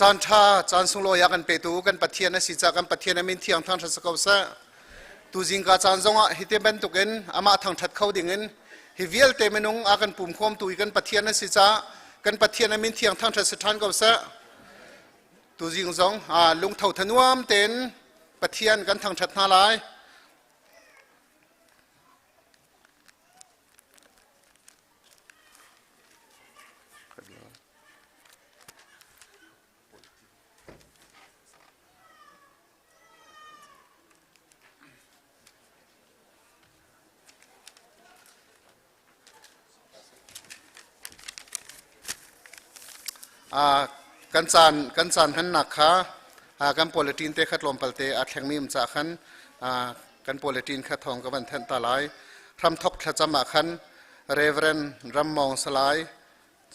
Caan ṭha, caan sunglawi a kan petu kan Pathian a si caah kan Pathian a min thiang thangṭhat si ko seh. Tu zingka caan zongah hiti bantukin amah thangṭhat kho dingin hi vialte minung a kan pumkhawmtu i kan Pathian a si caah kan Pathian a min thiang thangṭhat si ṭhan ko seh. Tuzing zong lungtho thanuam tein Pathian kan thangṭhat hna lai. Kan caan kan caan hmannak kha kan politin te kha tlawmpal te aa thlengmi um caah khan kan politin kha thawng ka van thenh ta lai. Hramthok thlacam ah khan Reverend Ram Mawng Salai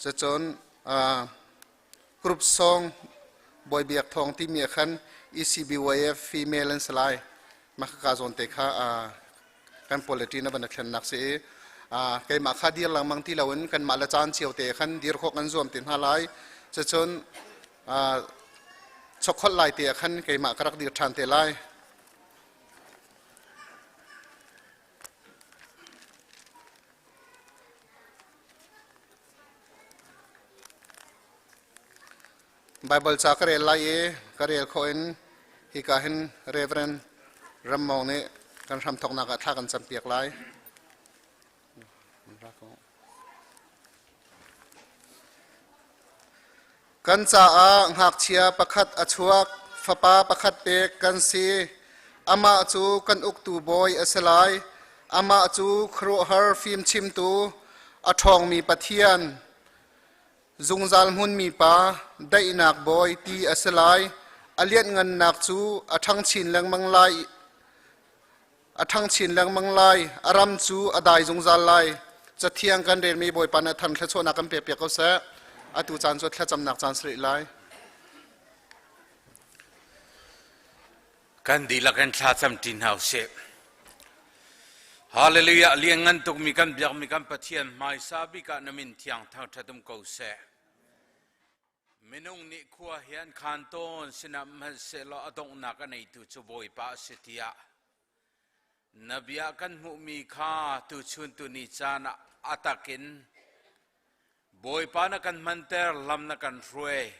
cucun Group Song Bawi Biak Thawng timi ah khan ECBYF female an si lai. Mah ka zawn te kha kan politin a van a thlennak si i keimah kha dir lengmang ti loin kanmah le caan cio te khan dir khawh kan zuam te hna lai. Cucun chokholh lai te ah khan keimah ka rak dir ṭhan te lai. Baibal ca ka rel lai i ka rel khawh in hika hin Reverend Ram Mawng nih kan hramthawknak ah thla kan campiak lai. Kan caah ngakchia pakhat a chuak, fapa pakhat pek kan si. Amah cu kan uktu bawi a si lai. Amah cu khuaruahhar fimchimtu, a ṭhawngmi Pathian, Zungzal hmunmi pa, daihnak bawi ti a si lai. A lianhngannak cu a ṭhang chin lengmang lai. A ṭhang chin lengmang lai. A ram cu a dai zungzal lai. Cathiang kan relmi Bawipa nih than thluachuahnak kan pekpiak ko seh. Atu caan cu thlacamnak caan si rih lai. Kan dihlak in thla camṭi hna usih. Hallelujah! Lianngan tukmi kan biakmi kan Pathian hmaisa bik ah na min thiang thangṭhat um ko seh. Minung nih khua hi an khaan tawn sinah hmanhsehlaw a donghnak a neitu cu Bawipa a si tiah na bia kan hmuhmi kha tuchun tuni caan ah a takin Bawipa na kan hmanter, lam na kan hruai.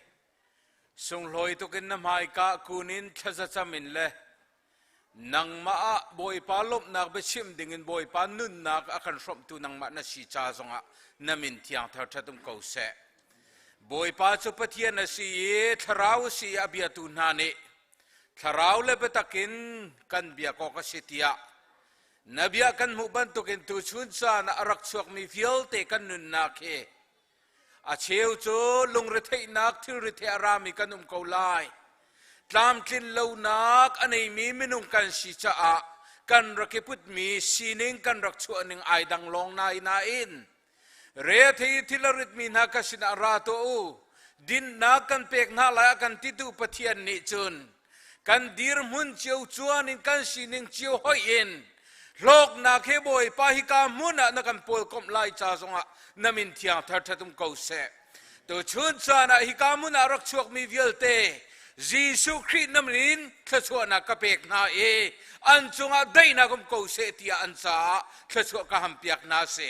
Sunglawi tukin na hmaika kun in thlazacam in le nangmah ah Bawipa lawmhnak biachim dingin Bawipa nunnak a kan hrawmhtu nangmah na si ca zongah na min thiang thar um ko seh. Bawipa cu Pathian a si i thlarau a si i a biatu hna nih thlarau le biatak in kan biak awk a si tiah na bia kan hmuh bantukin tuchun caan ah a rak chuakmi vialte kan nunnak hi A cheu cu lungretheihnak thilri a rami kan um ko lai. Tlamtlin lonak a neimi minung kan si caah kan rak i putmi sining kan rak chuahning ai dang lawng nai nain re thei thil a ritmi hna ka sinah ra tuah u dinnak kan pek hna lai a kan titu Pathian nih cun kan dirhmun cio cuan in kan sining cio hoih in hlawknak he Bawipa hika hmun ah na kan pawlkomh lai ca zongah na min thiang thar ṭhat um ko seh. Tuchun caan ah hika hmun ah rak chuakmi vialte Jesuh Khrih na min thluachuahnak ka pek hna i an cungah daihnak um ko seh tiah an caah thluachuah ka hampiak hna si.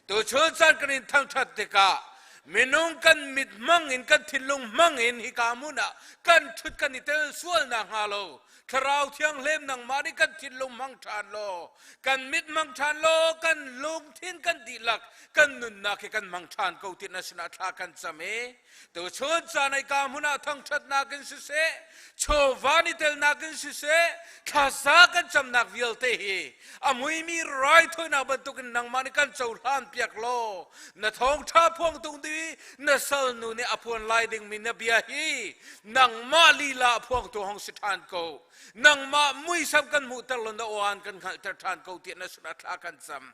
Tuchun caan kan in thangṭhat tikah minung kan mit hmang in kan thinlung hmang in hika hmun ah kan ṭhut kan i tel sual nakhnga lo Thlarau Thianghlim nangmah nih kan thinlung hmang ṭhan law kan mit hmang ṭhan law kan lungthin kan dihlak kan nunnak hi kan hmang ṭhan ko ti na sinah thla kan cam i tuchun caan ai ka hmun ah thangṭhatnak in siseh chawva ni telnak in siseh thlasa kan camnak vialte hi a muimi raithawinak bantukin nangmah nih kan cohlan piak law na thawngṭha phuang tung di na salnu nih a phuan lai dingmi na bia hi nangmah lila a phuangtu hong si ṭhan ko nangmah muisam kan hmuhter lo na aw kan hngalhter ṭhan ko tiah na sinah thla kan cam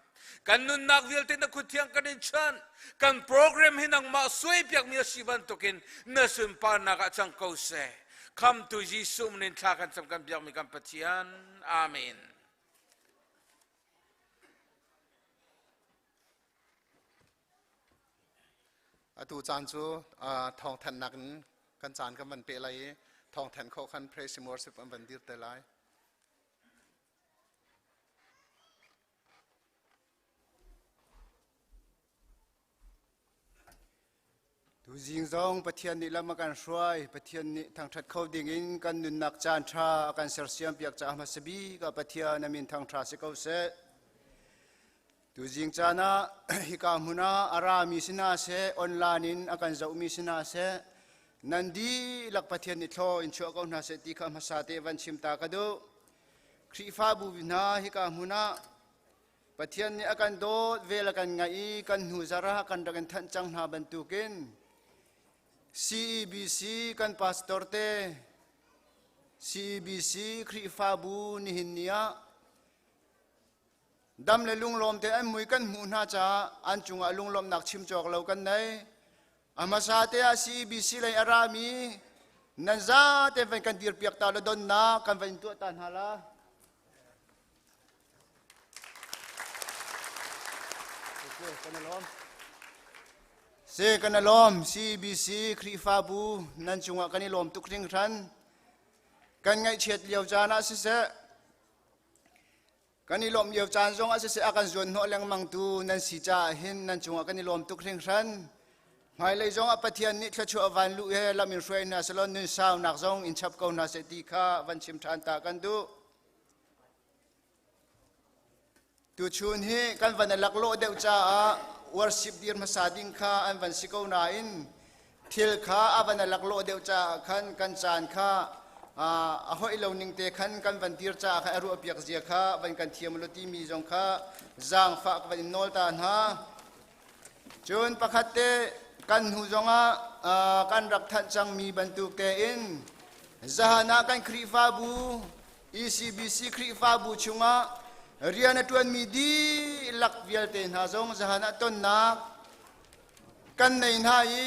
kan nunnak vialte na khut thiang kan in chanh kan program hi nangmah suaipiakmi a si bantukin na sunparnak ah cang ko seh khamtu Jesuh min in thla kan cam kan biakmi kan Pathian amen Atu caan cu thawngthanhnak in Kan caan kan van peh lai i thawngthen khawh khan praise and worship an van dir te lai. Tuzing zong Pathian nih lam a kan hruai. Pathian nih thangṭhat kho dingin kan nunnak caan ṭha a kan sersiam piak caah hmasa bik ah Pathian a min thangṭha si ko seh. Tuzing caan ah hika hmun ah a rami si hna seh, online in a kan zohmi si hna seh, nan dihlak Pathian nih thlaw in chuah ko hna seh ti kha hmasa te van chim ta ka duh. Khrihfabu hna hika hmun ah Pathian nih a kan dawt, vel a kan ngaih i kan hnu zarh ah kan rak in thanh cang hna bantukin CEBC kan pastor te CEBC Khrihfabu nihin ni ah dam le lunglawm te an mui kan hmuh hna caah an cungah lunglawmhnak chim cawk lo kan nei. A hmasa te ah CEBC lei a rami nan zate van kan dirpiak ta le donnak kan van in tuah ta hna la. Se kan i lawm CBC Khrihfabu nan cungah kan i lawm tuk hringhran. Kan ngaihchiat lio caan ah siseh, kan i lawmh lio caan zong ah siseh a kan zuan hnawh lengmang tu nan si caah hin nan cungah kan i lawm tuk hringhran. Hmailei zong ah Pathian nih thluachuah van luh he lam in hruai hna selaw nun saunak zong in chap ko hna seh ti kha van chim ṭhan ta kan duh. Tuchun hi kan van i laklawh deuh caah worship dir hmasa ding kha an van si ko nain thil kha a van i laklawh deuh caah khan kan caan kha a hoih lo ning te khan kan van dir caah khan a ruahpiak zia kha van kan thiam lo timi zong kha zaangfah ka van in nawl ta hna. Cun pakhat te kan hnu zongah kan rak thanh cangmi bantuk tein zahan ah kan Khrihfabu ECBC Khrihfabu chungah rian a ṭuanmi dihlak vialte hna zong zahan ah tonnak kan nei hna i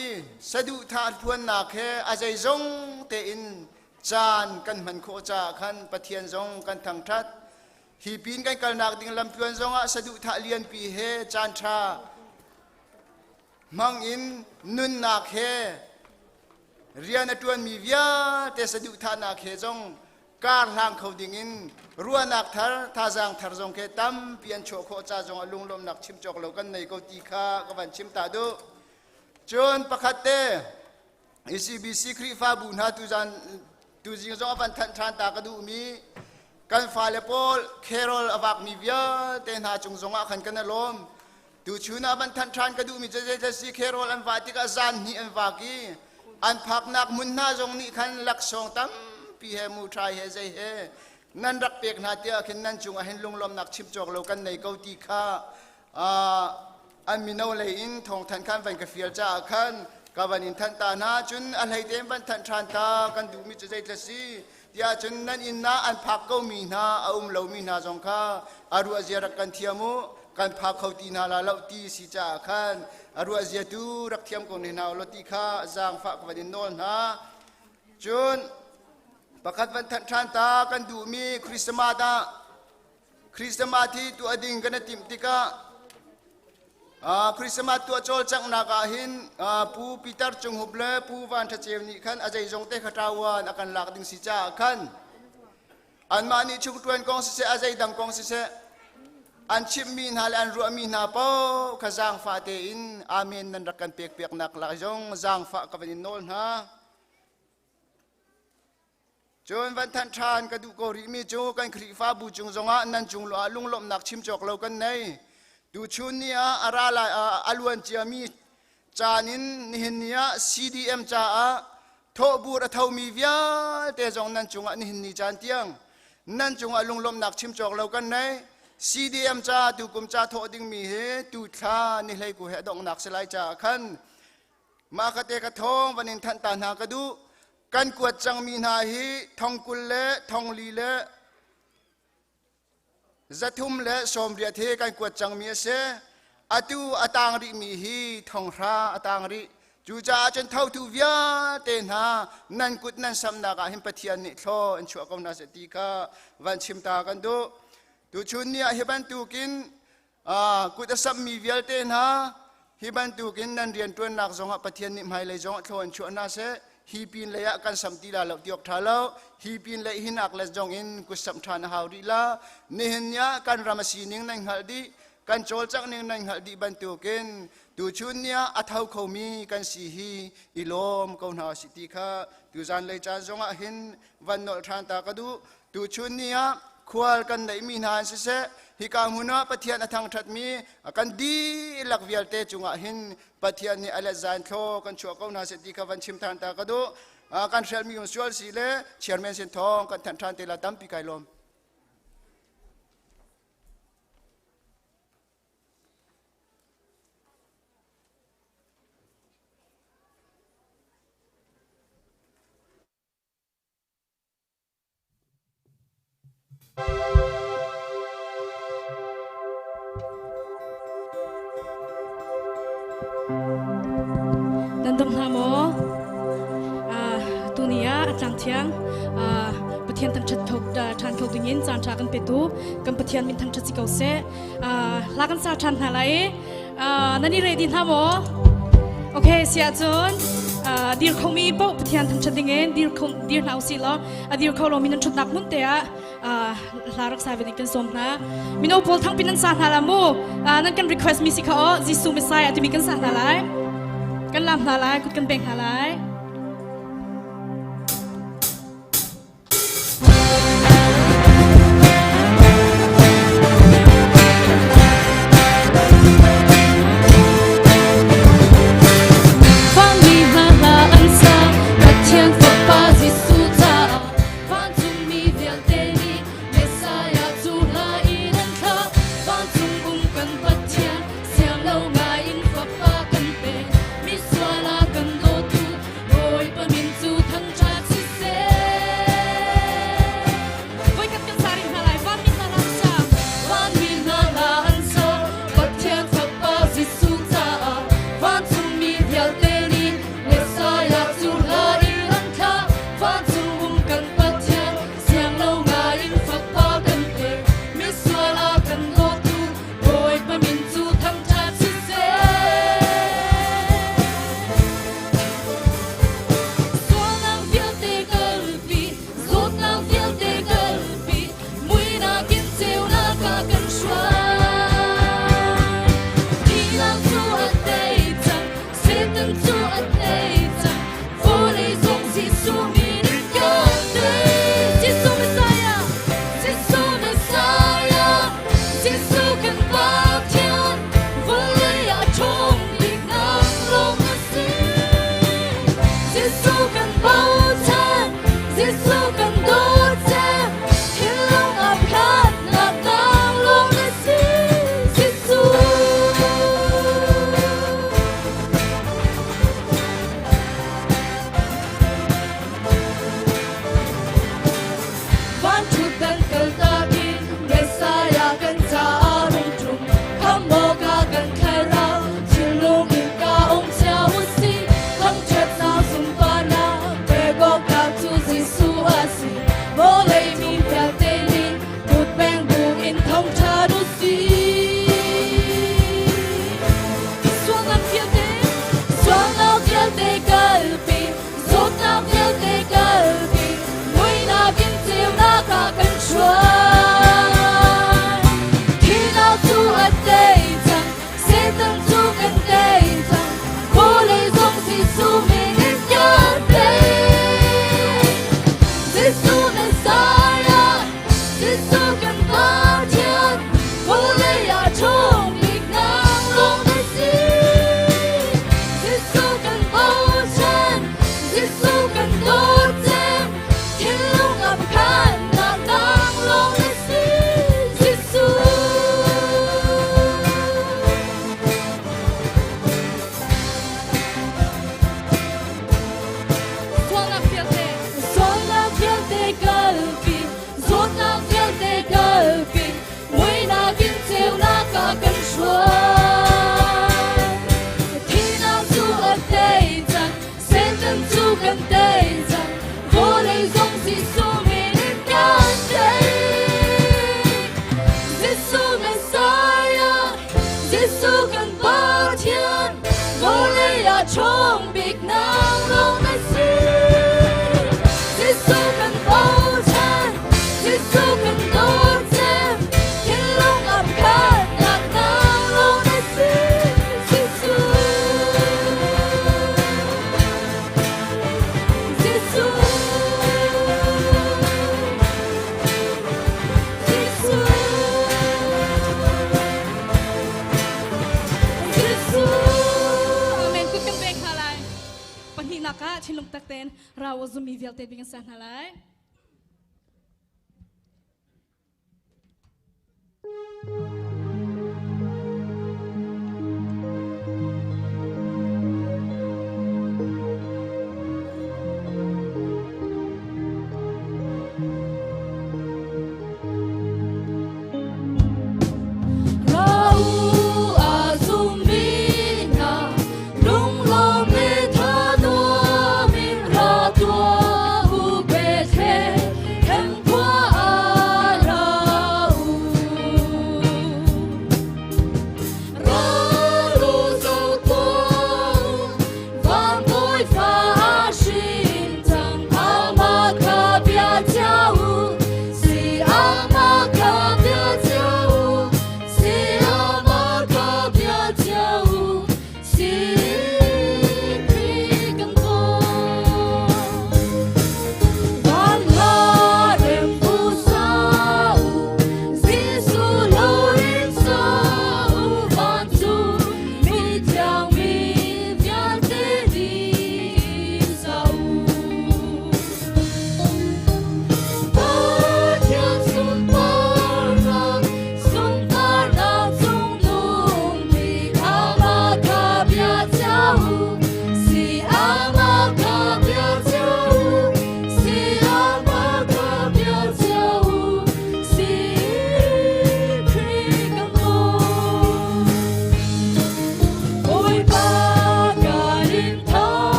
saduhthah phuannak he a zeizong tein caan kan hman khawh caah khan Pathian zong kan thangṭhat. Hi pin kan kalnak ding lamtluan zongah saduhthah lianpi he caan ṭha hmang in nunnak he rian a ṭuanmi vialte saduhthahnak he zong kar hlang kho dingin ruahnak thar thazaang thar zong khi tampi an chuah khawh ca zong ah lunglawmhnak chim cawk lo kan nei ko ti kha ka van chim ta duh. Cun pakhat te ECBC Khrihfabu hna tuzan tuzing zong a van thanh ṭhan ta ka duhmi kan fale pawl carol a vakmi vialte hna cung zong ah khan kan i lawm. Tuchun ah van thanh ṭhan ka duhmi cu zeithil carol an vah tikah zan hnih an vak i an phaknak hmun hna zong nih khan laksawng tampi he muṭhai he zei he nan rak pek hna tiah khin nan cungah hin lunglawmnak chim cawk lo kan nei ko ti kha an mino lei in thawngthanh khan van ka fial caah khan ka van in thanh ta hna cun a hlei tein van thanh ṭhan ta kan duhmi cu zeitlai si tiah cun nan inn ah an phak komi hna a um lomi hna zong kha a ruah zia rak kan thiam u kan phak kho ti hna la lo ti si caah khan a ruah zia tu rak thiam ko ne hna u law ti kha zaangfah ka van in nawl hna cun pakhat van thanh ṭhan ta kan duhmi Christmas ah Christmas hi tuah ding kan i timh tikah Christmas tuah cawlcanghnak ah hin Pu Peter Cung Hup le Pu Van Tha Ceu nih khan a zeizong te kha ṭauan a kan lak ding si caah khan anmah nih chungṭuan kong siseh a zeidang kong siseh an chimhmi hna le an ruahmi hna paoh kha zaangfah tein amen nan rak kan pek piaknak lak zong zaangfah ka van in nawl hna. Cun van thanh ṭhan ka duh ko rihmi cu kan Khrihfabu cung zongah nan cung ah lunglawmhnak chim cawk lo kan nei. Tuchun ni ah a ra lai a luan ciami caan in nihin ni ah CDM caah thawhbur a thomi vialte zong nan cungah nihin ni caan tiang nan cungah lunglawmhnak chim cawk lo kan nei. CDM ca tukum ca thawh dingmi hi tu thla ni hlei ku he donghnak si lai caah khan mah ka te ka thawng van in thanh ta hna ka duh. Kan kuat cangmi hna hi thongkul le thongli le zathum le sawmriat he kan kuat cangmi a si. Atu a tang rihmi hi thonghra a tang rih. Cucaah cun thotu vialte hna nan kut nan samnak ah hin Pathian nih thlaw in chuah ko hna seh ti kha van chim ta kan duh. Tuchun ni ah hi bantukin Kut a samhmi vialte hna, hi bantukin nan rianṭuannak zongah Pathian nih hmailei zongah thlaw in chuah hna seh. Hi pin lei ah kan sam ti la lo tiok tha lo. Hi pin lei hinak le zong in kut samh than a hau rih la. Nihin ni ah kan ram a sining nan hngalh dih, kan cawlcangh ning nan hngalh dih bantukin tuchun ni ah a tho khomi kan si hi i lawm ko hna si ti kha tuzan lei caan zong ah hin van nolh ṭhan ta ka duh. Tuchun ni ah khual kan neihmi hna an siseh, hika hmun ah Pathian a thangṭhatmi kan dihlak vialte cungah hin Pathian nih a let zan thlaw kan chuah ko hna seh ti kha van chim ṭhan ta ka duh. Kan hrelmi um sual si le chairman sin thawng kan thanh ṭhan te la tampi kai lawm. Nan dam hna maw? Tuni ah a tlang thiang Pathian thangṭhat kho ṭhan kho dingin caan ṭha kan petu kan Pathian min thangṭhat si ko seh. Hla kan sa ṭhan hna lai. Nan i ready hna maw? Okay, si ahcun dir khomi paoh Pathian thangṭhat dingin dir kho dir hna usih law a dir kho lomi nan ṭhutnak hmun te ah hla rak sa ve ding kan sawm hna. Mino pawl thangpi nan sa hna la mu. Nan kan request mi si kha aw Jesuh Messiah timi kan sa hna lai. Kan lam hna lai, kut kan beng hna lai. Vanmi hna hla an sa, Pathian Fapa Jesuh caah vancungmi vialte nih Messiah cu hla in an thlah. Vancung um kan Pathian, siang lo ngai in Fapa kan pek. Misual a kan dawtu, Bawipa min cu thangṭhat siseh. Voikhat kan sa rih hna lai. Vanmi hna hla an sa. Vanmi hna hla an sa, Pathian Fapa Jesuh caah vancungmi vialte nih Messiah cu hla in an thlah. Vancung um kan Pathian, siang lo ngai in Fapa kan pek. Misual a kan dawtu, Bawipa min cu thangṭhat siseh. Sualnak vialte kalpi, zawtnak vialte kalpi, muihnak in ceunak ah kan hruai. Thihnak cu a tei cang, Satan cu a tei cang, vawlei zong Jesuh min in kan tei. Jesuh Messiah, Jesuh Messiah, Jesuh kan Pathian, vawlei ah ṭhawng bik nak lawng a si. Jesuh kan bochan, Jesuh kan dawt cem, thinlung a phatnak nang lawng na si, Jesuh. Van ṭhutdan kaltak in Messiah kan caah rung ṭum, khamh awkah kan thlarau thinlung in ka um cia u sih. Thangṭhatnak sunparnak pek awkah cu Jesuh a si. Vawlei mi vialte nih kut peng bu in thangṭhat u sih. Sualnak vialte, Sualnak vialte kalpi, zawtnak vialte kalpi, muihnak in ceunak ah kan hruai. Thihnak cu a tei cang, Satan cu kan tei cang, vawlei zong Jesuh min in kan tei. Jesuh Messiah, Jesuh kan Pathian, vawlei ah ṭhawng bik nang lawng na si. Jesuh kan bochan, Jesuh kan dawt cem, thinlung a phannak nang lawng na si, Jesuh. Sualnak vialte, Sualnak vialte kalpi, zawtnak vialte kalpi, muihnak in ceunak ah kan hruai. Thihnak cu a tei cang, Satan cu kan tei cang, vawlei zong Jesuh min in kan tei. Jesuh Messiah, Jesuh kan Pathian, vawlei ah ṭhawng bik nang lawng na si. Lungtak tein rau a zummi vialte bing sa hna lai.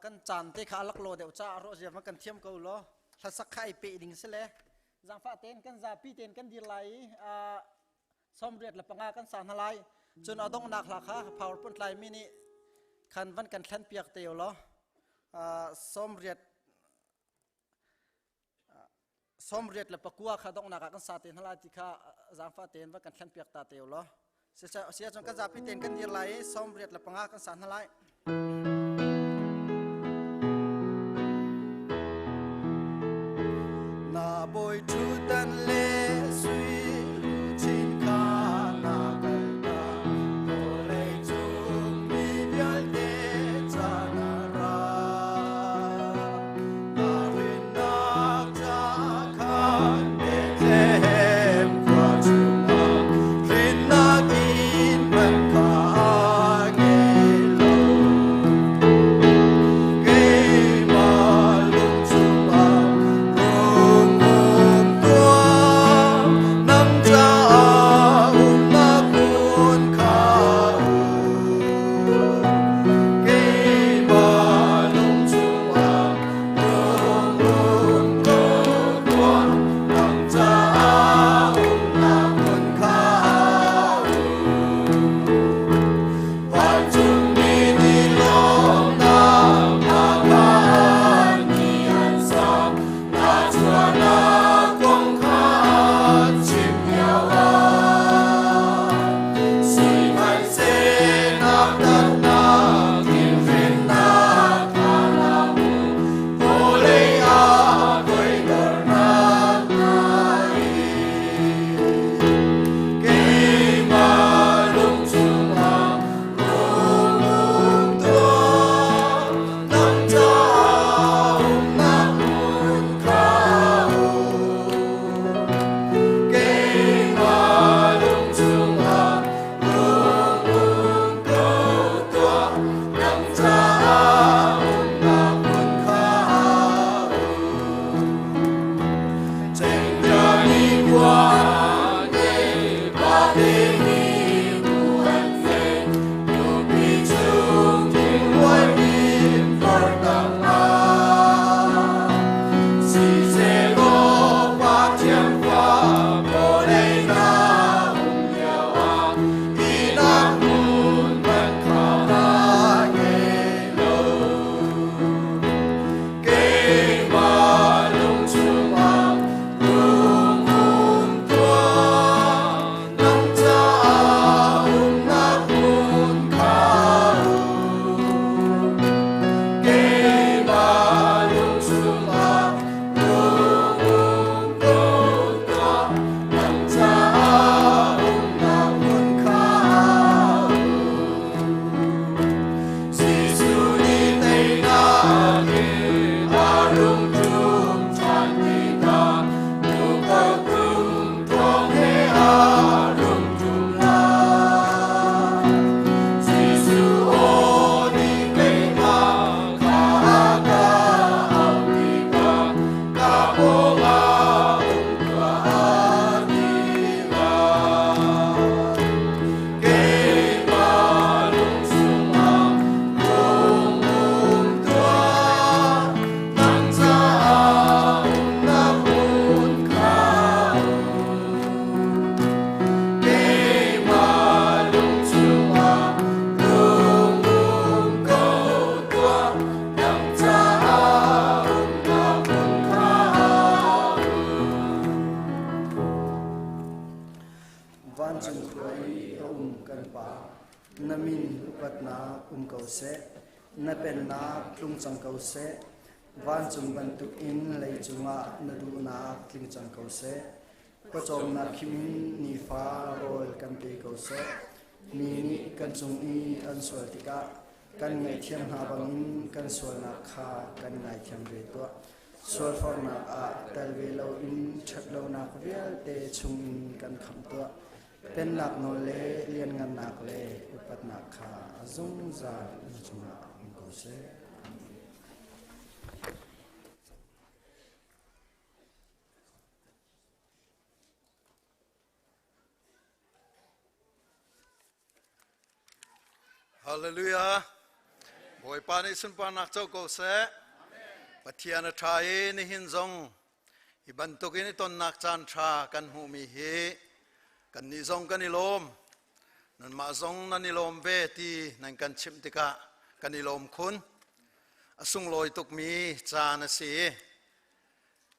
Kan caan te kha a laklawh deuh caah ruah zia kan thiam ko law hlasak kha ai peh ding si le zaangfah tein kan zapi tein kan dir lai i 75 kan sa hna lai. Cun a donghnak hla kha PowerPoint lai mi nih khan van kan thlen piak te law 89 kha donghnak ah kan sa te hna lai ti kha zaangfah tein va kan thlen piak ta te law. Sia cun kan zapi tein kan dir lai i 75 kan sa hna lai. Na bawi ṭhutdan le sui luchin kha na kaltak, vawlei cung mi vialte ca na ra. Na rinnak ca khan Bethlehem khua chungah rinnak in man kha ngei lo. Keimah lung chungah rung um tuah, nang caah umnak hmun kha um. Keimah lung chungah rung um ko tuah, nang caah umnak hmun kha um. Vancungmi nih lawmhnak a khaan ni an sak, na chuahnak kong kha an chim lioah. Sihmanhsehlak datnak thilhrinnak kha na hmuh, vawlei ah toidornak na in. Keimah lung chungah rung um tuah, nang caah umnak hmun kha um. Keimah lung chungah rung um ko tuah, nang caah umnak hmun kha um. Cenghngia khua ngei, vate nih bu an ngei, nupi chung thingluai hnim far tangah. Sihsehlaw Pathian fa vawlei na um lioah ihnak hmun hmanh kha na ngei lo. Keimah lung chungah rung um tuah, nang caah umnak hmun kha um. Keimah lung chungah rung um ko tuah, nang caah umnak hmun kha um. Jesuh nih teinak in a rung ṭum ṭhan tikah tuukal tum thawng he a rung ṭum lai. Jesuh aw nih keimah kha a ka auh tikah ka pawngah um tuah a ti lai. Keimah lung chungah rung um tuah, nang caah umnak hmun kha um. Keimah lung chungah rung um ko tuah, nang caah umnak hmun kha um. Vancung khua i a um kan Pa, na min upatnak um ko seh, na pennak tlung cang ko seh, vancung bantukin leicung ah na duhnak tling cang ko seh. Pawcawmnak khim in nifa rawl kan pe ko seh. Mi nih kan cung i an sual tikah kan ngaihthiam hna bangin kan sualnak kha kan ngaithiam ve tuah. Sualforhnak ah tel ve loin ṭhatlonak vialte chungin kan khamh tuah. Pennak nawl le lianngannak le upatnak kha a zungzal na cungah um ko seh. Hallelujah. Bawipa nih sunparnak co ko seh. Pathian a ṭha i nihin zong hi bantukin i tonnak caan ṭha kan hmuhmi hi kannih zong kan i lawm. Nanmah zong nan i lawm ve ti nan kan chimh tikah kan i lawm khun. A sunglawi tukmi caan a si i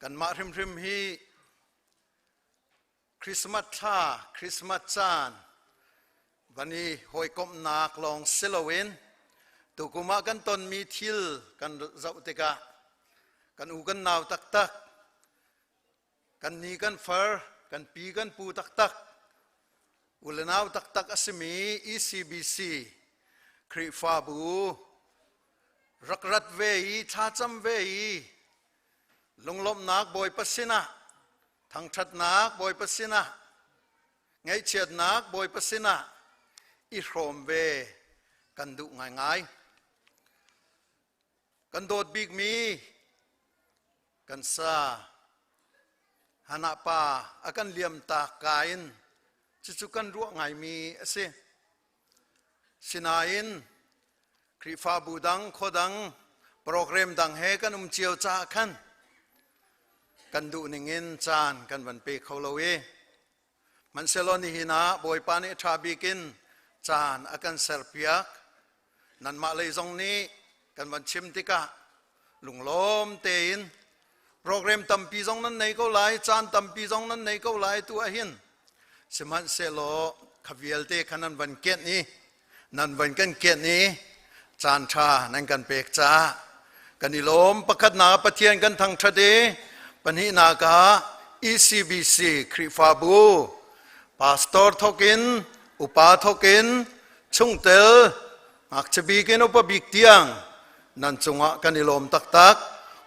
kanmah hrimhrim hi Christmas thla, Christmas caan van i hawikomhnak lawng si loin tukum ah kan tonmi thil kan zoh tikah kan u kan nau taktak, kan ni kan far, kan pi kan pu taktak, u le nau taktak a simi ECBC Khrihfabu rak rat ve i thlacam ve i lunglawmhnak Bawipa sinah thangṭhatnak Bawipa sinah ngaihchiatnak Bawipa sinah i hrawm ve kan duh ngaingai. Kan dawt bikmi kan sa Hannah pa a kan liam tak ka in cucu kan ruah ngaimi a si. Sinain Khrihfabu dang, khua dang, program dang he kan um cio caah khan kan duh ning in caan kan van pe kho lo i hmanhsehlaw nihin ah Bawipa nih ṭha bik in caan a kan serpiak. Nanmah lei zong nih kan van chim tikah lunglawm tein program tampi zong nan nei ko lai, caan tampi zong nan nei ko lai tu ahhin sihmanhsehlaw kha vialte kha nan van kenh i nan van kan kenh i caan ṭha nan kan pek caah kan i lawm. Pakhatnak Pathian kan thangṭhat i pahnihnak ah ECBC Khrihfabu pastor thawkin upa thawkin chungtel ngakchia bik in upa bik tiang nan cungah kan i lawm taktak.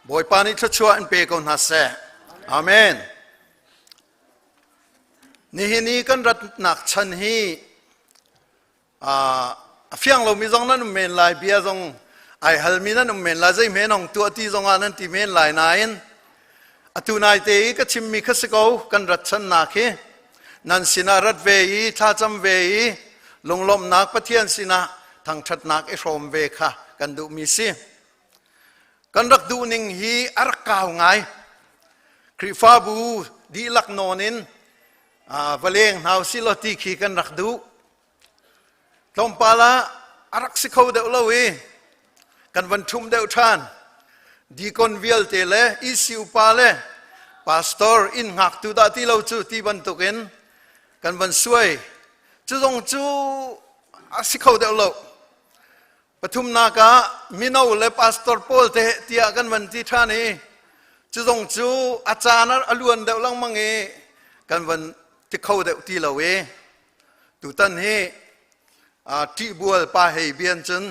Bawipa nih thluachuah in pe ko hna seh. Amen. Nihin i kan ratnak chan hi a fiang lomi zong nan um men lai, bia zong ai halmi nan um men lai, zei men hong tuah ti zong ah nan ti men lai nain atu nai te i ka chimmi kha si ko kan rat channak hi nan sinah rat ve i thlacam ve i lunglawmhnak Pathian sinah thangṭhatnak i hrawm ve kha kan duhmi si. Kan rak duhning hi a rak kau ngai. Khrihfabu dihlak nawn in va leng hna usih law ti khi kan rak duh. Tlawmpal ah a rak si kho deuh lo i kan van ṭhum deuh ṭhan. Deacon vialte le EC upa le pastor inn hngaktu dah ti lo cu ti bantukin kan van suai. Cu zong cu a si kho deuh lo. Pathumnak ah mino le pastor pawl te tiah kan van ti ṭhan i cu zong cu a caan a luan deuh lengmang i kan van ti kho deuh ti lo i tutan hi ṭihbual pa hei bian cun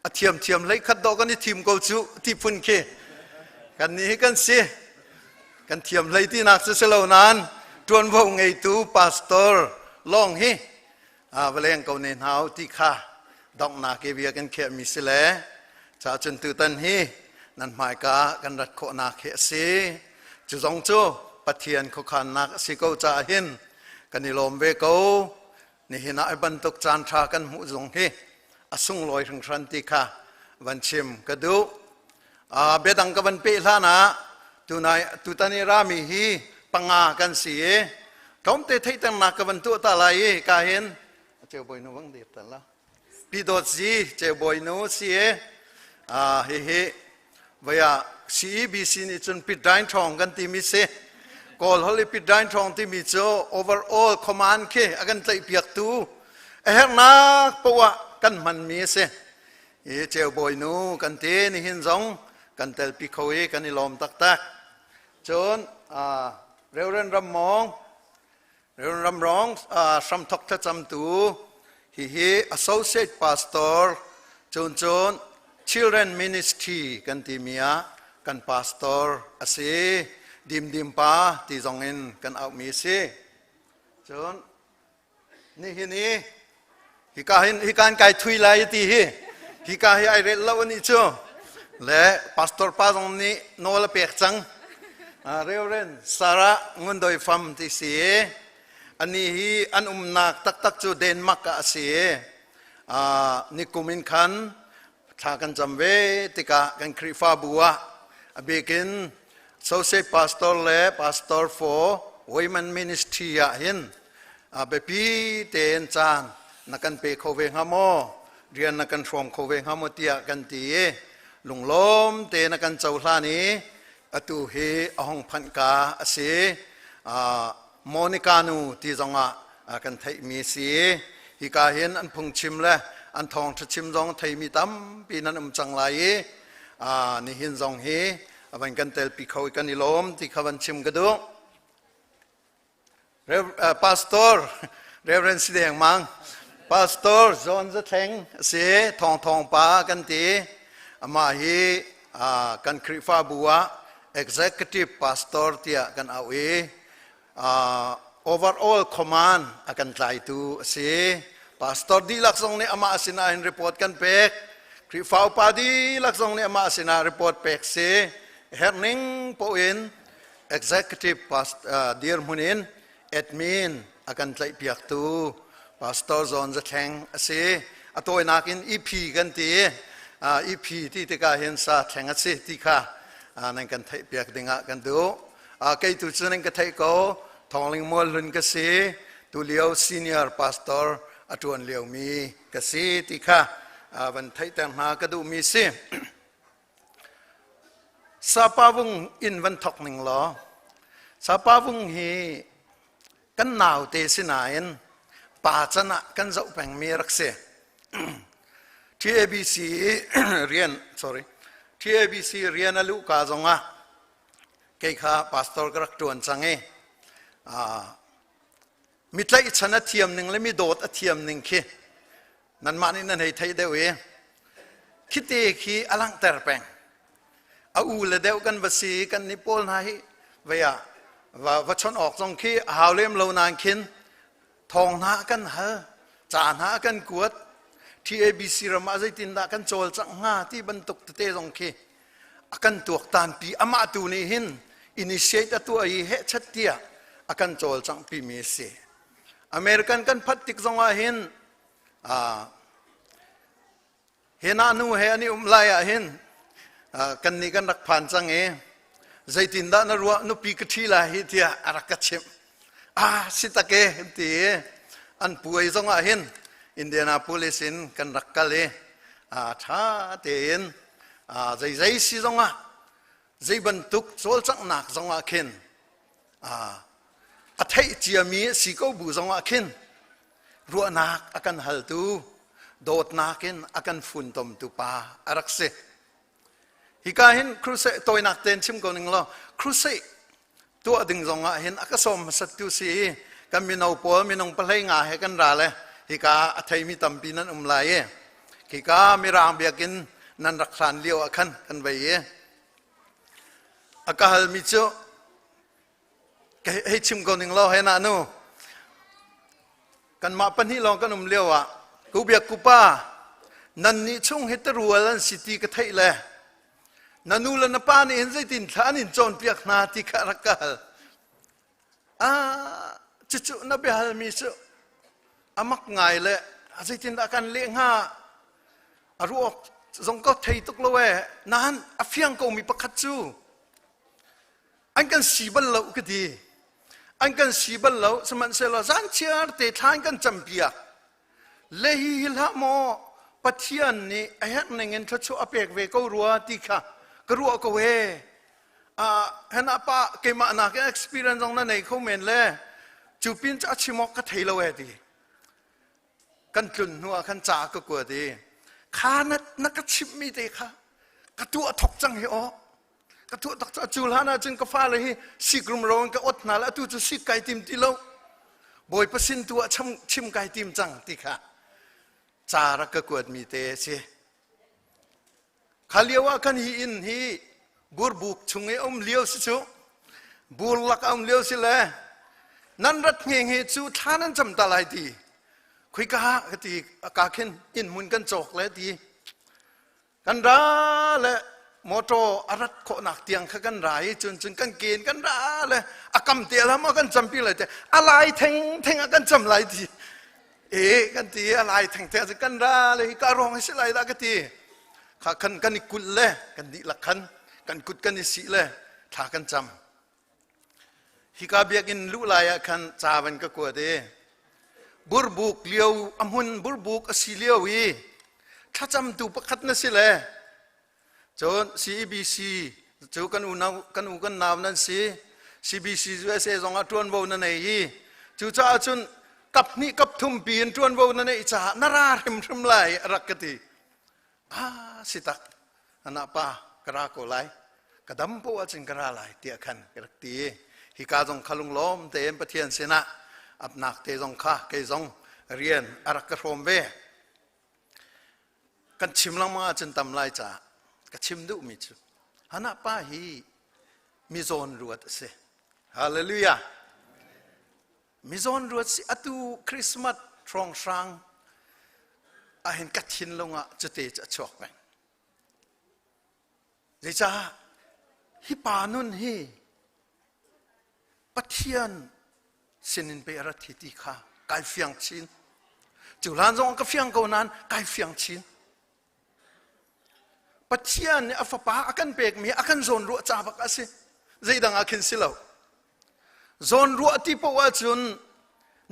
a thiamthiam hlei khat dawh kan i thim ko cu ti phun khi kan nih hi kan si. Kan thiam hlei tinak cu si lo nain ṭuanvo ngeitu pastor lawng hi va leng ko ne hna u ti kha donghnak i bia kan khiahmi si le ca cun tutan hi nan hmaika kan rat khawhnak hi a si. Cu zong cu Pathian khuakhannak a si ko caah hin kan i lawm ve ko. Nihin ah bantuk caan ṭha kan hmuh zong hi a sunglawi hringhran ti kha van chim ka duh. Biadang ka van peh hlan ah tunai tutan i rami hi panga kan si i tlawmte theihternak ka van tuah ta lai i ka hin cheu bawinu bang dir ta la pi dawt zi cheu bawinu si i hihi vaya CEBC nih cun pitdain ṭhawng kan timi si. Kawl holh i pitdain ṭhawng timi cu overall command khi a kan tlaihpiaktu a herhnak poah kan hmanmi a si. I cheu bawinu kan ti nihin zong kan telpi kho i kan i lawm taktak. Cun Reverend Ram Mawng Reverend Ram Rong hramthok thlacamtu hihi associate pastor cun cun children ministry kan timi ah kan pastor a si. Dimdim pa ti zong in kan auhmi a si. Cun Nihin i hika hin hika in kai thui lai ti hi hika hi ai rel lo ani cu le pastor pa zong nih nawl a pek cang. Reverend Sarah Ngundoi Fam ti si ani hi an umnak taktak cu Denmark ah a si. Nikum in khan. Thla kan cam ve tikah kan Khrihfabu ah a bikin Associate Pastor le Pastor for Women Ministry ah hin a biapi tein caan na kan pe kho ve hnga maw? Rian na kan hrawm kho ve hnga maw tiah kan ti i lunglawm te na kan cohlan i atu hi a hong phanh ka a si. Monica nu ti zongah kan theihmi si. Hika hin an phungchim le an thawngṭha chim zong theimi tampi nan um cang lai i nihin zong hi a van kan telpi kho i kan i lawm ti kha van chim ka duh. Pastor Reverend Si Deng Mang Pastor John Zathleng a si Thawng Thawng pa kan ti amah hi kan Khrihfabu ah executive pastor tiah kan auh i overall command a kan tlaitu a si. Pastor dihlak zong nih amah sinah hin report kan pek. Khrihfa upa dihlak zong nih amah sinah report pek si. Herning poh in executive pastor dirhmun in admin a kan tlaihpiaktu Pastor John Zathleng a si. A tawinak in EP kan ti. EP ti tikah hin sa thleng a si ti kha nan kan theihpiak dingah kan duh. Kei tu cu nan ka theih ko. Thawngling Mual Hlun ka si. Tulio senior pastor a ṭuan liomi ka si ti kha van theihter hna ka duhmi si. Sapavung in van thok ning law Sapavung hi kan naute si nain pa can ah kan zoh pengmi rak si. TABC rian sorry TABC rian a luhka zongah kei kha pastor ka rak ṭuan cang i mi tlaihchan a thiam ning le mi dawt a thiam ning khi nanmah nih nan hei theih deuh i khite khi a langhter peng a u le deuh kan va si kan ni pawl hna hi vei ah va va chawnh awk zong khi a hau lem lo nain khin thawng hna kan hal ca hna kan kuat TABC ram ah zeitindah kan cawlcangh hnga ti bantuk tete zong khi a kan tuaktanpi amah tu nih hin initiate a tuah i hehchat tiah a kan cawlcanghpi mi a si. American kan phat tik zong ah hin he na nu he an i um lai ah hin kan nih kan rak phan cang i zeitindah na ruah nupi ka ṭhi lai hi tiah a rak ka chimh. Ah si tak e ti i an puai zong ah hin Indianapolis in kan rak kal i ṭha tein zeizei si zongah zei bantuk cawlcanghnak zongah khin a theih ciami a si ko bu zongah khin ruahnak a kan haltu dawtnak in a kan funtomtu pa a rak si. Hika hin crusade tawinak tein chim ko ning law crusade tuah ding zong ah hin a ka sawm hmasattu si i kan mino pawl minung pahlei nga he kan ra le hika a theimi tampi nan um lai i hika mirang biakinn nan rak hlan lio ah khan kan vei i a ka halmi cu hei chim ko ning law he na nu kanmah pahnih lawng kan um lio ah ku biak kupa nan nih chung hi tarual an si ti ka theih le na nu le na pa nih hin zeitin thla an in cawnpiak hna ti kha rak ka hal. Ah, cucu na biahalmi cu a mak ngai le a zeitindah kan leh hnga a ruak zong ka thei tuk lo ee nain a fiang komi pakhat cu an kan si bal lo ka ti an kan si bal lo sihmanhsehlaw zan chiar te thla an kan campiak Le hi hi hlah maw Pathian nih a herh ning in thluachuah a pek ve ko rua ti kha ka ruah ko ee. Ah, hen ah pa keimah nak in experience zong na nei kho men le cu pin cu a chim awk ka thei lo ee ti. Kan tlun hnu ah khan ca ka kuat i kha na, na ka chimhmi te kha ka tuah thok cang hi aw. Ka tuah tak cu cu hlan ah cun ka fale hi sik rumro in ka ot hna le atu cu sik kai tim ti lo. Bawipa sin tu ah chim, chim kai tim cang ti kha ca rak ka kuatmi te a si. Kha lio ah kan hi inn hi burbuk chung i um lio si cu bur lak a um lio si le nan rat nge nge cu thla nan cam ta lai ti khuika ka ti ka khin inn hmun kan cawk le ti Kan ra le motor a rat khawhnak tiang kha kan ra i cun cun kan ken kan ra le a kam te lam a kan campi lai te a lai theng theng a kan cam lai ti e kan ti a lai theng theng kan ra le hi ka rong hi si lai dah ka ti. Kha khan kan i kulh le kan dihlak khan kan kut kan i sih le thla kan cam. Hika biakinn luh lai ah khan ca van ka kuat i burbuk lio a hmun burbuk a si lio i thlacamtu pakhat na si le cun CEBC cu kan unau kan u kan nau nan si CBC USA zong ah ṭuanvo na nei i cucaah cun kap hnih kap thum pi in ṭuanvo na neih caah na ra hrimhrim lai a rak ka ti. Ah si tak ana pa ka ra ko lai ka dam po ahcun ka ra lai tiah khan ka rak ti i hika zong kha lunglawm tein Pathian sinah apnak te zong kha kei zong rian a rak ka hrawm ve. Kan chim lengmang ahcun tam lai caah ka chim duhmi cu Hana pa hi mi zawn ruat a si. Hallelujah. Mi zawn ruat si atu Christmas hrawnghrang ahhin ka thinlung ah cute cu a chuak peng. Zeicah hi pa nun hi Pathian sinin pe a rat hi ti kha kai fiang chin. Cu hlan zong ka fiang ko nain kai fiang chin. Pathian nih a fapa a kan pekmi a kan zawnruah ca bak a si. Zeidang ah khin si lo. Zawnruah ti paoh ahcun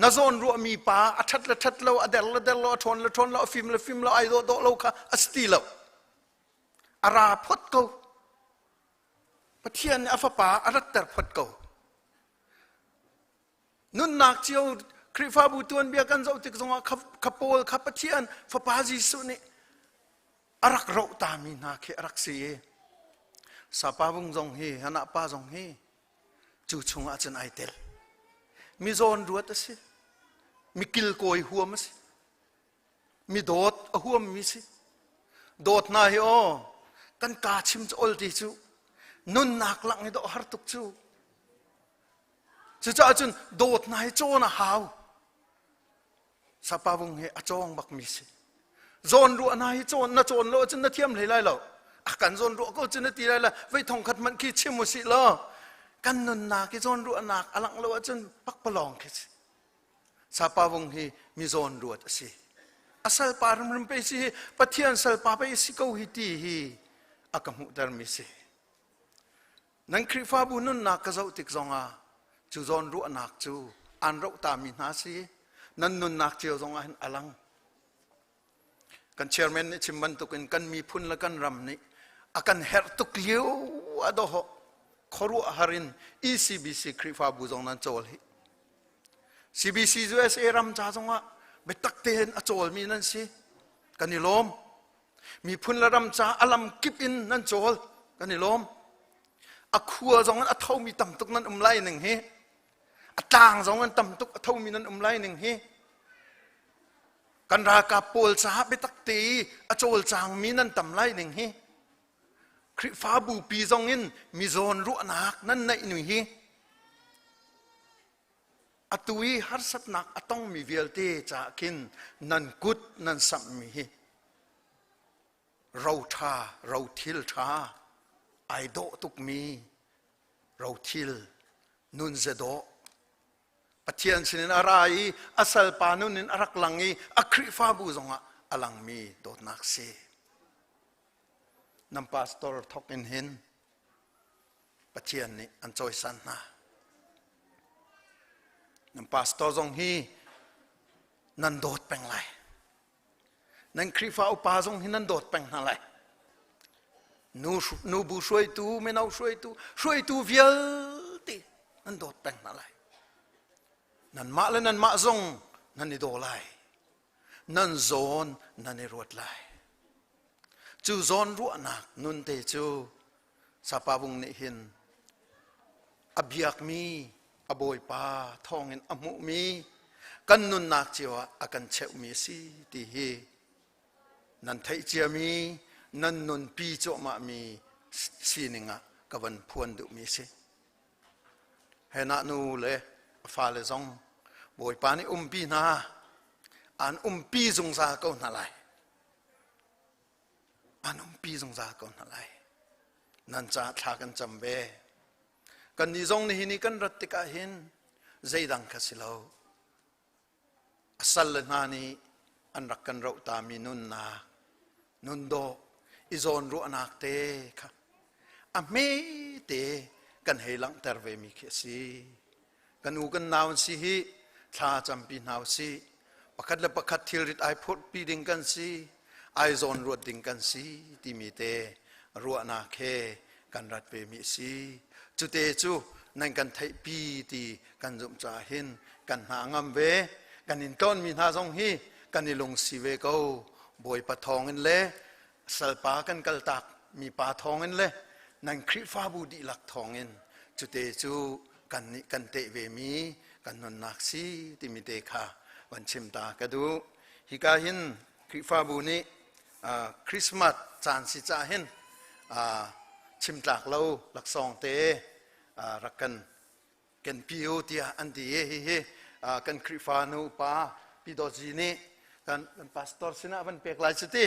na zawnruahmi pa a ṭhat le ṭhat lo, a der le der lo, a ṭhawn le ṭhawn lo, a fim le fim lo, ai dawh dawh lo kha a si ti lo. A ra phot ko. Pathian nih a fapa a ratter phot ko. Nunnak cio Khrihfabu tuanbia kan zoh tik zongah kha Paul kha Pathian fapa Jesuh nih a rak roh tami hna khi a rak si i Sapa vung zong hi Hanah pa zong hi cu chungah cun ai tel. Mi zawn ruat a si. Mi kilkawi huam a si. Mi dawt a huammi si. Dawt hna hi aw kan kaa chim cu ol ti cu nunnak lang hi dawh har tuk cu. Cucaah cun dawtnak hi cawn a hau. Sapa vung hi a cawng bakmi si. Zawn ruahnak hi cawn na cawn lo ahcun na thiam hlei lai lo. A kan zawn ruah ko cu na ti lai la vei thong khat hmanh khi chim usih law kan nunnak i zawn ruahnak a langh lo ahcun pakpalawng khi si. Sapa vung hi mi zawn ruat a si. A salpa hrimhrim pe si hi Pathian salpa pe si ko hi ti hi a ka hmuhtermi si. Nan Khrihfabu nunnak ka zoh tik zongah cu zawn ruahnak cu aan rohtami hna si. Nan nunnak cio zongah hin a lang. Kan chairman nih chim bantukin kan miphun le kan ram nih a kan herh tuk lio a dohawh khuaruahhar in ECBC Khrihfabu zong nan cawl hi. CBC USA ram ca zongah biatak tein a cawlmi nan si. Kan i lawm. Miphun le ram ca a lam kip in nan cawl kan i lawm. A khua zong in a thomi tam tuk nan um lai ning hi. A tlang zong in tam tuk a thomi nan um lai ning hi. Kan ralkap pawl caah biatak te i a cawlcangmi nan tam lai ning hi. Khrihfabu pi zong in mizawn ruahnak nan neih ni hi. Atu i harsatnak a tongmi vialte caah khin nan kut nan samhmi hi ro ṭha, rothil ṭha, ai dawh tukmi rothil nunze dawh Pathian sinin a ra i a salpa nun in a rak lang i a Khrihfabu zongah a langmi dawtnak si. Nan pastor thok in hin Pathian nih an cawisan hna. Nan pastor zong hi nan dawt peng lai. Nan Khrihfa upa zong hi nan dawt peng hna lai. Nu, nubu hruaitu, mino hruaitu, hruaitu vialte nan dawt peng hna lai. Nanmah le nanmah zong nan i daw lai. Nan zawn nan i ruat lai. Cu zawn ruahnak nun te cu Sapa Vung nih hin a biakmi a bawipa thawngin a hmuhmi kan nunnak cio ah a kan cheuhmi a si ti hi nan theih ciami nan nunpi cuahmahmi sining ah ka van phuan duhmi a si. Henah nu le a fale zong Bawipa nih umpi hna an umpi zungzal ko hna lai. An umpi zungzal ko hna lai. Nan caah thla kan cam ve. Kannih zong nihin i kan rat tikah hin zeidang kha si lo. A sal le hna nih an rak kan rohtami nunnak, nun dawh, i zawn ruahnak te kha a hme te kan hei langhter ve mi khi a si. Kan u kan nau an si hi thla campi hna u sih. Pakhat le pakhat thilrit ai phurhpi ding kan si, ai zawn ruat ding kan si timi te ruahnak he kan rat ve mi a si. Cute cu nan kan theihpi ti kan zumh caah hin kan hna ngam ve. Kan in tlawnmi hna zong hi kan i lungsi ve ko. Bawipa thawng in le salpa kan kaltak mi pa thawng in le nan Khrihfabu dihlak thawng in cute cu kan nih kan teh ve mi kan nunnak si timi te kha van chim ta ka duh. Hika hin Khrihfabu nih Christmas caan si cah hin chimtlak lo laksawng te rak kan kenpi u tiah an ti i hihi kan Khrihfa nu pa Pi Dawt Zi nih kan pastor sinah van pek lai cu ti.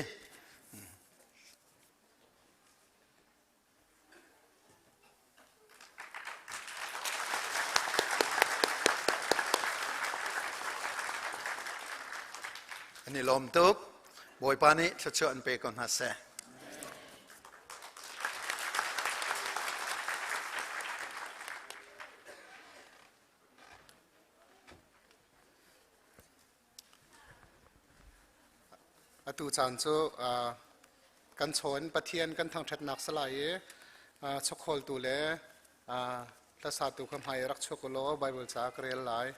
An i lawm tuk. Bawipa nih thluachuah an pe ko hna seh. Atu caan cu kan chawn Pathian kan thangṭhatnak salai i chawkhawltu le hlasatu kha hmai rak chuak u law Baibal ca ka rel lai.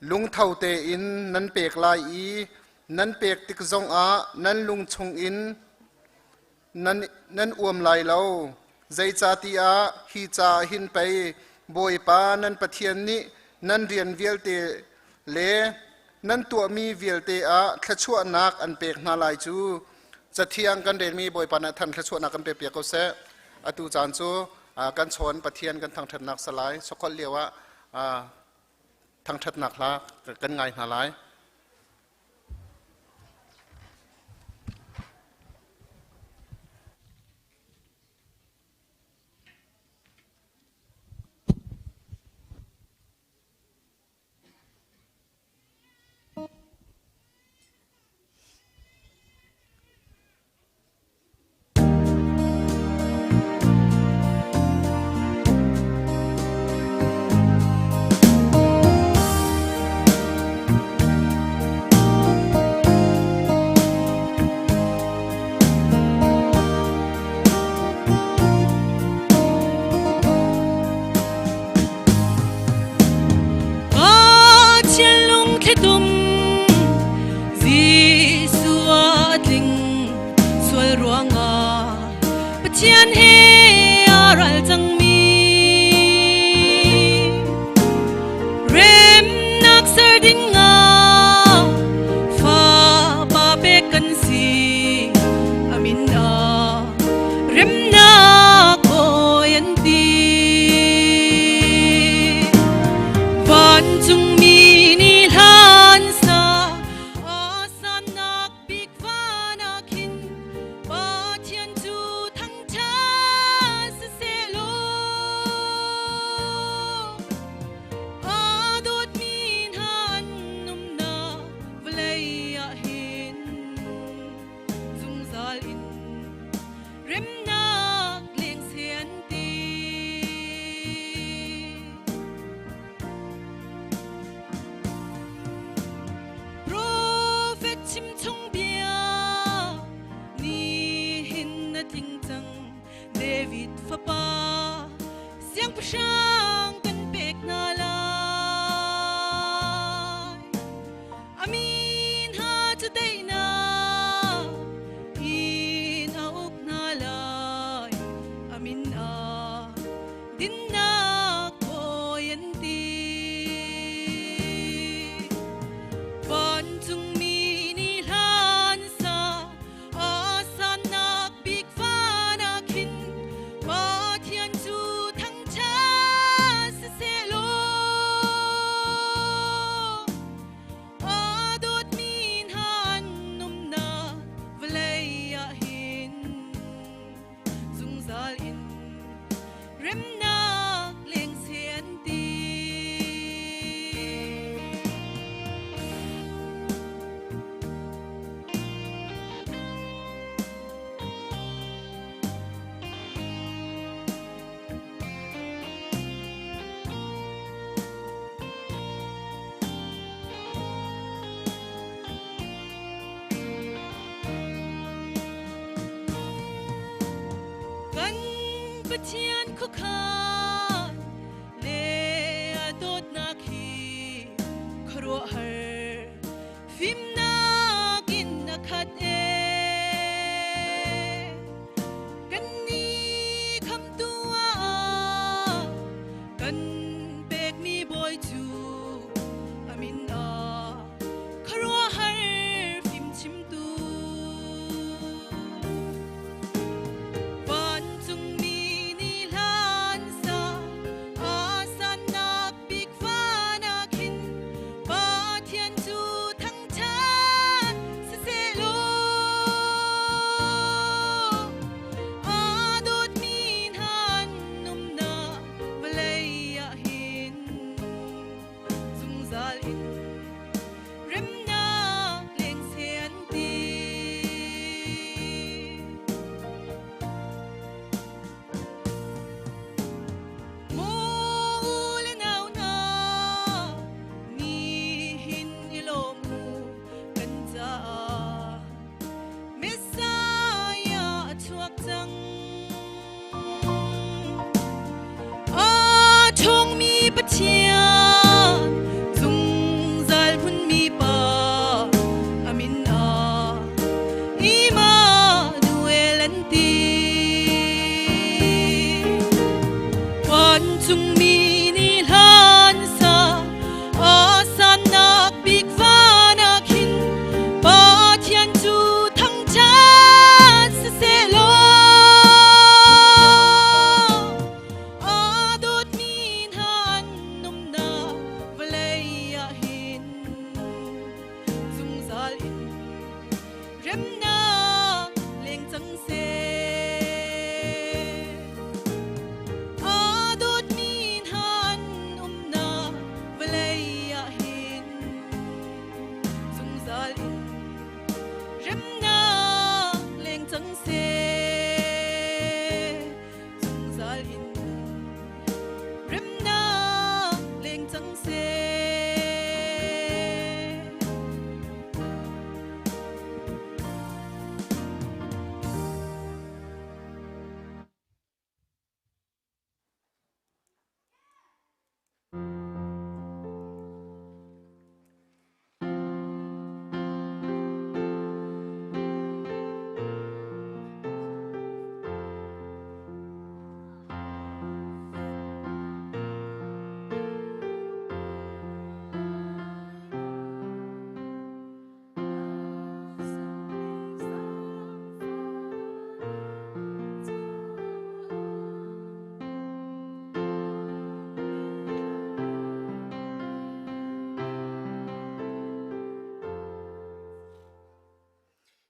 Lungtho tein nan pek lai i nan pek tik zongah nan lung chungin nan uam lai lo. Zeicahtiah hi ca ah hin pei Bawipa nan Pathian nih nan rian vialte le nan tuahmi vialte ah thluachuahnak an pek hna lai cu. Cathiang kan relmi Bawipa nih than thluachuahnak kan pekpiak ko seh. Atu caan cu kan chawn Pathian kan thangṭhatnak salai sokholh lio ah thangṭhatnak hla kan ngai hna lai. Pathian lungthlitum Jesuh a tling sual ruangah Pathian he a ral cangmi remnak ser dingah fapa pek kan si amin ah remnak bawi an ti vancungmi nih hlan sa asannak bik van ah khin Pathian cu thangṭhat siseh law a dawtmi hna an umnak vawlei ah hin zungzal in remnak leng seh an ti. Profet chimchung bia nihin na tling cang David fapa siangpahrang kan pek hna lai. A min hna cu daihnak in a uk hna lai. A min ah dinnak bawi an ti. Kan Pathian khuakhan le a dawtnak hi khuaruahhar fimnak in a khat e. Kannih khamtu ah kan pekmi Bawi cu a min ah khuaruahhar fimchimtu. Vancungmi nih hla an sa, a sannak bik van ah khin Pathian cu thangṭhat sisehlaw aa dawtmi hna an umnak vawlei ah hin zungzal in remnak leng seh an ti. Maw u le nau hna, nihin i lawm u kan caah Messiah a chuak cang. A ṭhawngmi Pathian, zungzal hmunmi Pa, a min ah Immanuel an ti. Vancungmi nih hla an sa, a sannak bik van ah khin Pathian cu thangṭhat sisehlaw aa dawtmi hna an umnak vawlei ah hin zungzal in remnak leng cang seh. Aa dawtmi hna an umnak vawlei ah hin zungzal in remnak leng cang seh. Zungzal in remnak leng cang seh.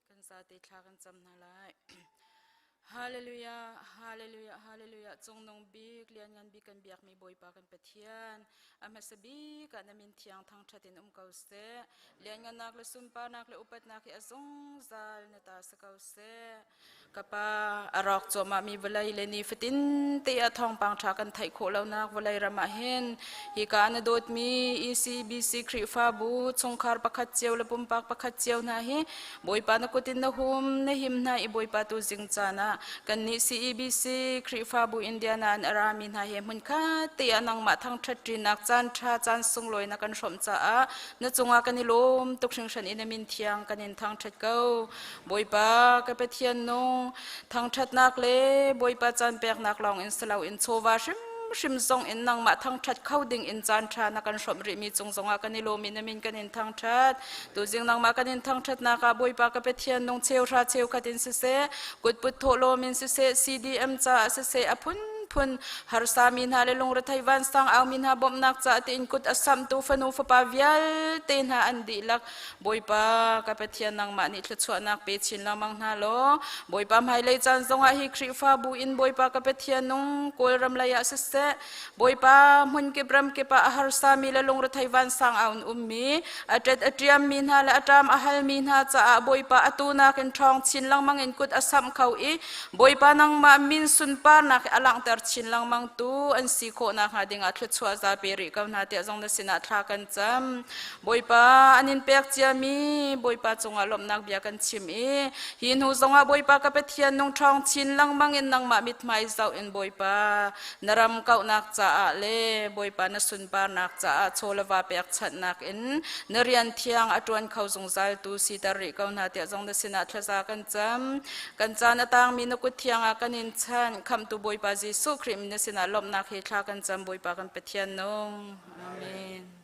Kan zate thla kan cam hna lai. Hallelujah, hallelujah, hallelujah. Cungnung bik, lianngan bik kan biakmi Bawipa kan Pathian. A hmasa bik ah na min thiang thangṭhat in um ko seh. Lianngannak le sunparnak le upatnak hi a zungzal na ta si ko seh. Ka Pa, a rawk cuahmahmi vawlei le nifatin te ah thawngpang ṭha kan theih khawh lonak vawlei ram ah hin hika na dawtmi ECBC Khrihfabu chungkhar pakhat cio le pumpak pakhat cio hna hi Bawipa na kut in na hum, na him hna i Bawipa tu zing caan ah kannih CEBC Khrihfabu Indiana in a rami hna he hmunkhat te ah nangmah thangṭhat ṭinak caan ṭha caan sunglawi na kan hrawmh caah na cungah kan i lawm tuk hringhran i na min thiang kan in thangṭhat ko. Bawipa ka Pathian nung thangṭhatnak le Bawipa caan peknak lawng in si loin chawva hrim hrim zong in nangmah thangṭhat kho ding in caan ṭha na kan hrawmh rihmi cung zongah kan i lawm i na min kan in thangṭhat. Tuzing nangmah kan in thangṭhatnak ah Bawipa ka Pathian nung cheuhra cheukhat in siseh, kutput thawhlawm in siseh, CDM caah siseh, a phunphun harsami hna le lungrethei vansang aumi hna bawmhnak caah tiin kut a samhtu fanu fapa vialte hna an dihlak Bawipa ka Pathian nangmah nih thluachuahnak pe chin lengmang hna law Bawipa hmailei caan zongah hi Khrihfabu in Bawipa ka Pathian nung Kawlram lei ah siseh Bawipa hmunkip ramkip ah a harsami le lungrethei vansang ah an ummi a ṭet a ṭiammi hna le a ṭam a halmi hna caah Bawipa atu nakin ṭhawng chin lengmang in kut a samh kho i Bawipa nangmah min sunparnak hi a langhter. ṭhawnter chin lengmang tu an si khawh nakhnga dingah thluachuah za pe rih ko hna tiah zong na sinah thla kan cam. Bawipa an in pek ciami Bawipa cungah lawmhnak bia kan chim i hi hnu zongah Bawipa ka Pathian nung ṭhawng chin lengmang in nangmah mithmai zoh in Bawipa na ram kauhnak caah le Bawipa na sunparnak caah chaw le va pekchanhnak in na rian thiang a ṭuan kho zungzaltu siter rih ko hna tiah zong na sinah thlaza kan cam. Kan caan a tangmi na kut thiang ah kan in chanh. Khamhtu Bawipa Jesuh Khrih min na sinah lawmhnak he thla kan cam Bawipa kan Pathian nung. Amen.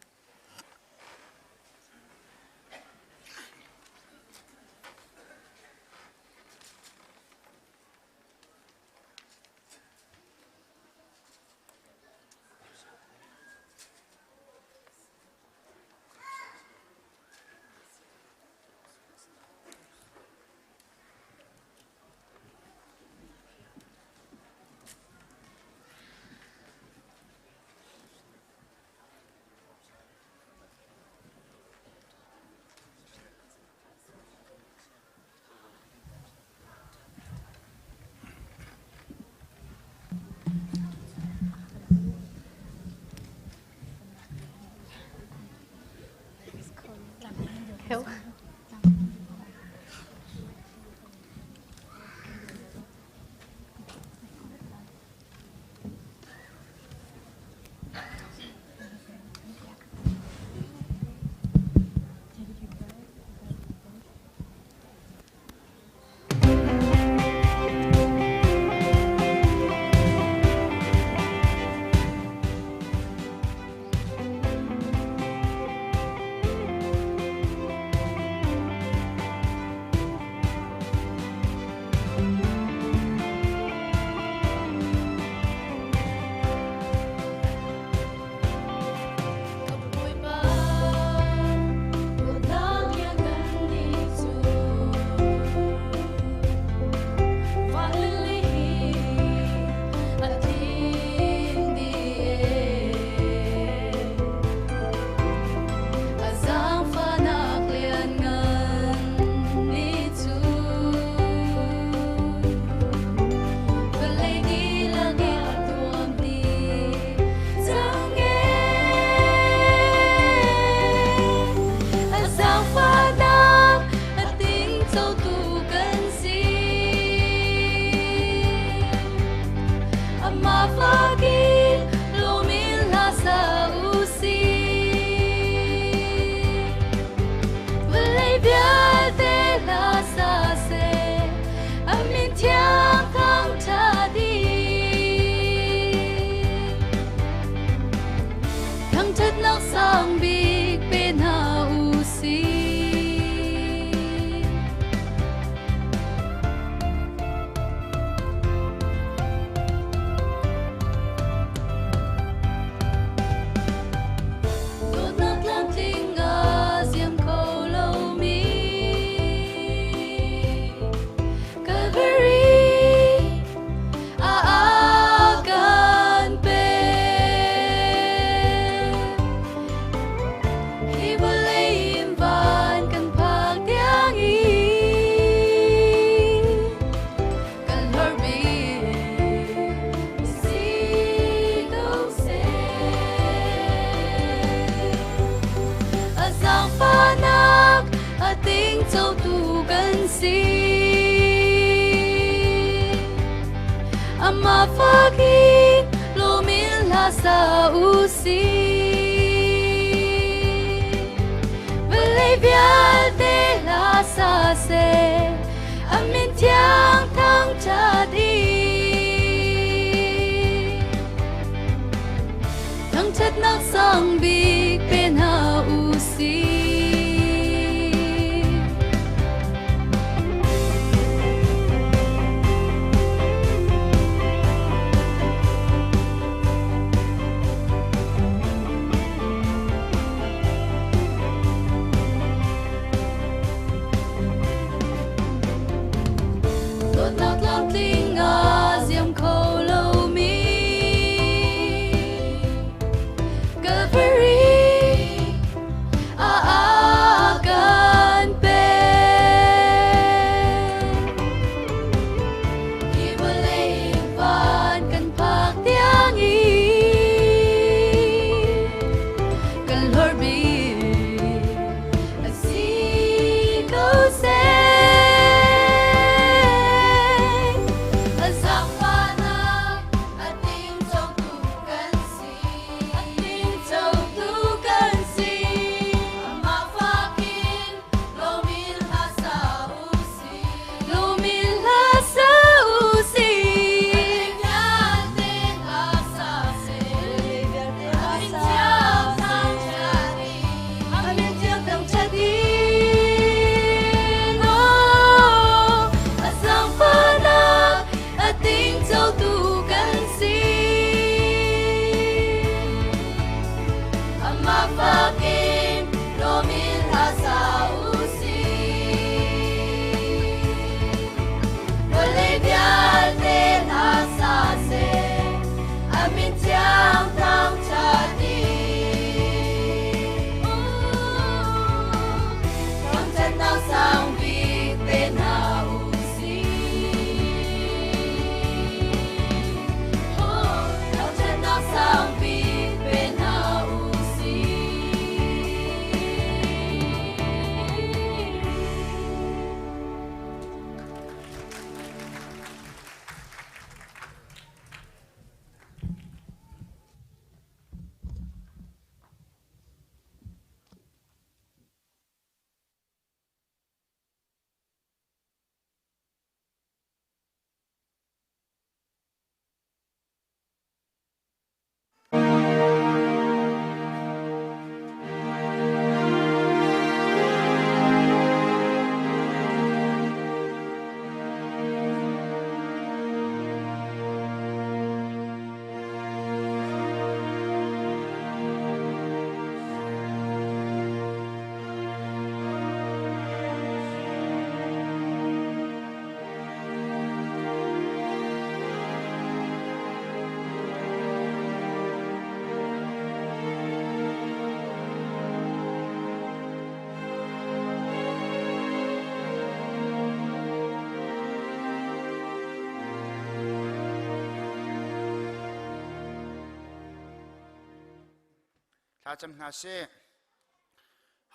Thlacam hna sih.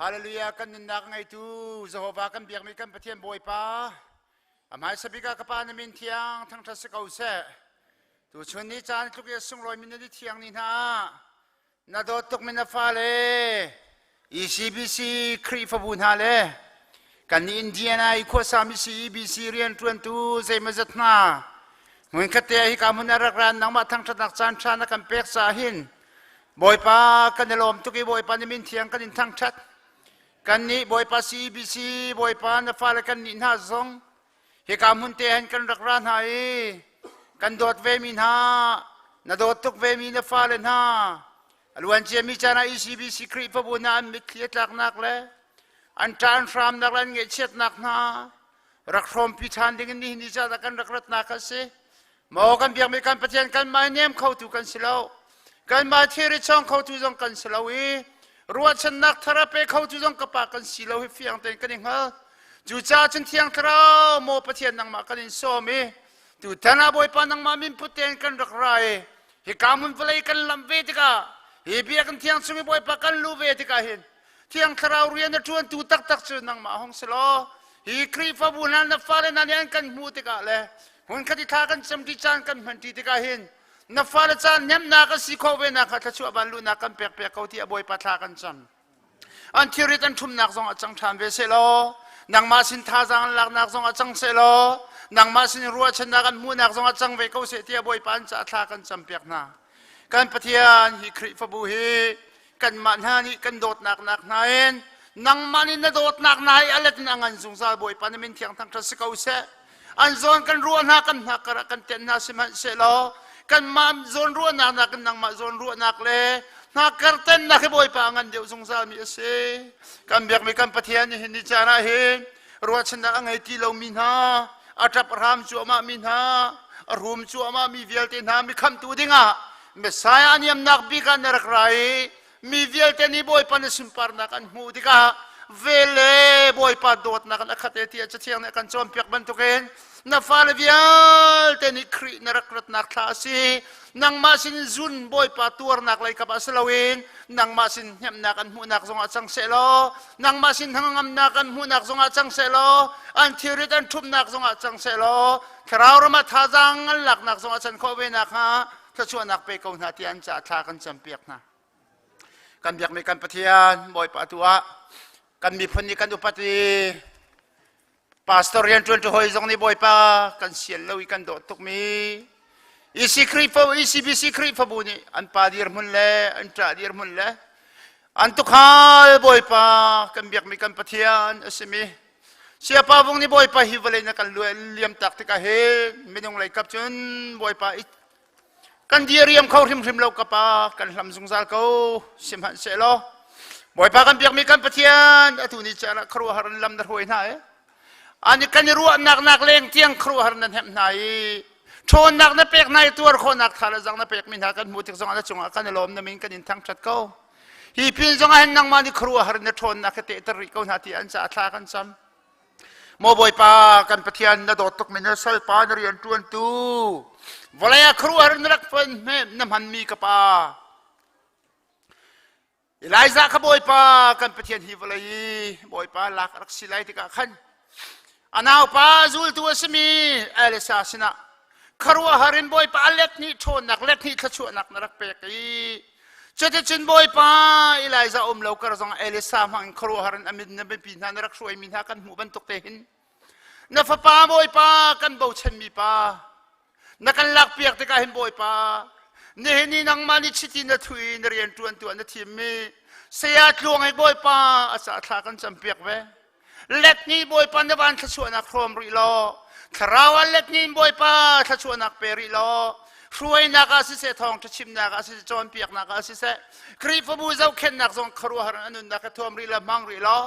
Hallelujah kan nunnak ngeitu Jehovah kan biakmi kan Pathian Bawipa a hmaisa bik ah ka pa na min thiang thangṭhat si ko seh. Tuchun ni caan tluk i a sunglawi mi na ni thiang ni hna ah na dawt tukmi na fale ECBC Khrihfabu hna le kan nih Indiana i khuasami CEBC rianṭuantu zeimawzat hna hmunkhat te ah hika hmun ah rak ran nangmah thangṭhatnak caan ṭha na kan pek caah hin Bawipa kan i lawm tuk i Bawipa na min thiang kan in thangṭhat. Kannih Bawipa CEBC Bawipa na fale kan nih hna zong hika hmun te hin kan rak ra hna i kan dawt vemi hna na dawt tuk vemi na fale hna a luanciami caan ah ECBC Khrihfabu hna an mitthli a tlaknak le an ṭan hramnak le an ngaihchiatnak hna rak hrawmpi ṭhan ding in nihin ni caan ah kan rak ratnak a si. Maw kan biakmi kan Pathian kanmah nem khotu kan si lo. Kanmah thilri chawng khotu zong kan si lo i ruahchannak thar a pe khotu zong ka pa kan si lo hi fiang tein kan i hngal. Cucaah cun Thiang Thlarau maw Pathian nangmah kan in sawm i tutan ah Bawipa nangmah min put tein kan rak ra i hika hmun vawlei kan lamh ve tikah hi biakinn thiang chung i Bawipa kan luh ve tikah hin Thiang Thlarau rian a ṭuantu taktak cu nangmah hong si law hi Khrihfabu hna na fale hna nih an kan hmuh tikah le hmunkhat i thla kan cam ṭi caan kan hman ṭi tikah hin na fale caan nemnak a si khawh ve nakhnga thluachuah van luhnak kan pek piak ko tiah Bawipa thla kan cam. An thilrit an ṭhumnak zong a cang ṭhan ve seh law nangmah sin thazaang an laknak zong a cang seh law nangmah sin ruahchannak an hmuhnak zong a cang ve ko seh tiah Bawipa an caah thla kan cam piak hna. Kan Pathian hi Khrihfabu hi kanmah hna nih kan dawtnak nak hna in nangmah nih na dawtnak hna hi a let in a ngan zungzal Bawipa na min thiang thangṭhat si ko seh an zawn kan ruah hna kan hna karah kan tenh hna sihmanhsehlaw kanmah zawn ruahnak nakin nangmah zawn ruahnak le hna kartennak hi Bawipa a ngan deuh zungzal mi a si kan biakmi kan Pathian nih hin ni caan ah hin ruahchannak a ngei ti lomi hna a ṭap hram cuahmah mi hna a rum cuahmah mi vialte hna mi khamtu dingah Messiah a niamnak bik ah na rak ra i mi vialte nih Bawipa na sunparnak an hmuh tikah vel le Bawipa dawtnak in a khat e tiah Cathiang nih a kan cawnpiak bantukin na fale vialte nih Khrih na rak ratnak thla a si. Nangmah sin zun Bawipa tuarnak lei kap ah si loin nangmah sin hnemhnak an hmuhnak zongah cang seh law nangmah sin hnangamnak an hmuhnak zongah cang seh law an thilrit an ṭhumnak zongah cang seh law thlarau ram ah thazaang an laknak zongah can khawh ve nakhnga thluachuahnak pe ko hna tiah an caah thla kan campiak hna. Kan biakmi kan Pathian Bawipa tu ah kan miphun nih kan upat i pastor rianṭuan ṭu hawi zong nih Bawipa kan sial lo i kan dawt tukmi EC Khrihfabu ECBC Khrihfabu nih an pa dirhmun le an ṭah dirhmun le an tukhal Bawipa kan biakmi kan Pathian a simi Siapa vung nih Bawipa hi vawlei na kan liam tak tikah hin minung lei kap cun Bawipa i kan diriam kho hrimhrim lo ka pa kan hlam zungzal ko sihmanhsehlaw Bawipa kan biakmi kan Pathian atu ni caan ah khuaruahhar in lam na hruai hna i ani kan i ruahnak nak leng tiang khuaruahhar nan hemh hna i ṭhawnnak na pek hna i tuar khawhnak tha le zang na pekmi hna kan hmuh tik zongah na cungah kan i lawm na min kan in thangṭhat ko Hi pin zong ah hin nangmah nih khuaruahhar in na ṭhawnnak ka tehter rih ko hna ti an caah thla kan cam. Maw Bawipa kan Pathian na dawt tukmi na salpa na rian ṭuantu vawlei ah khuaruahhar in na rak na hmanmi ka pa Elijah kha Bawipa kan Pathian hi vawlei i Bawipa lak a rak si lai tikah khan A naupa zultu a simi Elisa sinah khuaruahhar in Bawipa a let hnih ṭhawnnak let hnih thluachuahnak na rak pek i cuticun Bawipa Elijah um lo kar zong Elisa hmang in khuaruahhar in a min na biapi hna na rak hruaimi hna kan hmuh bantuk te hin na fapa Bawipa kan bochanmi pa na kan lakpiak tikah hin Bawipa nihin ni nangmah nih chiti na thu i na rian ṭuan tu ah na thimmi saya tluang hi Bawipa a ca thla kan campiak ve let ni Bawipa na van thluachuahnak hrawm rih law thlarau ah let ni in Bawipa thluachuahnak pe rih law hruainak ah siseh thawngṭha chimnak ah siseh cawnpiaknak ah siseh Khrihfabu zohkhenhnak zong khuaruahhar in a nunnak ka thuam rih la hmang rih law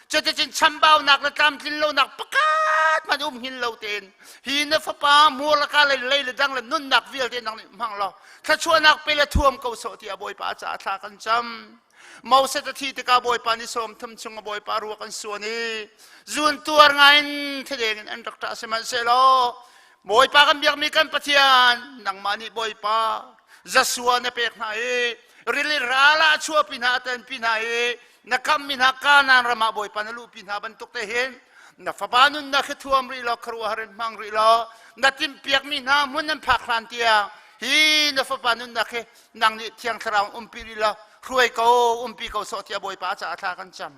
cuticun chambaunak le tlamtlin lonak pakhat hmanh um hngin lo tein hi na fapa hmur le ka lei lei le dang le nunnak vialte nang nih hmang law thluachuahnak pe le thuam ko sawh tiah Bawipa caah thla kan cam Moses a thi tikah Bawipa nih sawm thum chung a Bawipa ruak an suan i zun tuar ngaiin thadeng in an rak ṭah sihmanhsehlaw Bawipa kan biakmi kan Pathian nangmah nih Bawipa Joshua na pek hna i. Rili ral ah chuahpi hna a tanpi hna i na kammi hna Kanaan ram ah Bawipa na luhpi hna bantuk te hin na fapa nunnak hi thuam rih law khuaruahhar in hmang rih law na timhpiakmi hna hmun an phak hlan tiang hi na fapa nunnak hi nang nih Thiang Thlarau umpi rih law hruai ko umpi ko sawh tiah Bawipa caah thla kan cam.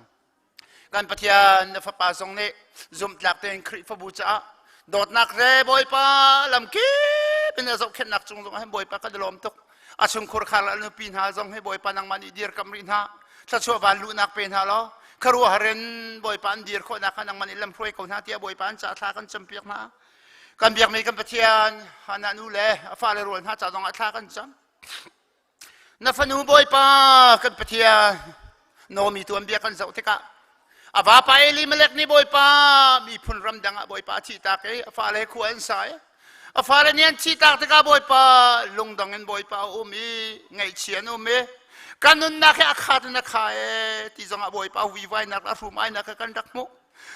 Kan Pathian na fapa zong nih zumhtlak tein Khrihfabu caah dawtnak le Bawipa lamkip in a zohkhenhnak cung zong ah hin Bawipa kan i lawm tuk. A chungkhur khar le nupi hna zong hi Bawipa nangmah nih dirkamh rih hna. Thluachuah van luhnak pe hna law khuaruahhar in Bawipa an dir khawhnak kha nangmah nih lamhruai ko hna tiah Bawipa an caah thla kan campiak hna. Kan biakmi kan Pathian Hannah nu le a fale rual hna ca zong ah thla kan cam. Na fanu Bawipa kan Pathian Naomi tuanbia kan zoh tikah a vapa Elimelech nih Bawipa miphun ramdang ah Bawipa a thihtak i a fale khua an sa i a fale nih an thihtak tikah Bawipa lungdong in Bawipa a um i ngaihchia an um i kan nunnak hi a khat in a kha e ti zongah Bawipa vuivainak a hrum ainak kha kan rak hmuh.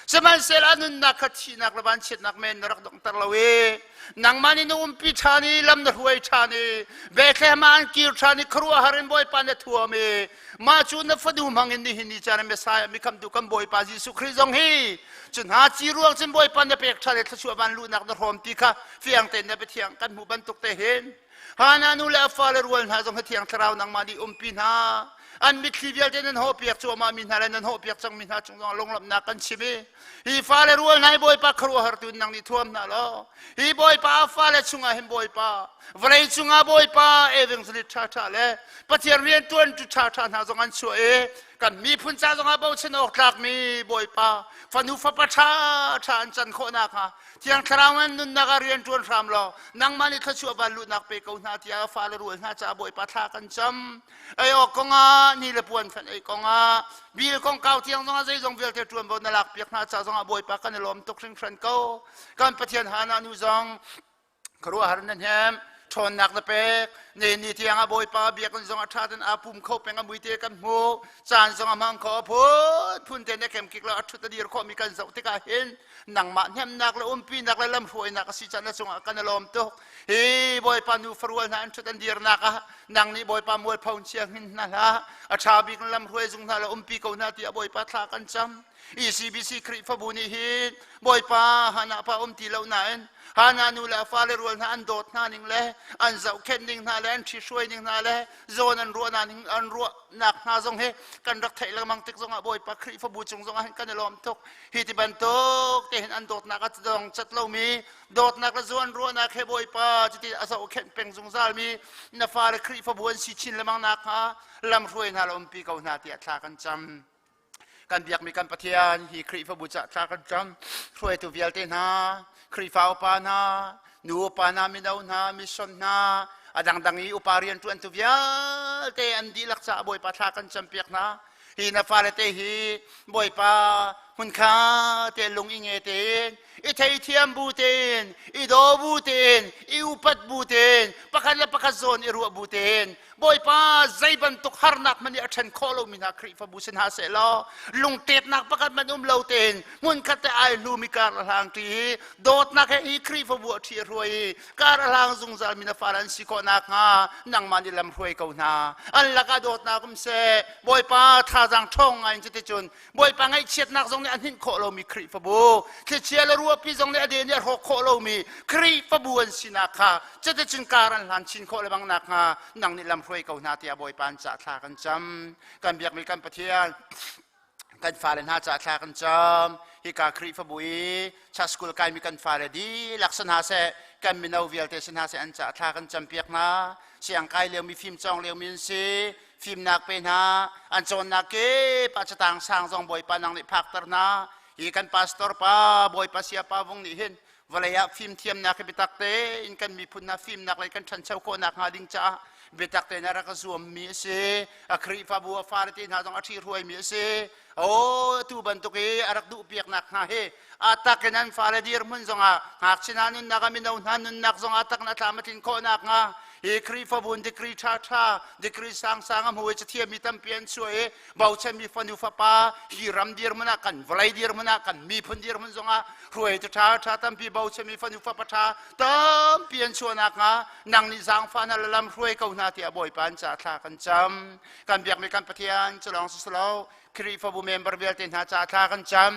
Sihmanhsehlaw a nunnak kha thihnak le vanchiatnak men na rak donghter lo i nangmah nih na umpi ṭhan i lam na hruai ṭhan i Bethlehem ah an kir ṭhan i khuaruahhar in Bawipa na thuam i mah cu na fanu hmang in nihin ni caan ah Messiah mikhamtu kan Bawipa Jesuh Khrih zong hi cu hna ci ruang cun Bawipa na pek ṭhan i thluachuah van luhnak na hrawm ti kha fiang tein na biathiang kan hmuh bantuk te hin Hana nu le a fale rual hna zong hi Thiang Thlarau nangmah nih umpi hna. An mitthli vialte nan hawhpiak cuahmah mi hna le nan hawhpiak cangmi hna cung zongah lunglawmhnak kan chim i hi fale rual hna hi Bawipa khuaruahhar tu in nang nih thuam hna law hi Bawipa a fale chungah hin Bawipa vawlei cungah Bawipa evangelist ṭhaṭha le Pathian rianṭuan tu ṭhaṭha hna zong an chuah i kan miphun ca zongah bochan awk tlakmi Bawipa fanu fapa ṭhaṭha an can khawh nakhnga Thiang Thlarau in nunnak ah rian ṭuan hram law nangmah nih thluachuah van luhnak pe ko hna tiah fale rual hna caah Bawipa thla kan cam. Ei awk kongah ni le puan khan ei kongah bil kongkau tiang zongah zeizong vialte ṭuanvo na lak piak hna ca zongah Bawipa kan i lawm tuk hringhran ko. Kan Pathian Hana nu zong khuaruahhar na hnem ṭhawnnak na pek ne ni tiang ah Bawipa biakinn zong a ṭha ten aa pum kho peng a muite kan hmu caan zong a hmang kho a phun phun te na kem kik lo a ṭhut a dir khawhmi kan zoh tikah hin nangmah hnemnak le umpinak le lamhruainak a si caan na cungah kan i lawm tuk hi Bawipa nu farual hna an ṭhut an dirnak ah nang nih Bawipa mualpho chia hngin hna hlah a ṭha bik in lamhruai zung hna le umpi ko hna tiah Bawipa thla kan cam ECBC Khrihfabu nih hin Bawipa Hannah pa um ti lo nain Hannah nu le a fale rual hna an dawt hna ning le an zohkhenh ning hna le an ṭhihruai ning hna le zawn an ruahnak ning an ruahnak hna zong hi kan rak theih lengmang tik zongah Bawipa Khrihfabu cung zongah hin kan i lawm tuk hi ti bantuk te hin an dawtnak a dong cat lomi dawtnak le zawn ruahnak he Bawipa cuti a zohkhenh peng zungzalmi na fale Khrihfabu an si chin lengmang nakhnga lamhruai hna le umpi ko hna tiah thla kan cam. Kan biakmi kan Pathian hi Khrihfabu caah thla kan cam. Hruaitu vialte hna, Khrihfa upa hna, nu upa hna, mino hna, mission hna, a dangdang i upa rianṭuantu vialte an dihlak caah Bawipa thla kan campiak hna. Hi na fale te hi Bawipa hmunkha te lung i nge tein, i theithiam bu tein, i daw bu tein, i upat bu tein, pakhat le pakhat zawn i ruah bu tein Bawipa zei bantuk harnak hmanh nih a ṭhen khawh lomi hna Khrihfabu si hna seh law lungtetnak pakhat hmanh um lo tein hmunkhat te ai hlumi kar a hlang ṭi i dawtnak he hi Khrihfabu a ṭhi a hruai i kar a hlang zungzal mi na fale an si khawh nakhnga nangmah nih lam hruai ko hna. An lakah dawtnak um seh. Bawipa thazaang ṭhawng ngai in cuticun Bawipa ngaihchiatnak zong nih a hninh khawh lomi Khrihfabu, thlichia le ruahpi zong nih a den i a hrawk khawh lomi Khrihfabu an sinak kha cuticun kar an hlan chin khawh lebang nakhnga nang nih lam hruai ko hna tiah Bawipa an cah thla kan cam. Kan biakmi kan Pathian, kan fale hna cah thla kan cam. Hika Khrihfabu i church school kaimi kan fale dihlak si hna seh, kan mino vialte si hna seh an cah thla kan campiak hna. Siang kai liomi fimcawng liomi an si. Fimnak pe hna, an cawnnak kip ah catang sang zong Bawipa nang nih phakter hna. Hi kan pastor pa Bawipa Siapa Vung nih hin vawlei ah fimthiamnak hi biatak tein kan miphun hna fimnak lei kan ṭhancho khawh nakhnga ding caah biatak tein a rak zuammi a si. A Khrihfabu a fale te hna zong a ṭhihruaimi a si. Aw atu bantuk i a rak duhpiaknak hna hi a tak in an fale dirhmun zongah ngakchia hna nunnak ah mino hna nunnak zongah a tak in a tlam a tlin khawh nakhnga hi Khrihfabu in degree ṭhaṭha degree sangsang a hmu i cathiammi tampi an chuah i bochanmi fanu fapa hi ram dirhmun ah kan vawlei dirhmun ah kan miphun dirhmun zongah hruaitu ṭhaṭha tampi bochanmi fanu fapa ṭha tampi an chuah nakhnga nang nih zaangfah na lam hruai ko hna. hna tiah Bawipa an ca thla kan cam. Kan biakmi kan Pathian cu lawng si lo Khrihfabu member vialte hna ca thla kan cam.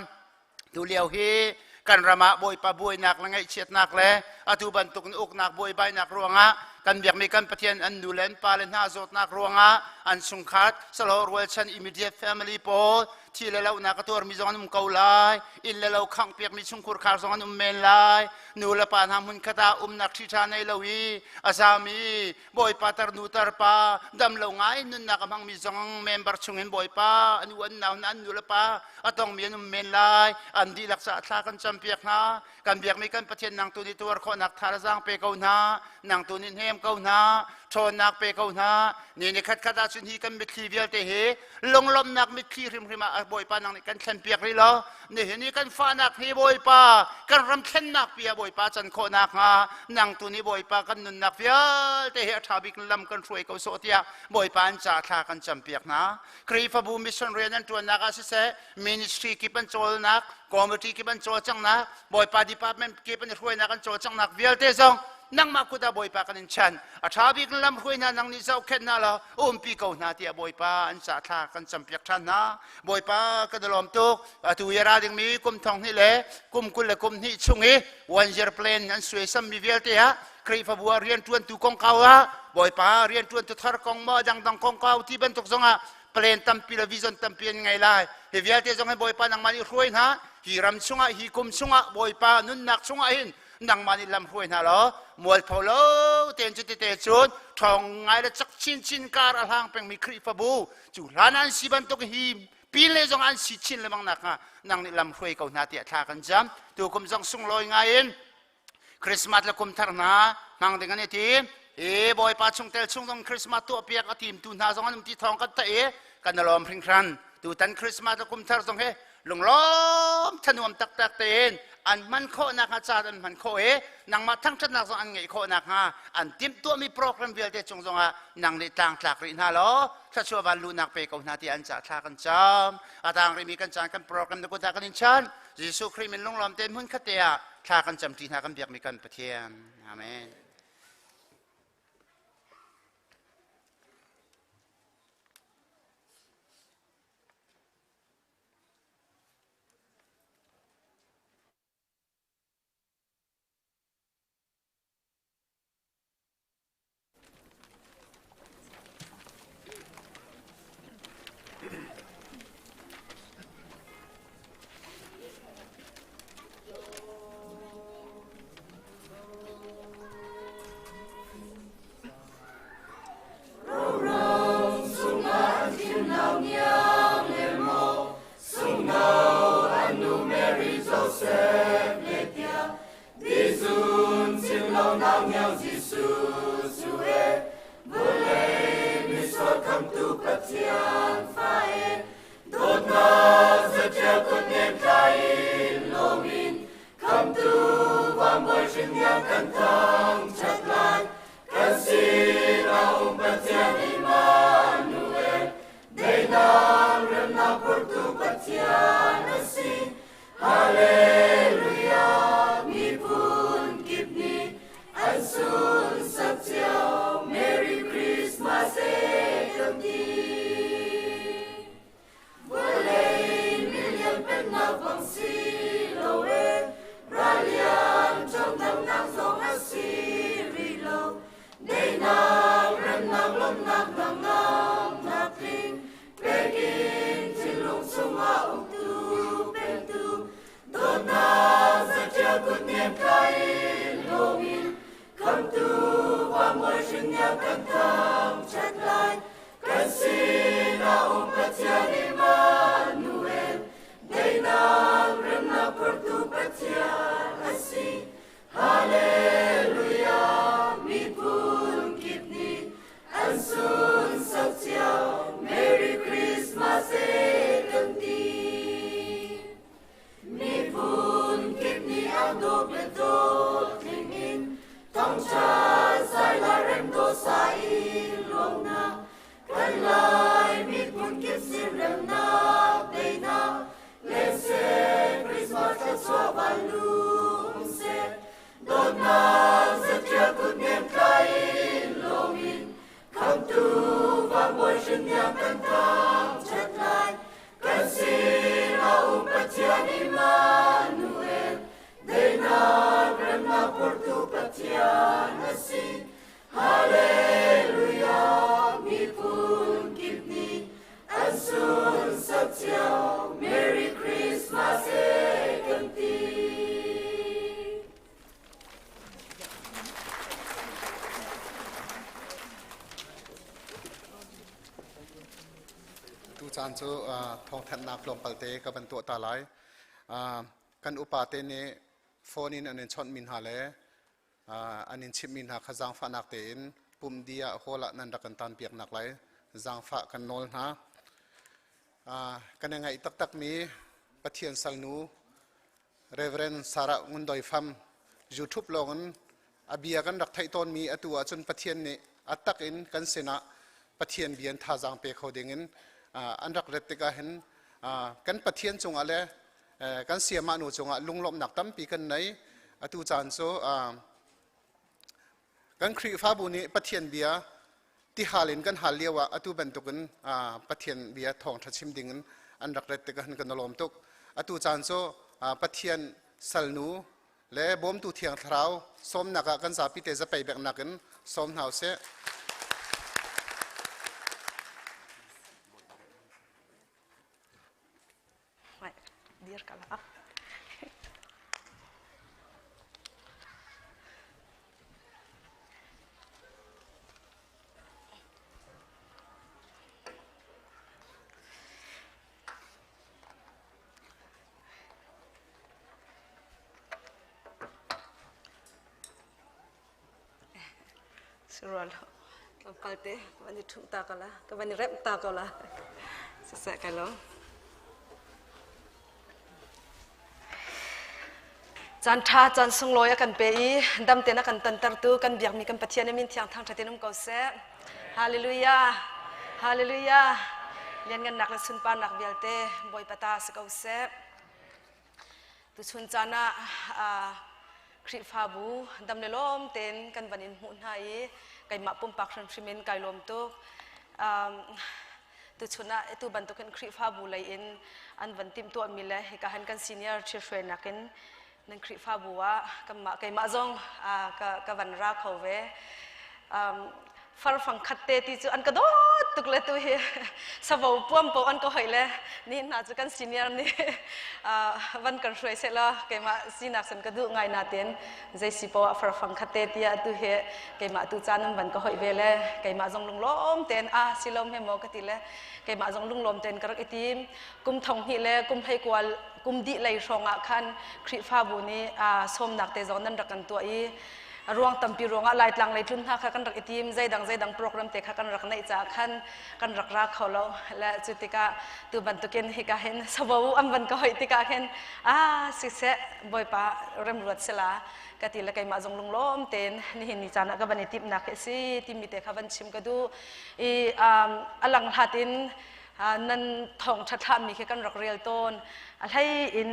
Tu lio hi kan ram ah Bawipa buainak le ngaihchiatnak le atu bantuk in uknak buaibainak ruangah kan biakmi kan Pathian an nu le an pa le hna zawtnak ruangah an chungkhat salo rualchan immediate family pawl thi le lonak a tuarmi zong an um ko lai inn le lo khangh piakmi chungkhur khar zong an um men lai nu le pa hna hmun khat ah umnak ṭhiṭha nei lo i a zami bawipa tar nu tar pa dam lo ngai nunnak a hmangmi zong member chungin bawipa an u an nau hna an nu le pa a tongmi an um men lai an dihlak caah thla kan campiak hna kan biakmi kan Pathian nang tu nih tuar khawhnak thazaang pe ko hna nang tu nih hnem ko hna ṭhawnnak pe ko hna ni ni khat khat ahcun hi kan mitthli vialte hi lunglawmhnak mitthli hrimhrim ah Bawipa nang nih kan thlenpiak rih lo nihin i kan fahnak hi Bawipa kan ram thlennak pi ah Bawipa can khawh nakhnga nang tu nih Bawipa kan nunnak vialte hi a ṭha bik lam kan hruai ko sawh tiah Bawipa an ca thla kan campiak hna Khrihfabu mission rian an ṭuannak ah siseh ministry kip an cawlnak committee kip an cawlcanghnak Bawipa department kip an i hruainak an cawlcanghnak vialte zong nangmah kut ah Bawipa kan in chan a ṭha bik lam hruai hna nang nih zohkhenh hna law umpi ko hna tiah Bawipa an ca thla kan campiak ṭhan hna Bawipa kan i lawm tuk atu i a ra dingmi kum thong hnih le kum 20 le kum hnih chung i one year plan an suaisammi vialte ah Khrihfabu ah rianṭuantu kongkau ah Bawipa rianṭuantu thar kong maw dangdang kongkau ti bantuk zongah plan tampi le vision tampi an ngei lai hi vialte zong hi Bawipa nangmah nih hruai hna hi ram chungah hi kum chungah Bawipa nunnak chungah hin nangmah nih lam hruai hna law mualpho lo tein cu tete cun ṭhawng ngai le cak chinchin kar a hlang pengmi Khrihfabu cu hlan an si bantuk hi pin le zong an si chin lengmang nakhnga nang nih lam hruai ko hna tiah thla kan cam tukum zong sunglawi ngai in Christmas le kum thar hna hmang ding an i tim i Bawipa chungtel chung zong Christmas tuahpiak a timtu hna zong an um ti thawng kan theih i kan i lawm hringhran tutan Christmas le kum thar zong hi lunglawm thanuam taktak tein an hman khawh nakhnga caan an hman khawh i nangmah thangṭhatnak zong an ngeih khawh nakhnga an timhtuahmi program vialte cung zongah nang nih tlangtlak rih hna law thluachuah van luhnak pe ko hna tiah an cah thla kan cam a tang rihmi kan caan kan program na kut ah kan in chan Jesuh Khrih min lunglawm tein hmun khat te ah thla kan camṭi hna kan biakmi kan Pathian. Amen. caan cu thawngthanhnak tlawmpal te ka van tuah ta lai. Kan upa te nih phone in an in chawnhmi hna le an in chimhmi hna kha zaangfahnak tein pumh dih ah hall ah nan rak kan tanpiaknak lai zaangfah kan nawl hna. Kan i ngaih taktakmi Pathian salnu Reverend Sarah Ngun Doi Fam YouTube lawngin a bia kan rak theih tawnmi atu ahcun Pathian nih a tak in kan sinah Pathian bia in thazaang pe kho dingin an rak ret tikah hin kan Pathian cungah le kan sayamah nu cungah lunglawmhnak tampi kan nei. Atu caan cu kan Khrihfabu nih Pathian bia tihal in kan hal lio ah atu bantukin Pathian bia thawngṭha chim dingin an rak ret tikah hin kan i lawm tuk. Atu caan cu Pathian salnu le bawmtu thiang thlarau sawmnak ah kan zapi te zapei beknak in sawm hna usih. Dir ka la. Surual tlawmpal te ka van i ṭhumh ta ko la, ka van i remh ta ko la. Siseh kai lawm. Caan ṭha, caan sunglawi a kan pe i dam tein a kan tontertu kan biakmi kan Pathian i min thiang thangṭhat in um ko seh. Hallelujah! Hallelujah! Lianngannak le sunparnak vialte Bawipa ta si ko seh. Tuchun caan ah Khrihfabu dam le lawm tein kan van in hmuh hna i keimah pumpak hrimhrim in kai lawm tuk. Tuchun ah atu bantukin Khrihfabu lei in an van timhtuahmi le hika han kan senior ṭhithruainak in nan Khrihfabu ah kanmah keimah zong ka, ka van ra kho ve. Farfang khat te ti cu an ka dawt tuk le tu hi savo puam po an ka hoi le ni hna cu kan senior nih van kan hruai seh law keimah sinak san ka duh ngai na ten zei si po ah farfang khat te tia tu hi keimah tu caan an van ka hoi ve le keimah zong lunglawm ten a silom he mo ka ti le keimah zong lunglawm ten ka rak i tim kum thong hnih le kum hlei kual kum dih lei hrawng ah khan Khrihfabu nih sawmnak te zong nan rak kan tuah i ruang tampi ruangah Laitlang lei tlun hna kha kan rak i tim zeidang zeidang program te kha kan rak neih caah khan kan rak ra kho lo le cu tikah tu bantukin hika hin savo an van ka hoih tikah khin ah siseh bawipa remruat sila ka ti le keimah zong lunglawm tein nihin ni caan ah ka van i timhnak hi si timi te kha van chim ka duh i a lang hlat in nan thawng ṭha thlahmi khi kan rak rel tawn a hlei in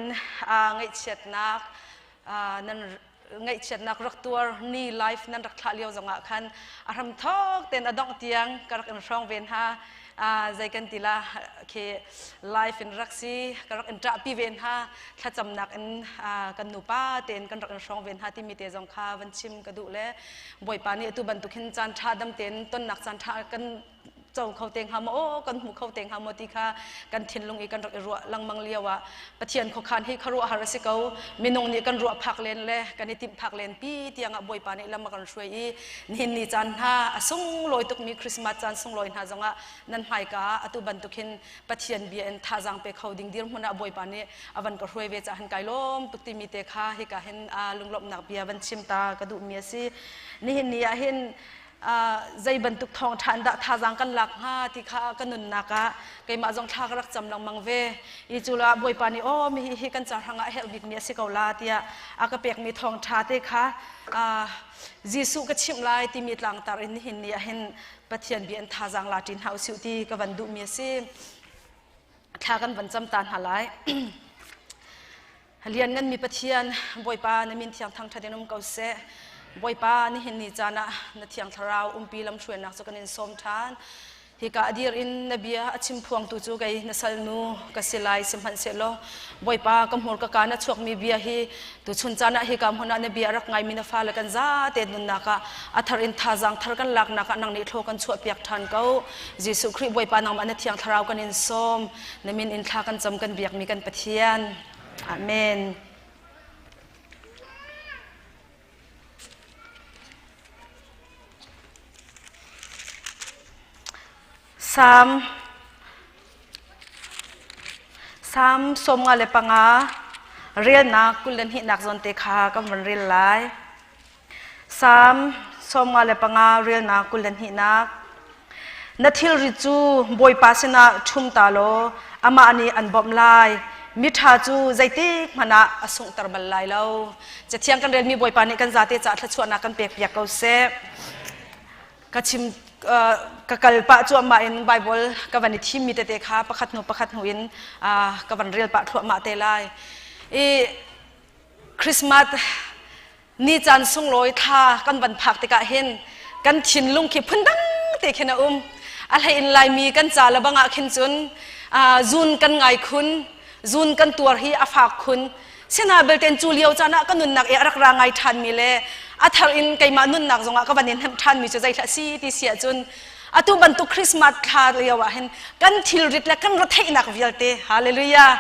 ngaihchiatnak nan ngaihchiatnak rak tuar ni life nan rak thlah lio zongah khan a hram thawk ten a dongh tiang ka rak in hrawng ve hna zei kan ti la khi life in rak si ka rak in ṭahpi ve hna thlacamnak in kan nupa tein kan rak in hrawng ve hna timi te zong kha van chim ka duh le Bawipa nih atu bantuk hin caan ṭha dam tein tonnak caan ṭha kan co kho te hnga maw aw kan hmu kho te hnga maw ti kha kan thinlung i kan rak i ruah lengmang lio ah Pathian khuakhan hi khuaruah har a si ko minung nih kan ruah phak len le kan i timh phak len pi tiangah Bawipa nih lam a kan hruai i nihin ni caan hna a sunglawi tukmi Christmas caan sunglawi hna zongah nan hmaika ah atu bantuk hin Pathian bia in thazaang pe kho ding dirhmun ah Bawipa nih a van ka hruai ve caah hin kai lawm tuk timi te kha hika hin lunglawmhnak bia van chim ta ka duhmi a si nihin ni ah hin zei bantuk thawngṭha in dah thazaang kan lak hnga ti kha ka nunnak ah keimah zong thla ka rak cam lengmang ve i cu la Bawipa nih aw mi hi kan cahrang ah a herh bikmi a si ko la tiah a ka pekmi thawngṭha te kha Jesuh ka chimh lai timi tlangtar in nihin ni ah hin Pathian bia in thazaang la ṭin hna usih ti ka van duhmi a si thla kan van cam ta hna lai Liannganmi Pathian, Bawipa na min thiang thangṭhat in um ko seh. Bawipa, nihin ni caan ah na thiang thlarau umpi lamhruainak cu kan in sawm ṭhan. Hika a dir in na bia a chim phuangtu cu kei na salnu ka si lai sihmanhsehlaw Bawipa ka hmur ka kaa na chuakmi bia hi tuchun caan ah hika hmun ah na bia a rak ngaimi na fale kan zate nunnak ah a thar in thazaang thar kan laknak ah nang nih thlaw kan chuahpiak ṭhan ko. Jesuh Khrih Bawipa nangmah na thiang thlarau kan in sawm. Na min in thla kan cam kan biakmi kan Pathian. Amen. Psalm. Salm 55 relnak 22nak zawn te kha kan van rel lai. Salm 55 relnak 22nak Na thilri cu Bawipa sinah ṭhum ta law amah nih an bawmh lai. Miṭha cu zeitik hmanh ah a sunghter bal lai lo. Cathiang kan relmi Bawipa nih kan zate caah thluachuahnak kan pekpiak ko seh. Ka chim ka kal pah cuahmah in Bible ka van i thimmi tete kha pakhat hnu pakhat hnu in ka van rel pah thluahmah te lai. I Christmas ni caan sunglawi thla kan van phak tikah hin kan thinlung khi phundang te khin a um. A hlei in Laimi kan ca le bang ah khin cun zun kan ngai khun, zun kan tuar hi a fak khun. Sina belte cu lio caan ah ka nunnak i a rak ra ngai ṭhanmi le a thar in keimah nunnak zongah ka van in hnemh ṭhanmi cu zeithlah si ti si ahcun atu bantuk Christmas thla lio ah hin kan thilrit le kan retheihnak vialte hallelujah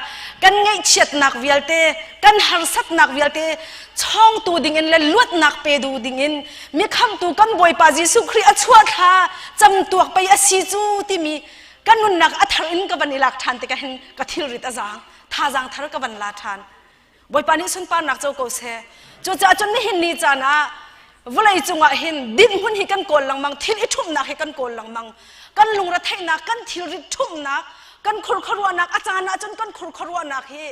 kan ngaihchiatnak vialte kan harsatnak vialte chawngtu dingin le luatnak pe du dingin mi khamtu kan Bawipa Jesuh Khrih a chuah thla camtuak pei a si cu timi kan nunnak a thar in ka van i lak ṭhan tikah hin ka thilrit a zaang thazaang thar ka van la ṭhan Bawipa nih sunparnak co ko seh cucaah cun nihin ni caan ah vawlei cungah hin dinhmun hi kan kawl lengmang thil i ṭhumhnak hi kan kawl lengmang kan lungretheihnak kan thilrit ṭhumhnak kan khurkhuaruahnak a caan ah cun kan khurkhuaruahnak hi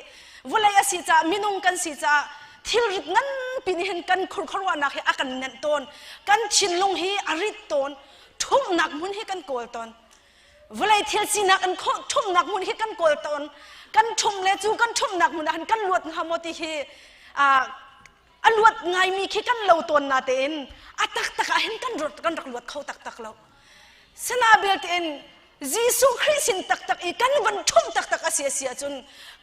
vawlei a si caah minung kan si caah thilrit nganpi nih hin kan khurkhuaruahnak hi a kan nenh tawn kan thinlung hi a rit tawn ṭhumhnak hmun hi kan kawl tawn Vawlei thil sinak in ṭhumhnak hmun hi kan kawl tawn. Kan ṭhumh le cu kan ṭhumhnak hmun ah hin kan luat hnga maw ti hi a luat ngaimi khi kan lo tawn natein a taktak ah hin kan kan rak luat kho taktak lo. Sinabil tein Jesuh Khrih sin taktak i kan van ṭhumh taktak a si a si ahcun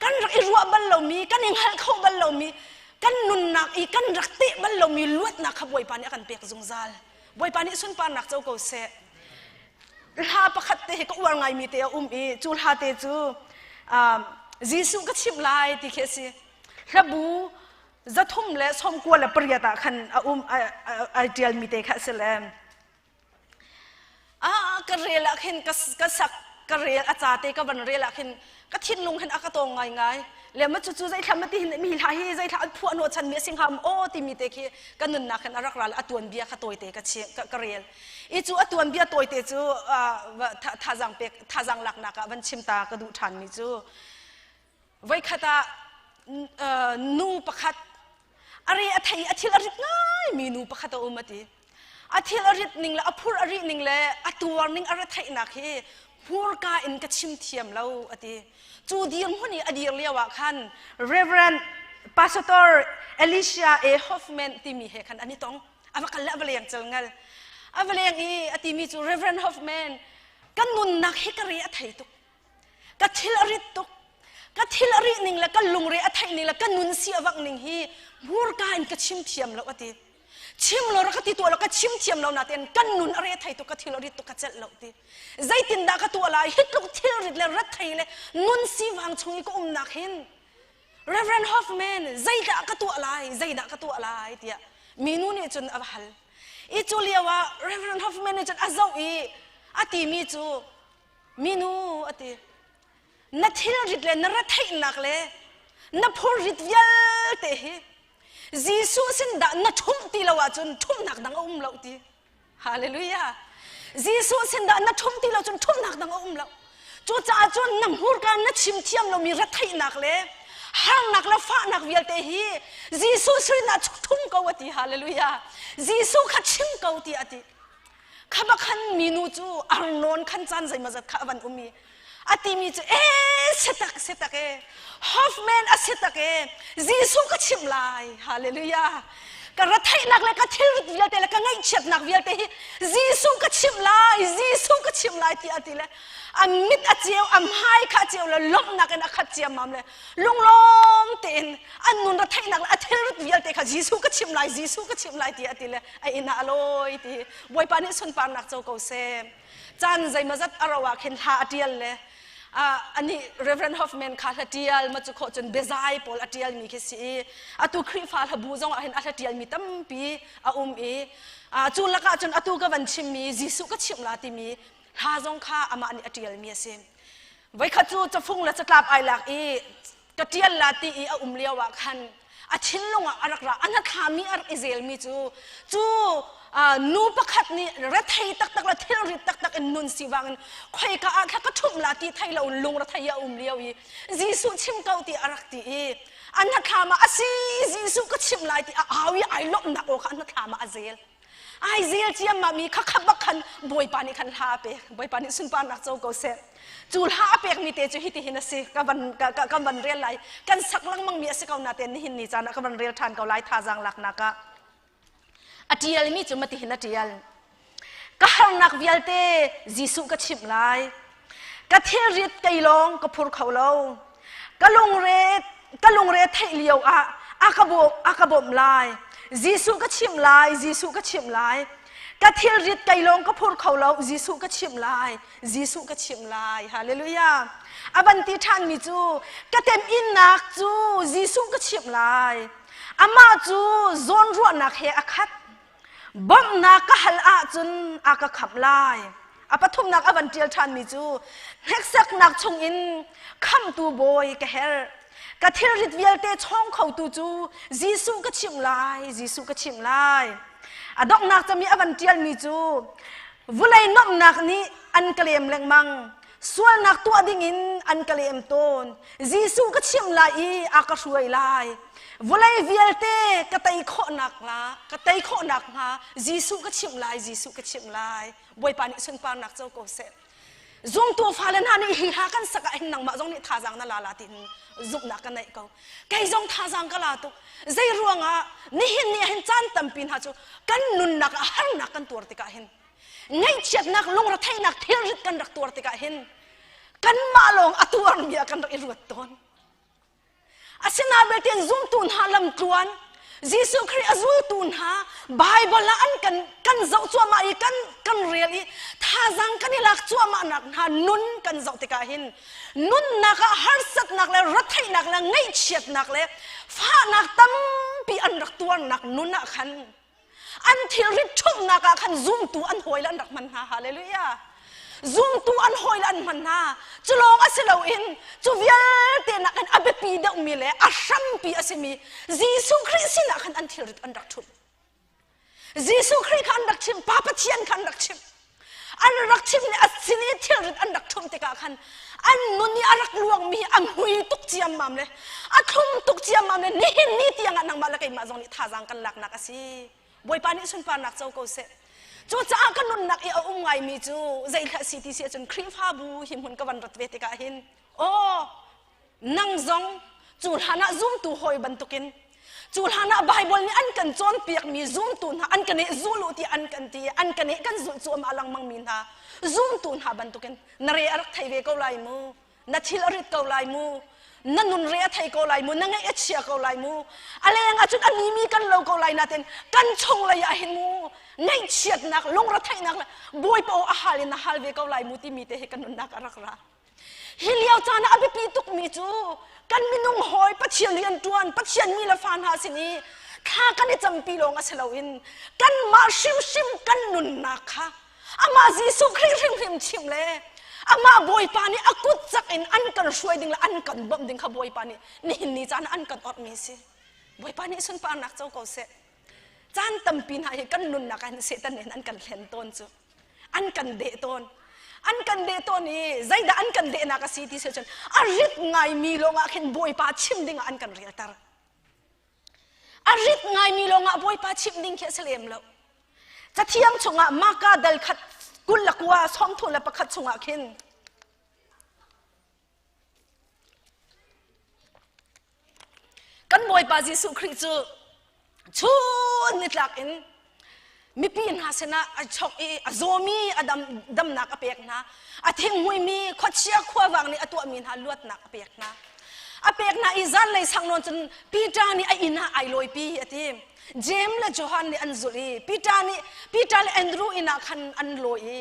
kan rak i ruah bal lomi, kan i hngalh kho bal lomi, kan nunnak i kan rak teh bal lomi luatnak kha Bawipa nih a kan pek zungzal. Bawipa nih sunparnak co ko seh. Hla pakhat te hi ka uar ngaimi te a um i cu hla te cu Jesuh ka chimh lai ti khi a si. Hlabu 398 ah khan a um ai ṭialmi te kha a si le ah ka rel ah khin ka sak ka rel a ca te ka van rel ah khin ka thinlung hin a ka tawng ngaingai le ma cu cu zeithla ma ti hin mi hla hi zeithla an phuah hnawh chan mi a si hnga aw timi te khi ka nunnak hin a rak ral a tuanbia kha tawite ka ka rel i cu a tuanbia tawite cu thazang pek thazang laknak ah van chim ta ka duh ṭhan mi cu voikhat ah nu pakhat a re a thei a thil a rit ngai mi nu pakhat a um a ti a thil a rit ning le a phur a rih ning le a tuar ning a retheihnak hi hmurka in ka chim thiam lo a ti cu dirhmun i a dir lio ah khan Reverend Pastor Alicia A. Hoffman timi he khan an i tong a va kal le a va leng cel ngal a va leng i a timi cu Reverend Hoffman kan nunnak hi ka re a thei tuk ka thil a rit tuk ka thil a rih ning le ka lungre a theih ning le ka nun si a vak ning hi hmurka in ka chim thiam lo a ti chim lo ra ka ti tuah lo ka chim thiam lo natein kan nun a re thei tuk ka thil a rit tuk ka celh lo ti zeitindah ka tuah lai hi tluk thil rit le rat thei le nun si vang chung i ka umnak hin Reverend Hoffman zeidah ka tuah lai zeidah ka tuah lai tiah minu nih cun a va hal i cu lio ah Reverend Hoffman nih cun a zoh i a timi cu Minu a ti. Na thilrit le na retheihnak le na phurrit vialte hi Jesuh sin dah na ṭhumh ti lo ahcun ṭhumhnak dang a um lo ti. Hallelujah. Jesuh sin dah na ṭhumh ti lo cun ṭhumhnak dang a um lo. Cucaah cun na hmurka na chim thiam lomi retheihnak le harnak le fahnak vialte hi Jesuh sin ah ṭhum ko a ti. Hallelujah. Jesuh kha chim ko ti a ti. Kha bak khan minu cu arnawn khan caan zeimawzat kha a van um i a timi cu ee sitak sitak e Hoffman a sitak e Jesuh ka chimh lai hallelujah ka retheihnak le ka thilrit vialte le ka ngaihchiatnak vialte hi Jesuh ka chimh lai Jesuh ka chimh lai ti a ti le a mit a ceu a hmai kha a ceu le lawmhnak in a khat ciammam le lunglawm tein an nun retheihnak le a thilrit vialte kha Jesuh ka chimh lai Jesuh ka chimh lai ti a ti le a inn ah a lawi ti Bawipa nih sunparnak co ko seh caan zeimawzat a ro ah khin hla a tial le ani Reverend Hoffman kha hla tial ma cu khawh cun biazai pawl a tial mi khi si i atu Khrihfa hlabu zong ah hin a hla tial mi tampi a um i cu lakah cun atu ka van chim mi Jesuh ka chimh la timi hla zong kha amah nih a tial mi a si. Voikhat cu cafung le catlap ai lak i ka ṭial la ti i a um lio ah khan a thinlung ah a rak ra a hnathla a rak i zelmi cu cu nu pakhat nih rethei taktak le thilrit taktak in nun si wangin khoika ah thla ka ṭhumh la ti thei lo lung rethei a um lio i Jesuh chim ko ti a rak ti i a hnathlam ah a si Jesuh ka chimh lai ti a au i ai lawmhnak aw kha a hnathlam ah a zel ai zel ciammam i khakha bak khan Bawipa nih khan hla a pek Bawipa nih sunparnak co ko seh cu hla a pekmi te cu hitihin a si ka van ka, ka, ka van rel lai kan sak lengmang mi a si ko natein nihin ni caan ah ka van rel ṭhan ko lai thazaang laknak ah a ṭialmi cu matihin a ṭial ka harnak vialte Jesuh ka chimh lai ka thilrit kei lawng ka phur kho lo ka lungre ka lungre theih lio ah a ka bawm a ka bawmh lai Jesuh ka chimh lai Jesuh ka chimh lai ka thilrit kei lawng ka phur kho lo Jesuh ka chimh lai Jesuh ka chimh lai hallelujah a van ti ṭhan mi cu ka temhinnak cu Jesuh ka chimh lai amah cu zawnruahnak he a khat Bawmhnak ka hal ahcun a ka khamh lai. A pathumnak a van ṭial ṭhanmi cu hneksaknak chungin khamhtu bawi ka herh. Ka thilrit vialte chawng khotu cu Jesuh ka chimh lai, Jesuh ka chimh lai. A donghnak cami a van ṭialmi cu vulei nuamhnak nih an ka lem lengmang. Sualnak tuah dingin an ka lem tawn. Jesuh ka chimh lai i a ka hruai lai. Vawlei vialte ka tei khawhnak la, ka tei khawhnak hnga Jesuh ka chimh lai, Jesuh ka chimh lai. Bawipa nih sunparnak co ko seh. Zumtu fale hna nih hi hla kan sak ah hin nangmah zong nih thazaang na la la tiin zumhnak ka neih ko. Kei zong thazaang ka la tuk. Zei ruangah nihin ni ah hin caan tampi hna cu kan nunnak ah harnak kan tuar tikah hin ngaihchiatnak lungretheihnak thilrit kan rak tuar tikah hin kanmah lawng a tuarmi ah kan rak i ruat tawn. Asinain belte zumtu hna lamtluan Jesuh Khrih a zultu hna Bible ah an kan kan zoh cuahmah i kan kan rel i thazaang kan i lak cuahmah nak hna nun kan zoh tikah hin nunnak ah harsatnak le retheihnak le ngaihchiatnak le fahnak tampi an rak tuarnak nun ah khan An thilrit ṭhumhnak ah khan zumtu an hawile an rak hman hna. Hallelujah. Zumtu an hawile an hman hna. Cu lawng a si loin cu vialte nakin a biapi deuhmi le a hrampi a simi Jesuh Khrih sinah khan an thilrit an rak ṭhumh. Jesuh Khrih kha an rak chimh, Pa Pathian kha an rak chimh. An rak chimh le a sin i thilrit an rak ṭhumh tikah khan an nun i a rak luangmi hi a mui tuk ciammam le a thlum tuk ciammam le nihin ni tiangah nangmah le keimah zong nih thazaang kan laknak a si. Bawipa nih sunparnak co ko seh. Cucaah ka nunnak i a um ngaimi cu zeithlah si ti si ahcun Khrihfabu hi hmun ka van rat ve tikah hin aw nang zong cu hlan ah zumtu hawi bantukin cu hlan ah Bible nih an kan cawnpiakmi zumtu hna an kan i zul u ti an kan ti an kan i kan zulh cuahmah lengmang mi hna zumtu hna bantukin na re a rak thei ve ko lai mu na thil a rit ko lai mu na nun re a thei ko lai mu na ngaih a chia ko lai mu a leng ah cun a mi kan lo ko lai natin kan chung lei ah hin mu ngaihchiatnak lungretheihnak le bawipa aw a hal in a hal ve ko lai mu timi te hi kan nunnak a rak ra Hi lio caan ah a biapi tukmi cu kan minung hawi Pathian rian ṭuan Pathian mi le fa hna sin i thla kan i campi lawng a si loin kanmah hrimhrim kan nunnak kha amah Jesuh Khrih hrimhrim chimh le amah Bawipa nih a kut cak in an kan hruai ding le an kan bawmh ding kha Bawipa nih nihin ni caan ah an kan orhmi a si. Bawipa nih sunparnak co ko seh. Caan tampi hna hi kan nunnak ah hin Satan nih an kan hlen tawn cu. An kan deh tawn. An kan deh tawn i zeidah an kan dehnak a si ti si cun a rit ngaimi lawngah khin Bawipa chim dingah an kan relter. A rit ngaimi lawngah Bawipa chim ding khi a si lem lo. Cathiang chungah Maka dal khat 20 le kua 31 chungah khin Kan Bawipa Jesuh Khrih cu chun nitlak in mipi hna sinah a chok i a zawmi a dam, damnak a pek hna. A thinghmuimi khuachia khuavang nih a tuahmi hna luatnak a pek hna. A pek hna i zanlei sang nawn cun Peter nih a inn ah ai lawipi a ti. James le Johan nih an zulh i Peter nih Peter le Andrew inn ah khan an lawi i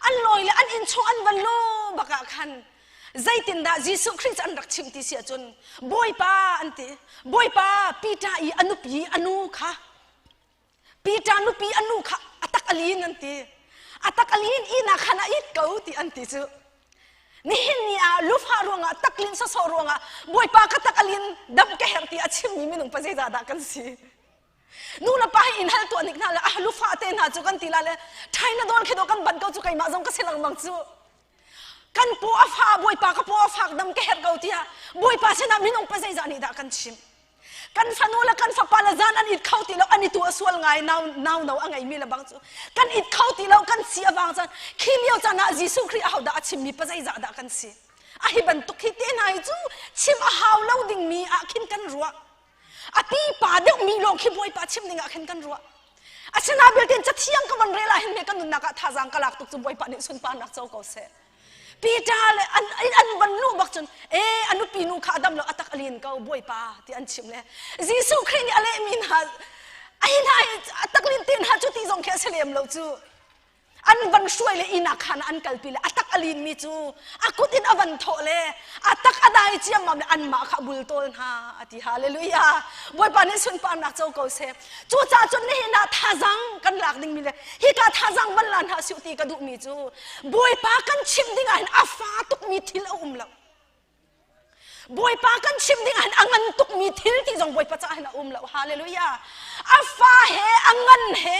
an lawi le an inn chung an van lu bak ah khan zeitindah Jesuh Khrih cu an rak chimh ti si ahcun Bawipa an ti Bawipa Peter i a nupi a nu kha Peter nupi a nu kha a tak a lin an ti a tak a lin inn ah khan a it ko ti an ti cu. Nihin ni ah lufah ruangah taklin sawsawh ruangah Bawipa ka tak alin dam ka herh ti a chimmi minung pa zeizah dah kan si? Nu le pa hi in hal tuah nik hna le ah lufah te hna cu kan ti la le China dol khi do kan ban ko cu keimah zong ka si lengmang cu. Kan paw a fa Bawipa ka paw a fak dam ka herh ko tiah Bawipa sinah minung pa zeizah nih dah kan chim? Kan fanu le kan fapa le zan an it kho ti lo an i tu a sual ngai nau nau no a ngeimi le bang cu kan it kho ti lo kan si a vang caan khi lio caan ah Jesuh Khrih ahodah a chimmi pa zeizah dah kan si? A hi bantuk hi te hna hi cu chim a hau lo dingmi ah khin kan ruah. A pipa deuh mi lawng khi Bawipa chim ding ah khin kan ruah. Asinain belte cathiang ka van rel ah hin me kan nunnak ah thazaang ka lak tuk cu Bawipa nih sunparnak co ko seh. Peter le an an van luh bak cun e a nupi nu kha adam lo atak alin ko Bawipa ti an chim le Jesuh Khrih nih a lehmi hna ai hna atak lin te hna cu ti zong khi a si lem lo cu an van hruai le inn ah khan an kalpi le a tak a linmi cu a kut in a van thawh le a tak a dai ciammam le anmah kha bultawl hna a ti. Hallelujah. Bawipa nih sunparnak co ko seh. Cucaah cun nihin ah thazang kan lak dingmi le hika thazang van la hna siu ti ka duhmi cu Bawipa kan chimh ding ah hin a fa tukmi thil a um lo. Bawipa kan chimh ding ah hin a ngan tukmi thil ti zong Bawipa caah hin a um lo. Hallelujah. A fa he a ngan he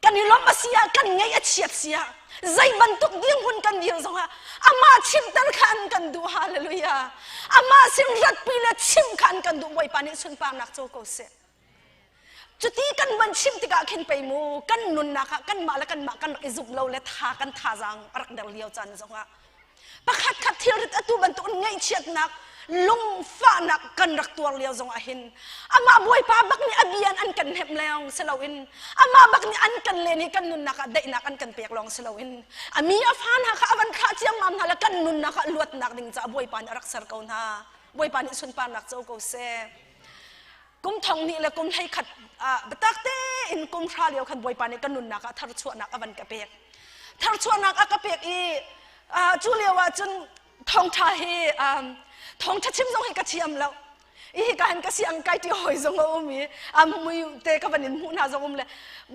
kan i lawmh a si ah kan ngeih a chiat si ah zei bantuk dirhmun kan dir zongah amah chimter kha an kan duh. Hallelujah. Amah sin ratpi le chim kha an kan duh. Bawipa nih sunparnak co ko seh. Cuti kan van chim tikah khin pei mu kan nunnak ah kanmah le kanmah kan rak i zumh lo le tha kan thazaang a rak der lio caan zongah pakhat khat thilrit atu bantuk in ngaihchiatnak lungfahnak kan rak tuar lio zongah hin amah Bawipa bak nih a bian an kan hnemh leng si loin amah bak nih an kan len i kan nunnak ah daihnak an kan pek lawng si loin a mi a fa hna kha a van thlah ciammam hna le kan nunnak ah luatnak ding caah Bawipa nih a rak ser ko hna. Bawipa nih sunparnak co ko seh. Kum thong hnih le kum 11 ah biatak tein kum hra lio khan Bawipa nih ka nunnak ah tharchuahnak a van ka pek. Tharchuahnak a ka pek i cu lio ah cun thawngṭha hi thawngṭha chim zong hi ka thiam lo. I hika hin ka siang kai ti hoi zong a um i a mui te ka van in hmuh hna zong um le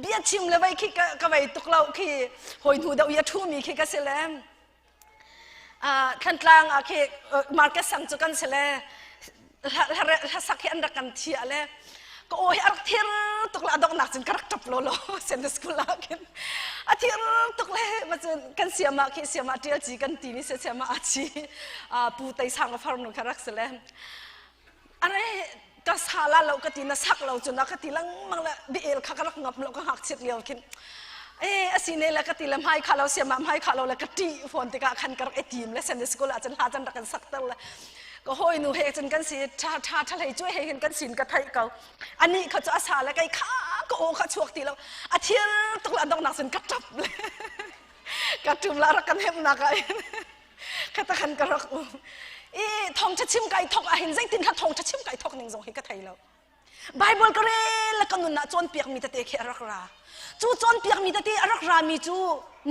bia chim le vei khi ka vei tuk lo khi hawi hnu deuh i a ṭhumi khi ka si le Thantlang ah khi market sang cu kan si le hlasak hi an rak kan thiah le ka aw hi a rak thir tuk le a donghnak cun ka rak ṭap lo lo Sunday school ah khin a thir tuk le ma cun kan siama khi siama ṭial ci kan ti mi si siama a chi pu tei sang a farnu kha rak si le are ka sa la lo ka ti na sak lo cu na ka ti lengmang le biel kha ka rak ngap lo ka ngakchiat lio khin e asine le ka ti le hmai kha lo siama hmai kha lo le ka ṭih fawn tikah khan ka rak i tim le Sunday school ah cun hla cun rak kan sak ter le ka hawi nu he cun kan si tha tha tha hlei cu he hin kan sin ka theih ko ani kha cu a sa le kai kha ka aw kha chuak ti lo a thir tuk le a donghnak cun ka ṭap le ka ṭum la rak kan hemnak ah hin khata khan ka rak um i thawngṭha chim kai thok ah hin zeitin kha thawngṭha chim kai thok ning zong hi ka thei lo. Bible ka rel le ka nun ah cawnpiak mi tete khi a rak ra. Cu cawnpiak mi tete a rak ra mi cu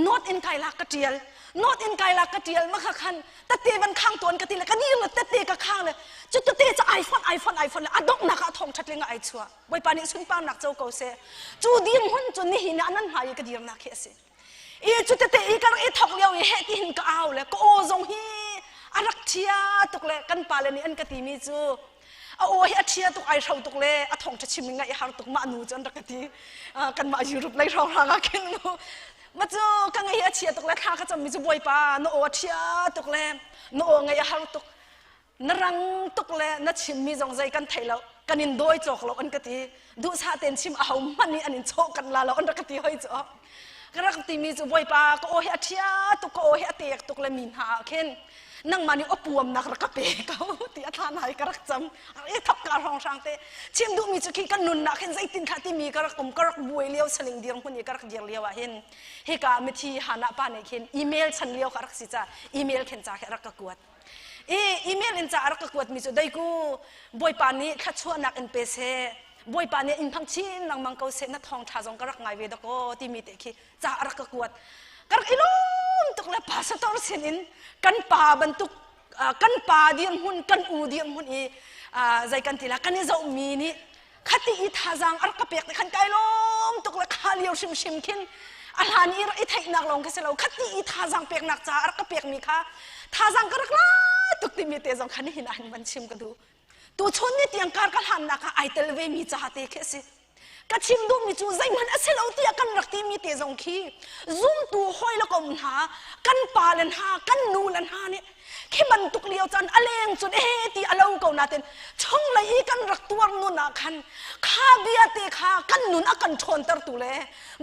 note in kai lak ka ṭial, note in kai lak ka ṭial ma kha khan tete van khang tuan ka ti le ka dir le tete ka khang le cu tete cu ai fonh ai fonh ai fonh le a donghnak ah thawngṭhat ling ah ai chuah. Bawipa nih sunparnak co ko seh. Cu dirhmun cu nihin ah nan hmai i ka dirnak hi a si. I cu tete i ka rak i thok lio i heh ti hin ka au le ka aw zong hi a rak ṭhia tuk le kan pale nih an ka timi cu a aw hi a ṭhia tuk ai hro tuk le a thawngṭha chim in ngaih a har tuk mah nu cu an rak ka ti. Kanmah Europe lei hrawnghrang ah khin mu ma cu ka ngaih hi a chia tuk le thla ka cammi cu Bawipa na aw a ṭhia tuk le na aw ngaih a har tuk na rang tuk le na chimmi zong zei kan thei lo kan in dawi cawk lo an ka ti. Duhsah tein chim a ho hmanh nih an in chawh kan la lo an rak ka ti hoi cu. Ka rak timi cu Bawipa ka aw hi a ṭhia tuk ka aw hi a tek tuk le mi hna ah khin nangmah nih awpuamnak rak ka pe ko ti a thla hna i ka rak cam. I thok ka hrawng hrang te chim duhmi cu khi kan nunnak hin zeitin thla timi ka rak um ka rak buai lio saling dir hmun i ka rak dir lio ah hin hika mithi hana pa nih khin email chan lio kha rak si ca email khen ca khi rak ka kuat. I email in ca a rak ka kuatmi cu deiku Bawipa nih thluachuahnak in pe seh, Bawipa nih in hmang chin lengmang ko seh, na thawngṭha zong ka rak ngai ve dakaw timi te khi ca a rak ka kuat. Ka rak i lawm tuk le pastor sin in kan pa bantuk kan pa dirhmun kan u dirhmun i zei kan ti la kan i zohmi nih khati i thazaang a rak ka pek te khan kai lawm tuk le kha lio hrimhrim khin. A hlan i i theihnak lawng khi si lo khati i thazaang peknak caah a rak ka pekmi kha thazaang ka rak la tuk timi te zong kha nihin ah hin van chim ka duh. Tuchun ni tiang kar ka hlannak ah ai tel ve mi ca te khi a si. Ka chim duhmi cu zeihmanh a si lo tiah kan rak timi te zong khi zumtu hawi le kom hna kan pa le hna kan nu le hna nih khi bantuk lio caan a leng cun eh ti a lo ko natin chunglei i kan rak tuar nun ah khan kha bia te kha kan nun a kan ṭhawntertu le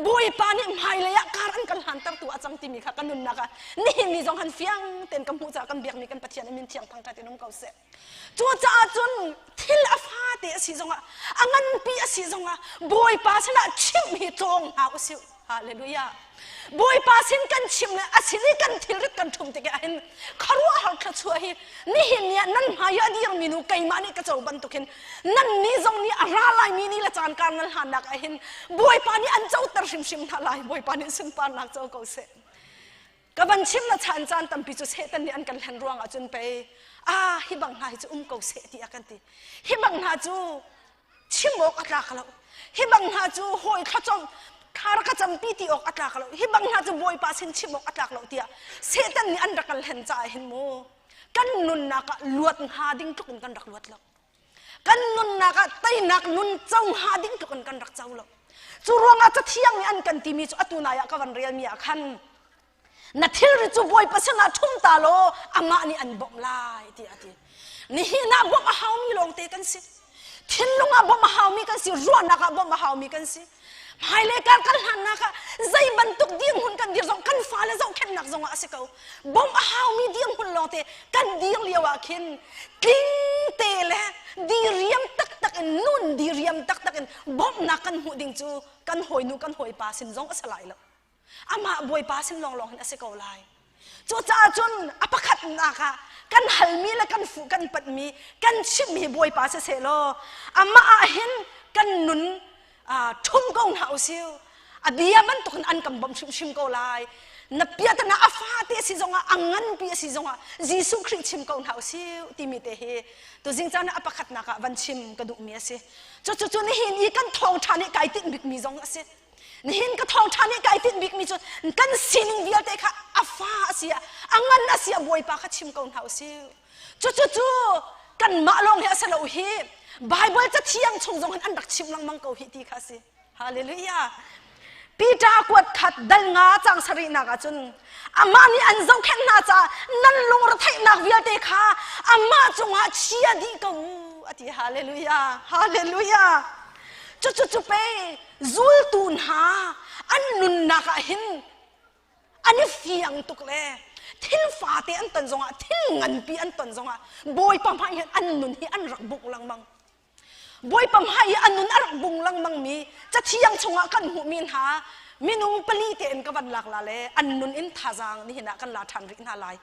Bawipa nih hmailei ah kar an kan hlantertu a cang timi kha kan nunnak ah nihin ni zong han fiang tein ka hmuh caah kan biakmi kan Pathian a min thiang thangṭhat in um ko seh. Cucaah cun thil a fate a si zongah a nganpi a si zongah Bawipa sinah chimh hi cawng hna usih. Hallelujah. Bawipa sin kan chim le a sin i kan thilrit kan ṭhum tikah hin khuaruahhar thluachuah hi nihin ni ah nan hmai ah a dirmi nu keimah nih ka co bantukin nan nih zong nih a ra laimi ni le caan kar nan hlannak ah hin Bawipa nih an coter hrimhrim hna lai. Bawipa nih sunparnak co ko seh. Ka van chim na chan caan tampi cu Satan nih an kan hlen ruangah cun pei ah hi bang hna hi cu um ko seh ti a kan ti. Hi bang hna cu chim awk a tlak lo. Hi bang hna cu hawi thlacam thla rak ka campi ti awk a tlak lo. Hi bang hna cu Bawipa sin chim awk a tlak lo tiah Satan nih an rak kan hlen caah hin mu kan nunnak ah luat hnga ding tluk in kan rak luat lo. Kan nunnak ah teinak nun co hnga ding tluk in kan rak co lo. Cu ruangah Cathiang nih an kan timi cu atu nai ah ka van relmi ah khan na thilri cu Bawipa sinah ṭhum ta law amah nih an bawmh lai tiah a ti. Nihin ah bawmh a haumi lawngte kan si. Thinlung ah bawmh a haumi kan si, ruahnak ah bawmh a haumi kan si. Hmailei kar kan hlannak ah zei bantuk dirhmun kan dir zong kan fale zohkhenhnak zong ah a si ko. Bawmh a haumi dirhmun lawngte kan dir lio ah khin tling te le diriam taktak in nun diriam taktak in bawmhnak kan hmuh ding cu kan hawinu kan hawipa sin zong a si lai lo. Amah Bawipa sin lawnglawng hin a si ko lai. Cucaah cun a pakhatnak ah kan halmi le kan fuh kan panhmi kan chimhmi Bawipa siseh law amah ah hin kan nun ṭhum ko hna usih. A bia bantukin an kan bawmh hrimhrim ko lai. Na piatana a fate a si zongah a nganpi a si zongah Jesuh Khrih chim ko hna usih timi te hi tuzing caan ah a pakhatnak ah van chim ka duhmi a si. Cucu cu nihin i kan thawngṭha nih kai tinh bikmi zong a si. Nihin ka thawngṭha nih kai tinh bikmi cu kan sining vialte kha a fa a si ah a ngan a si ah Bawipa kha chim ko hna usih. Cucu cu kanmah lawng hi a si lo hi Baibal cathiang chung zong hin an rak chim lengmang ko hi ti kha a si. Hallelujah. Peter kuat khat dal nga cang sarihnak ah cun amah nih an zohkhenh hna caah nan lungretheihnak vialte kha amah cungah chia dih ko u a ti. Hallelujah. Hallelujah. Cucu cu pe zultu hna an nunnak ah hin an i fiang tuk le thil fate an ton zongah thil nganpi an ton zongah Bawipa hmai hin an nun hi an rak bungh lengmang. Bawipa hmai i an nun a rak bung lengmang mi cathiang chungah kan hmuhmi hna minung pali tein ka van lak la le an nun in thazaang nihin ah kan la ṭhan rih hna lai.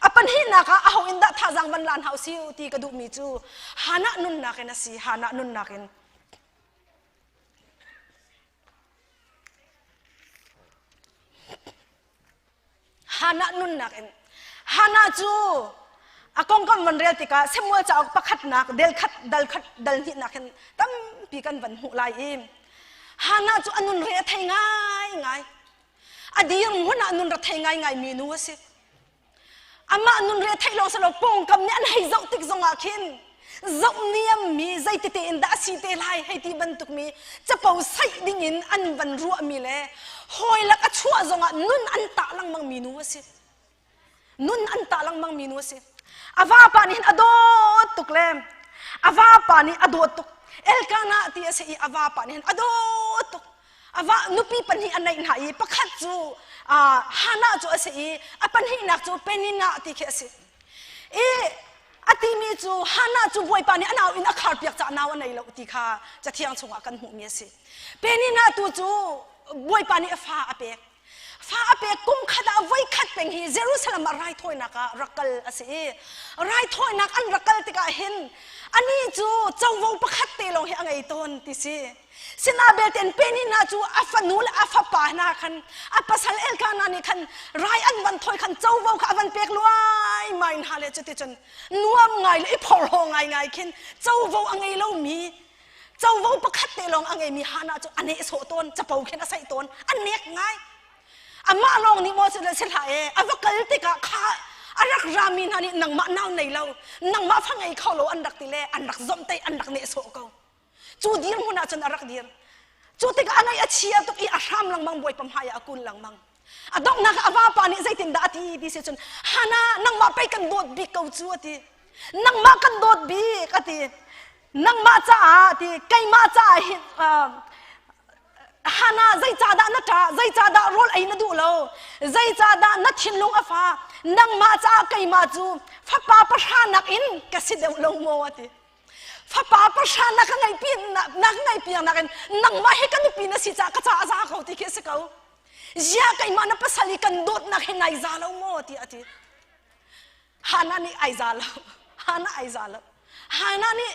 A pahnihnak ah aho in dah thazaang van la hna usih ti ka duhmi cu Hannah nunnak in a si. Hannah nunnak in. Hannah nunnak in Hannah cu a kong kan van rel tikah Samuel cauk pakhatnak del khat dal khat dal hnihnak hin tampi kan van hmuh lai i Hannah cu a nun re a thei ngai ngai a dir hmun ah nun ra thei ngai ngai mi nu a si Amah nun re theih lawng si lo pawngkam nih an hei zoh tik zongah khin zoh niam mi zeitete in dah a si te lai hei ti bantuk mi capo saih ding in an van ruah mi le hawi lak a chuah zongah nun an tah lengmang mi nu a si. Nun an tah lengmang mi nu a si. A vapa nih hin a dawt tuk le a vapa nih a dawt tuk. Elkanah ti a si i a vapa nih hin a dawt tuk. A va nupi pahnih a neih hna i pakhat cu Hannah cu a si i a pahnihnak cu Peninnah ti khi a si. I a timi cu Hannah cu Bawipa nih a nau in a kharpiak caah nau a nei lo ti kha Cathiang chungah kan hmuhmi a si. Peninnah tu cu Bawipa nih a fa a pek. Fa a pek kum khat ah voi khat peng hi Jerusalem ah raithawinak ah rak kal a si i raithawinak an rak kal tikah hin anih cu covo pakhat te lawng hi a ngei tawn ti si. Sinah belte in Peninnah cu a fanu le a fapa hna khan a pasal Elkanah nih khan rai an van thawi khan covo kha a van pek luaimai hna le cuticun nuam ngai le i phorhlaw ngaingai khin covo a ngei lomi covo pakhat te lawng a ngeimi Hannah cu a nehsawh tawn capo khin a saih tawn a nek ngai. Amah lawng nih maw si si hlah e a va kal tikah kha a rak rami hna nih nangmah nau nei lo nangmah fa ngei kho lo an rak ti le an rak zomhtaih an rak nehsawh ko. Cu dirhmun ah cun a rak dir. Cu tikah a ngaih a chia tuk i a hram lengmang Bawipa hmai ah a kun lengmang. A donghnak ah a vapa nih zeitindah a ti ti si cun Hana nangmah pei kan dawt bik ko cu a ti. Nangmah kan dawt bik a ti. Nangmah caah ti keimah caah hin uh, Hana zeicahdah na ṭah zeicahdah rawl ei na duh lo zeicahdah na thinlung a fa nangmah caah keimah cu fapa pahra nakin ka si deuh lo maw a ti. Fapa pahra na ka ngeih pi na ka ngeih piak nakin nangmah hi ka nupi na si caah ka caah a za ko ti khi a si ko. Ziah keimah na pasal i kan dawtnak hi nai za lo maw ti a ti. Hana nih ai za lo. Hana ai za lo. Hana nih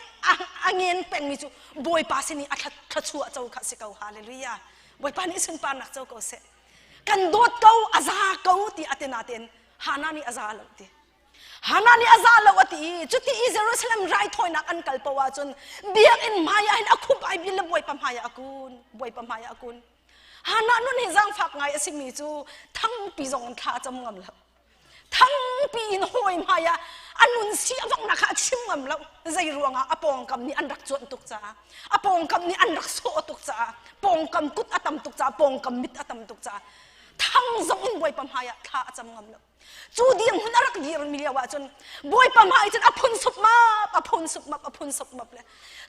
a ngen pengmi cu Bawipa sin i a thluachuah co kha si ko. Hallelujah. Bawipa nih sunparnak co ko seh. Kan dawt ko, a za ko ti a ti natein Hana nih a za lo ti. Hana nih a za lo a ti i cuti i Jerusalem raithawinak an kal poah ahcun biakinn hmai ah hin a khup ai bil le Bawipa hmai ah a kun. Bawipa hmai ah a kun. Hana nun hi zaangfak ngai a simi cu thangpi zong in thla a cam ngam lo. Thangpi in hawi hmai ah a nun si a vanghnak kha a chim ngam lo. Zei ruangah a pawngkam nih an rak cuanh tuk caah, a pawngkam nih an rak sawh tuk caah, pawngkam kut a tam tuk caah, pawngkam mit a tam tuk caah thang zong in Bawipa hmai ah thla a cam ngam lo. Cu dirhmun a rak dirmi lio ah cun Bawipa hmai cun a phun supmap, a phun supmap, a phun supmap le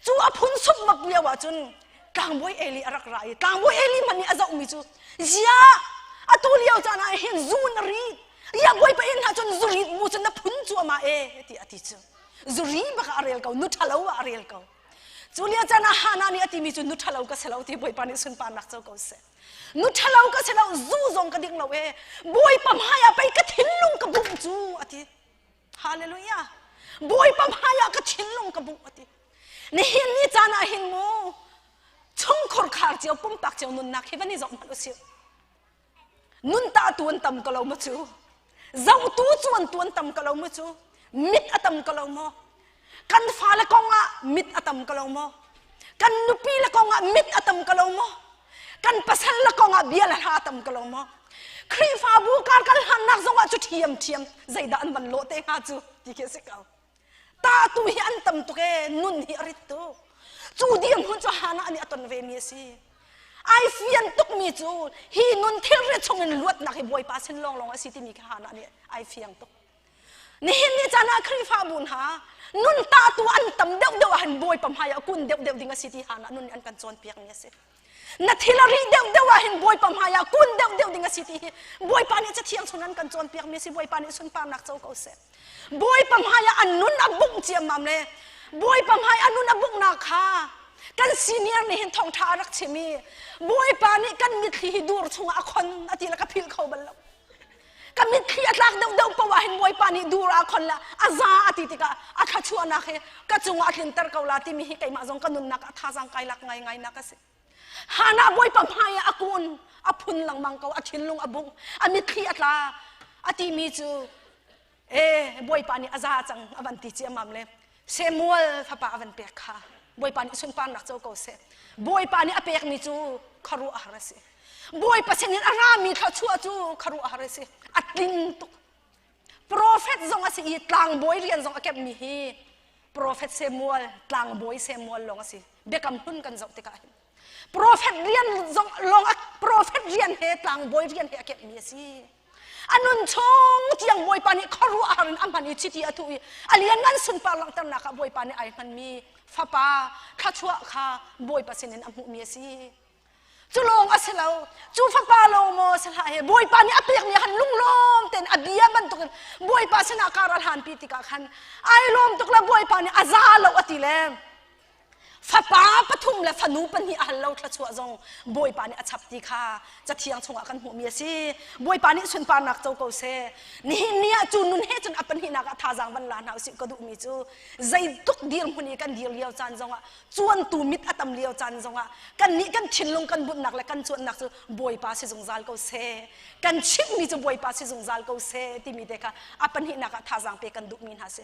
cu a phun supmap lio ah cun tlangbawi Eli a rak ra i tlangbawi Eli hmanh nih a zohmi cu ziah atu lio caan ah hin zu na rit ya Bawipa inn ah cun zu rit bu cun na phun cuahmah e ti a ti cu zuri bak ah a rel ko nu ṭhalo ah a rel ko cu lio caan ah Hannah nih a timi cu nu ṭhalo ka si lo ti Bawipa nih sunparnak co ko seh nu ṭhalo ka si lo zu zong ka ding lo e Bawipa hmai ah pei ka thinlung ka bungh cu a ti Hallelujah Bawipa hmai ah ka thinlung ka bungh a ti Nihin ni caan ah hin mu chungkhur khar cio pumpak cio nunnak hi van i zoh hmanh usih. Nun ta tu an tam ko lo mu cu. Zohtu cu an tuan tam ko lo mu cu. Mit a tam ko lo maw? Kan fale kong ah mit a tam ko lo maw? Kan nupi le kong ah mit a tam ko lo maw? Kan pasal le kong ah bia le hla a tam ko lo maw? Khrihfabu kar kan hlannak zong ah cu ṭhiam ṭhiam zeidah an van lawh te hnga cu ti khi a si ko. Ta tu hi an tam tuk ee nun hi a rit tuk cu dirhmun cu Hannah nih a ton ve mi a si ai fian tuk mi cu hi nun thilri chung in luatnak hi Bawipa sin lawnglawng a si timi kha Hannah nih ai fiang tuk nihin ni caan ah Khrihfabu hna nun ta tu an tam deuh deuh ah hin Bawipa hmai ah kun deuh deuh ding a si ti Hannah nun nih an kan cawnpiak mi a si na thil a rih deuh deuh ah hin Bawipa hmai ah kun deuh deuh ding a si ti hi Bawipa nih cathiang chung an kan cawnpiak mi a si Bawipa nih sunparnak co ko seh Bawipa hmai ah an nun a bungh ciammam le Bawipa hmai a nun a bunghnak kha kan senior nih hin thawngṭha a rak chim i Bawipa nih kan mitthli hi dur chungah a khon a ti le ka philh kho bal lo ka mitthli a tlak deuh deuh poah ah hin Bawipa nih dur a khon le a za a ti tikah a thluachuahnak hi ka cungah a tlinter ko la timi hi keimah zong ka nunnak ah thazaang kai lak ngaingai nak a si. Hannah Bawipa hmai ah a kun a phun lengmang ko a thinlung a bungh a mitthli a tla a timi cu e Bawipa nih a za cang a van ti ciammam le Samuel fapa a van pek kha Bawipa nih sunparnak co ko seh Bawipa nih a pekmi cu khuaruahhar a si Bawipa sinin a rami thluachuah cu khuaruahhar a si a tling tuk Profet zong a si i tlangbawi rian zong a kemhmi hi Profet Samuel tlangbawi Samuel lawng a si biakam hlun kan zoh tikah hin Profet rian zong lawng profet rian he tlangbawi rian he a kemhmi a si a nun chung tiang Bawipa nih khuaruahhar in a hman i chiti a thuh i a lianngan sunpar langhternak ah Bawipa nih ai hmanmi fapa thluachuah kha Bawipa sinin a hmuhmi a si. Cu lawng a si lo cu fapa lawng maw si hlah he Bawipa nih a pekmi han lunglawm tein a bia bantukin Bawipa sinah kar a hlanpi tikah khan ai lawm tuk le Bawipa nih a za lo a ti le fapa pathum le fanu pahnih a hal lo thluachuah zong Bawipa nih a chap ti kha cathiang chungah kan hmuhmi a si Bawipa nih sunparnak co ko seh nihin ni ah cu nun he cun a pahnihnak ah thazaang van la hna usih ka duhmi cu zeitluk dirhmun i kan dir lio caan zongah cuantu mit a tam lio caan zongah kannih kan thinlung kan bunhnak le kan cuannak cu Bawipa si zungzal ko seh kan chimhmi cu Bawipa si zungzal ko seh timi te kha a pahnihnak ah thazaang pe kan duhmi hna si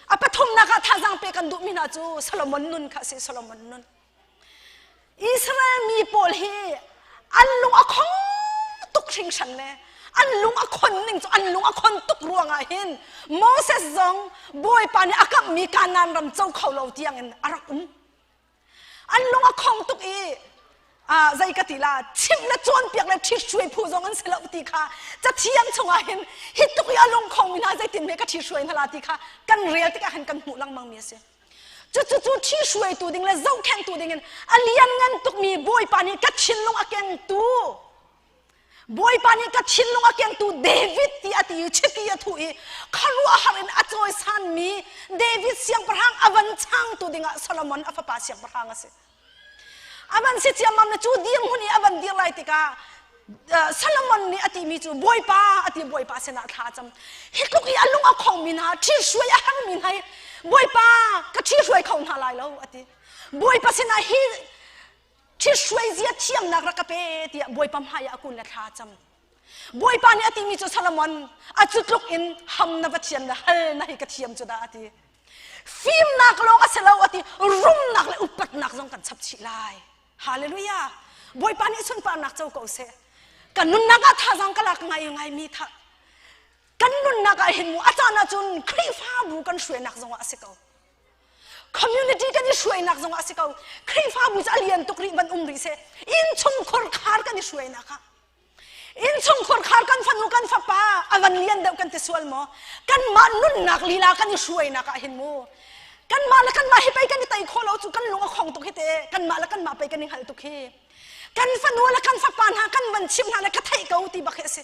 A pathumnak ah thazaang pek kan duhmi hna cu Solomon nun kha a si, Solomon nun. Israel mi pawl hi an lung a khong tuk hringhran. hringhran le an lung a khon ning cu an lung a khon tuk ruangah hin Moses zong Bawipa nih a kamhmi Kanaan ram co kho lo tiangin a rak um. An lung a khong tuk i zei ka ti la chimh le cawnpiak le ṭhithruai phu zong an si lo ti kha cathiang chungah hin hi tluk i a lung khongmi hna zeitin hme ka ṭhithruai hna la ti kha kan rel tikah hin kan hmuh lengmang mi a si. Cucu ṭhihruaitu ding le zohkhenhtu dingin a lianngan tukmi Bawipa nih ka thinlung a kengtu Bawipa nih ka thinlung a kengtu David ti a ti i chiti a thuh i khuaruahhar in a cawisanmi David siangpahrang a van changtu dingah Solomon a fapa siangpahrang a si. A van si ciammam le cu dirhmun i a van dir lai tikah Solomon nih a timi cu Bawipa a ti Bawipa sinah thla a cam. Hi tluk i a lung a khongmi hna, ṭhihruai a harmi hna hi Bawipa ka ṭhihruai kho hna lai lo a ti. Bawipa sinah hi ṭhihruai zia thiamnak rak ka pe tiah Bawipa hmai ah a kun le thla a cam. Bawipa nih a timi cu Solomon a cu tluk in ham na va thiam le hal na hi ka thiam cu dah a ti. Fimnak lawng a si lo a ti, rumnak le upatnak zong kan chap chih lai. Hallelujah! Bawipa nih sunparnak co ko seh. Kan nunnak ah thazaang ka lak ngai ngai mi tha. Kan nunnak ah hin mu a caan ahcun Khrihfabu kan hruainak zong ah a si ko. Community kan i hruainak zong ah a si ko. Khrihfabu cu a lian tuk rih van um rih seh. Innchung khurkhar kan i hruainak ah Innchungkhar khar kan fanu kan fapa a van lian deuh kan ti sual maw? Kanmah nunnak lila kan i hruainak ah hin mu. Kanmah le kanmah hi pei kan i tei khawh lo cu kan lung a khong tuk hi te. Kanmah le kanmah pei kan i hngalh tuk hi. Kan fanu le kan fapa hna kan van chimh hna le ka theih ko ti bak hi a si.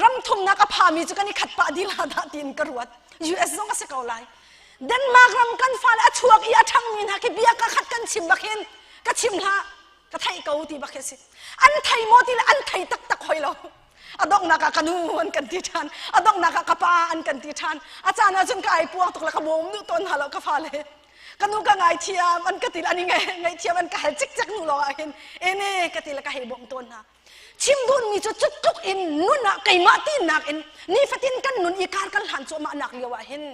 Ram thumnak a phami cu kan i khat pah dih la dah tiin ka ruat. US zong a si ko lai. Denmark ram kan fale a chuak i a ṭhangmi hna khi bia ka khat kan chim bak hin ka chim hlah ka theih ko ti bak hi a si an thei maw ti le an thei taktak hoi lo a donghnak ah ka nu an kan ti ṭhan a donghnak ah ka pa an kan ti ṭhan a caan ah cun ka ai puang tuk le ka bawm duh tawn hna lo ka fale ka nu ka ngaithiam an ka ti le an i ngaihthiam an ka hal cikcek nu lawng ah hin ene ka ti le ka hei bawmh tawn hna chim duhmi cu cutluk in nun ah keimah tinak in nifatin kan nun i kar kan hlan cuahmah nak lio ah hin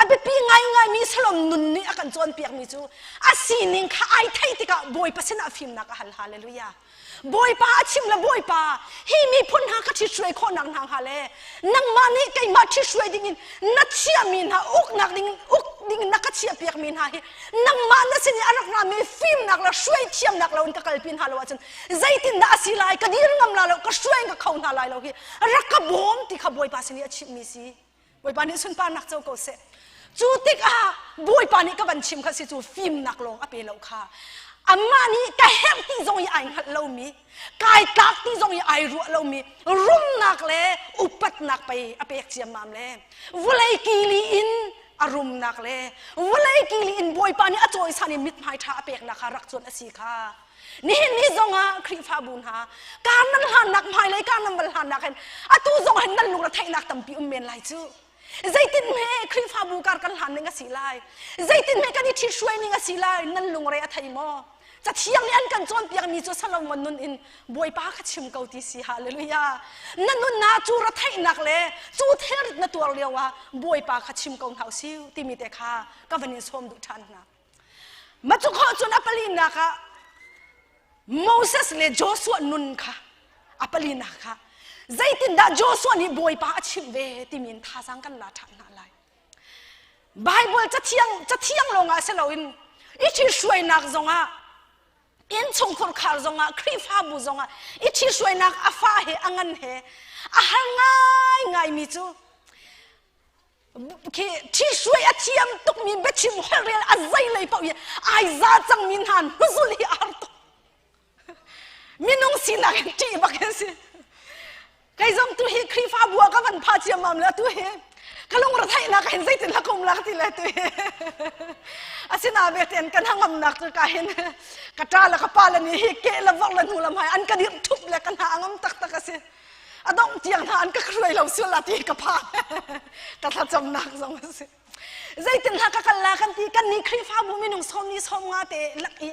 a biapi ngaingaimi Salom nun nih a kan cawnpiakmi cu a sining kha ai theih tikah Bawipa sinah fimnak a hal hallelujah Bawipa a chim le Bawipa hi miphun hna ka ṭhithruai khawhnak hna hnga le nangmah nih keimah ṭhithruai dingin na chiahmi hna uknak ding uk ding na ka chiahpiakmi hna hi nangmah na sin i a rak rami fimnak le hruai thiamnak lo in ka kalpi hna lo ahcun zeitindah a si lai ka dir ngam la lo ka hruai ka kho hna lai lo hi rak ka bawm ti kha Bawipa sin i a chimhmi si Bawipa nih sunparnak co ko seh. Cu tikah Bawipa nih ka van chim kha si cu fimnak lawng a pe lo kha. Amah nih ka herh ti zong i ai hngalh lomi, kai tlak ti zong i ai ruah lomi rumnak le upatnak pei a pek ciammam le vulei kili in a rumnak le vulei kili in Bawipa nih a cawisan i mithmai ṭha a peknak kha rak cuan a si kha. Nihin ni zongah Khrihfabu hna kar nan hlannak hmailei kar nan van hlannak hin atu zong hin nan lungre theihnak tampi um men lai cu. Zeitin hme Khrihfabu kar kan hlan ning a si lai? Zeitin hme kan i ṭhithruai ning a si lai? Nan lungre a thei maw? Cathiang nih an kan cawnpiakmi cu Solomon nun in Bawipa kha chim ko ti si hallelujah. Na nunnak cu ra theihnak le cu thilrit na tuar lio ah Bawipa kha chim ko hna usih timi te kha ka van in sawm duh ṭhan hna. Macu khawh cun a palinak ah Moses le Joshua nun kha a palinak kha zeitindah Joshua nih Bawipa a chimh ve timi in thazaang kan la ṭhan hna lai. Bible cathiang cathiang lawngah si loin i ṭhihruainak zongah innchungkhur khar zongah Khrihfabu zongah i ṭhihruainak a fa he a ngan he a har ngaingaimi cu khi ṭhihruai a thiam tukmi biachim holhrel a zei lei paoh i ai za cangmi hna hnuzul hi a har tuk minung sinak in ṭih bak an si kei zong tu hi Khrihfabu ah ka van pha ciammam le tu hi ka lungre theihnak hin zeitin la kum lak ti le tu hi asina betein kan hangamnak cu ka hin ka ṭa le ka pa le nih hi ke le vok le hnu lam hai an ka dirh ṭhup le ka hna angam taktak a si a dongh tiang hna an ka hruai lo sual la ti ka phan ka thlacamnak zong a si zeitin hna ka kal la kan ti kan nih Khrihfabu minung sawm ni sawm nga te lak i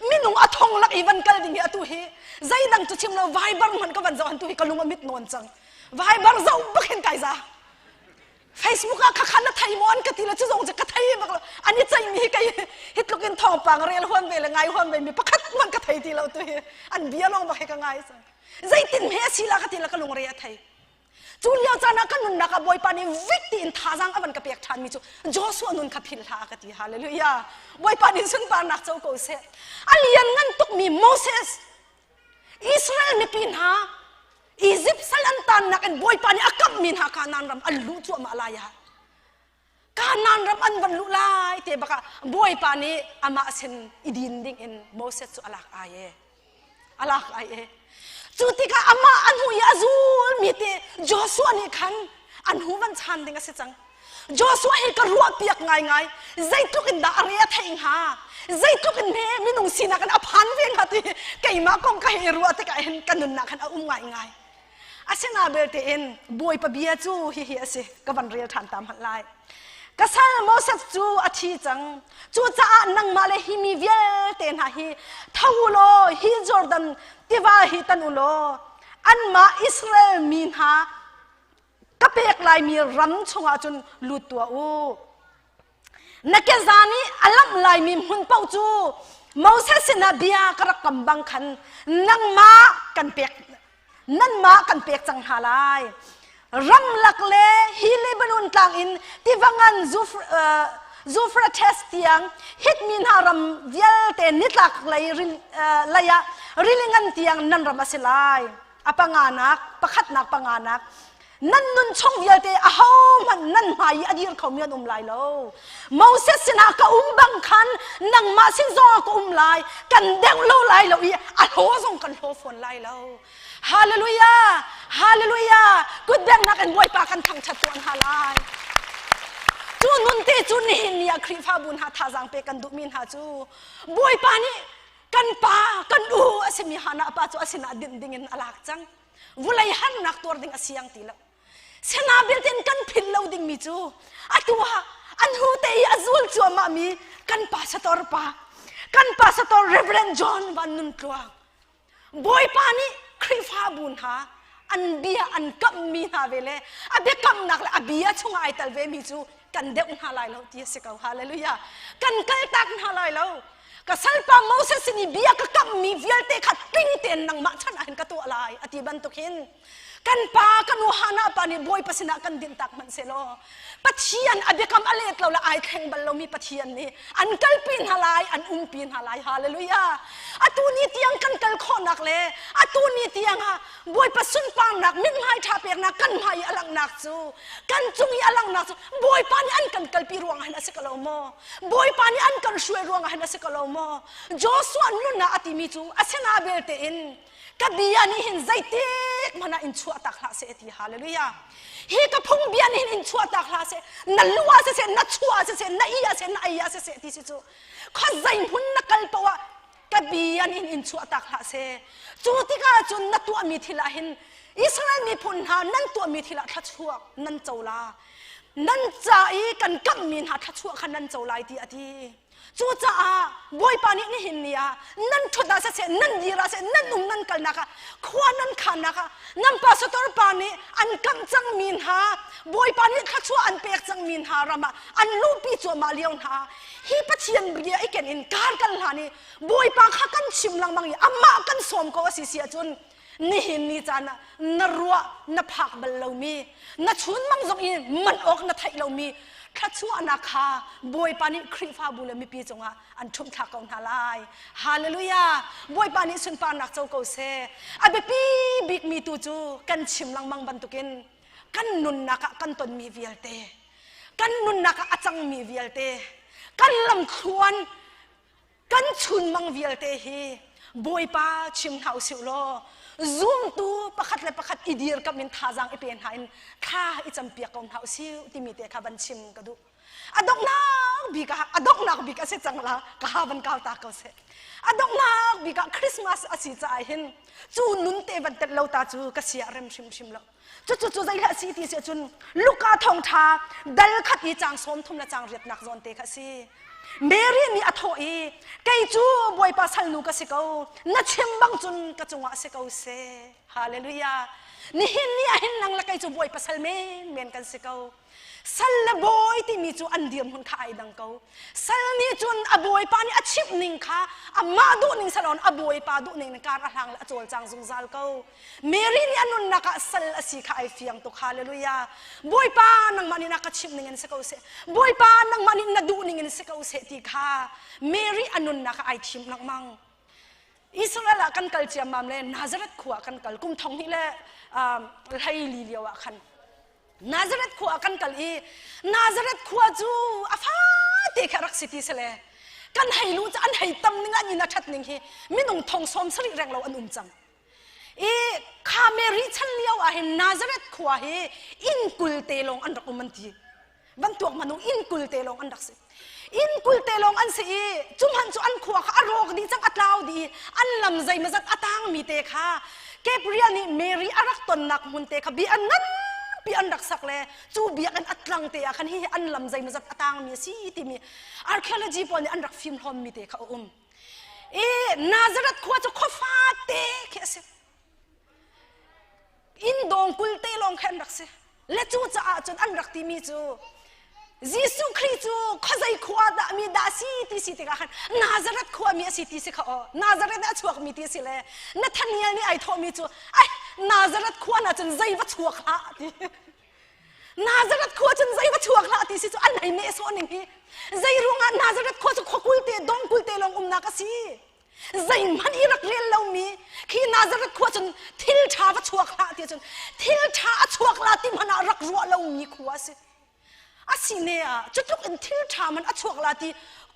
minung a thong lak i van kal ding hi atu hi zeidang cu chim lo Viber hman ka van zoh han tu hi ka lung a mit nawn cang Viber zoh bak hin kai za Facebook ah khakhan na thei maw an ka ti le cu zong cu ka thei bak lo an i ceih mi hi kei hi tluk in thawngpang rel huam ve le ngai huam ve mi pakhat hmanh ka thei. thei ti lo tu hi an bia lawng bak hi ka ngai cang. Zeitin hme a si la ka ti la ka lungre a thei. Cu lio caan ah ka nunnak ah Bawipa nih vik tiin thazaang a van ka pek ṭhanmi cu Joshua nun kha philh hlah a ka ti. Hallelujah. Bawipa nih sunparnak co ko seh. A lian ngan tukmi Moses Israel mipi hna Egypt sal an tannak in Bawipa nih a kamhmi hna Kanaan ram an luh cuahmah lai ah Kanaan ram an van luh lai te bakah Bawipa nih amah sin i din ding in Moses cu a lak ai e. A lak ai e. Cu tikah amah an hu i a zulmi te Joshua nih khan an hu van chan ding a si cang. Joshua hi ka ruah piak ngaingai. Zeitluk in dah a re a theih hnga? Zeitluk in he minung sinak in a phan ve hnga ti keimah kong ka hei ruah tikah hin ka nunnak khan a um ngaingai. Asina belte in Bawipa bia cu hihi a si ka van rel ṭhan ta hmanh lai. Ka sal Moses cu a thi cang. Cucaah nangmah le hi mi vialte hna hi tho u law hi Jordan tiva hi tan u law anmah Israel mi hna ka pek laimi ram chungah cun lut tuah u. Na keza nih a lamh laimi hmun paoh cu Moses sinah bia ka rak kam bang khan nangmah kan pek nanmah kan pek cang hna lai. Ramlak le hi Lebanon tlang in tiva ngan Euphrates tiang Hit mi hna ram vialte nitlak lei lei ah rili ngan tiang nan ram a si lai. A panganak, pakhatnak panganak nan nun chung vialte ahohmanh nan hmai i a dir khomi an um lai lo. Moses sinah ka um bang khan nangmah sin zongah ka um lai, kan deuh lo lai lo i a hlaw zong kan hlaw fawn lai lo. Hallelujah! Hallelujah! Kutbengnak in Bawipa kan thangṭhat tuan hna lai. Cu nun te cu nihin ni ah Khrihfabu hna thazaang pek kan duhmi hna cu Bawipa nih kan pa kan u a simi Hannah pa cu a sinah dinh dingin a lak cang. Vulei harnak tuar ding a siang ti lo. Sena belte in kan philh lo dingmi cu atu ah an hu te i a zul cuahmah mi kan pastor pa kan pastor Reverend John Van Nun Tluang Bawipa nih Khrihfabu hna an bia an kamhmi hna ve le a biakamnak le a bia chungah ai tel ve mi cu kan deuh hna lai lo ti a si ko. Hallelujah. Kan kaltak hna lai lo. Ka salpa Moses sin i bia ka kamhmi vialte kha tling tein nangmah chan ah hin ka tuah lai a ti bantuk hin kan pa kan u Hannah pa nih Bawipa sinah kan dinhtak hmanh sehlaw Pathian a biakam a let lo le ai thleng bal lomi Pathian nih an kalpi hna lai an umpi hna lai hallelujah atu ni tiang kan kal khawhnak le atu ni tiang ah Bawipa sunparnak mithmai ṭha peknak kan hmai i a langhnak cu kan cung i a langhnak cu Bawipa nih an kan kalpi ruangah hin a si ko lo maw Bawipa nih an kan hruai ruangah hin a si ko lo maw Joshua nun ah a timi cu a sinah belte in ka bia nih hin zeitik hmanh ah in chuah tak hlah seh ti hallelujah hi ka phung bia nih hin in chuah tak hlah seh na lu ah siseh na chuah ah siseh na i ah siseh na ei ah siseh ti si cu khuazei hmun na kal paoh ah ka bia nih hin in chuah tak hlah seh cu tikah cun na tuahmi thil ah hin Israel miphun hna nan tuahmi thil ah thluachuak nan co la nan ca i kan kamhmi hna thluachuah kha nan co lai ti a ti Cucaah Bawipa nih nihin ni ah nan ṭhut ah siseh, nan dir ah siseh, nan um nan kalnak ah, khua nan khannak ah, nan pastor pa nih an kamh cangmi hna, Bawipa nih thluachuah an pek cangmi hna ram ah an luhpi cuahmah lio hna. Hi Pathian bia i ken in kar kal hlan i Bawipa kha kan chim lengmang i amah kan sawm ko a si si ahcun nihin ni caan ah na ruah na phak bal lomi na chunmang zong i man awk na theih lomi thluachuahnak kha Bawipa nih Khrihfabu le mipi cungah an ṭhumhthlak ko hna lai. Hallelujah! Bawipa nih sunparnak co ko seh. A biapi bikmi tu cu kan chim lengmang bantukin kan nunnak ah kan tonmi vialte, kan nunnak ah a cangmi vialte, kan lamthluan kan chunmang vialte hi Bawipa chim hna usih law zumtu pakhat le pakhat i dirkamh in thazaang i pe hna in thla i campiak ko hna usih timi te kha van chim ka duh. A donghnak bik ah a donghnak bik a si cang la ka ha van kau ta ko seh. A donghnak bik ah Christmas a si caah hin cu nun te van tet lo ta cu ka sia rem hrimhrim lo. Cucu cu zei hlah si ti si ahcun Luka thawngṭha dal khat i caang 30 le caang riatnak zawn te kha a si. Mary nih a thawh i kei cu Bawipa salnu ka si ko na chim bang cun ka cungah si ko seh. Hallelujah. Nihin ni ah hin nang le kei cu Bawipa sal menmen kan si ko. Sal le bawi timi cu an dirhmun kha ai dang ko. Sal nih cun a bawipa nih a chimh ning kha amah duh ning salon a bawipa duh ning kar a hlang le a cawlcang zungzal ko. Mary nih a nunnak ah sal a si kha ai fiang tuk. Hallelujah. Bawipa nangmah nih na ka chimh ning in si ko seh. Bawipa nangmah nih na duh ning in si ko seh ti kha Mary a nunnak ah ai thim lengmang. Israel ah kan kal ciammam le Nazareth khua kan kal kum thong hnih le hlei li lio ah khan Nazareth khua ah kan kal i Nazareth khua cu a fate kha rak si ti si le kan hei lu cu an hei tam ning an inn a ṭhat ning hi minung thong sawm sarih reng lo an um cang i kha Mary chan lio ah hin Nazareth khua hi inn 20 te lawng an rak um an ti van tuak hmanh inn 20 te lawng an rak si inn 20 te lawng an si i cu hmanh cu an khua kha a rawk dih cang a tlau dih i an lam zeimawzat a tangmi te kha Gabriel nih Mary a rak tonnak hmun te kha bi an nganpi an rak sak le cu biakinn a tlang te ah khan hihi an lam zeimawzat a tangmi a si timi archaeology pawl nih an rak fim hlawmmi te kha a um i Nazareth khua cu khua fate khi a si inn dawng 20 te lawng kha an rak si le cu caah cun an rak timi cu Jesuh Khrih cu khuazei khua dah mi dah si ti si tikah khan Nazareth khua mi a si ti si kha aw Nazareth a chuak mi ti si le Nathaniel nih ai thawh mi cu ai Nazareth khua na cun zei va chuak hlah ti Nazareth khua cun zei va chuak hlah ti si cu an hei neh sawh ning hi zei ruangah Nazareth khua cu khua 20 te dong 20 te lawng umnak a si zeihmanh i rak rel lomi khi Nazareth khua cun thil ṭha va chuak hlah ti cun thil ṭha a chuak la ti hmanh ah rak ruah lomi khua a si a si ne ah cutluk in thil ṭha man a chuak la ti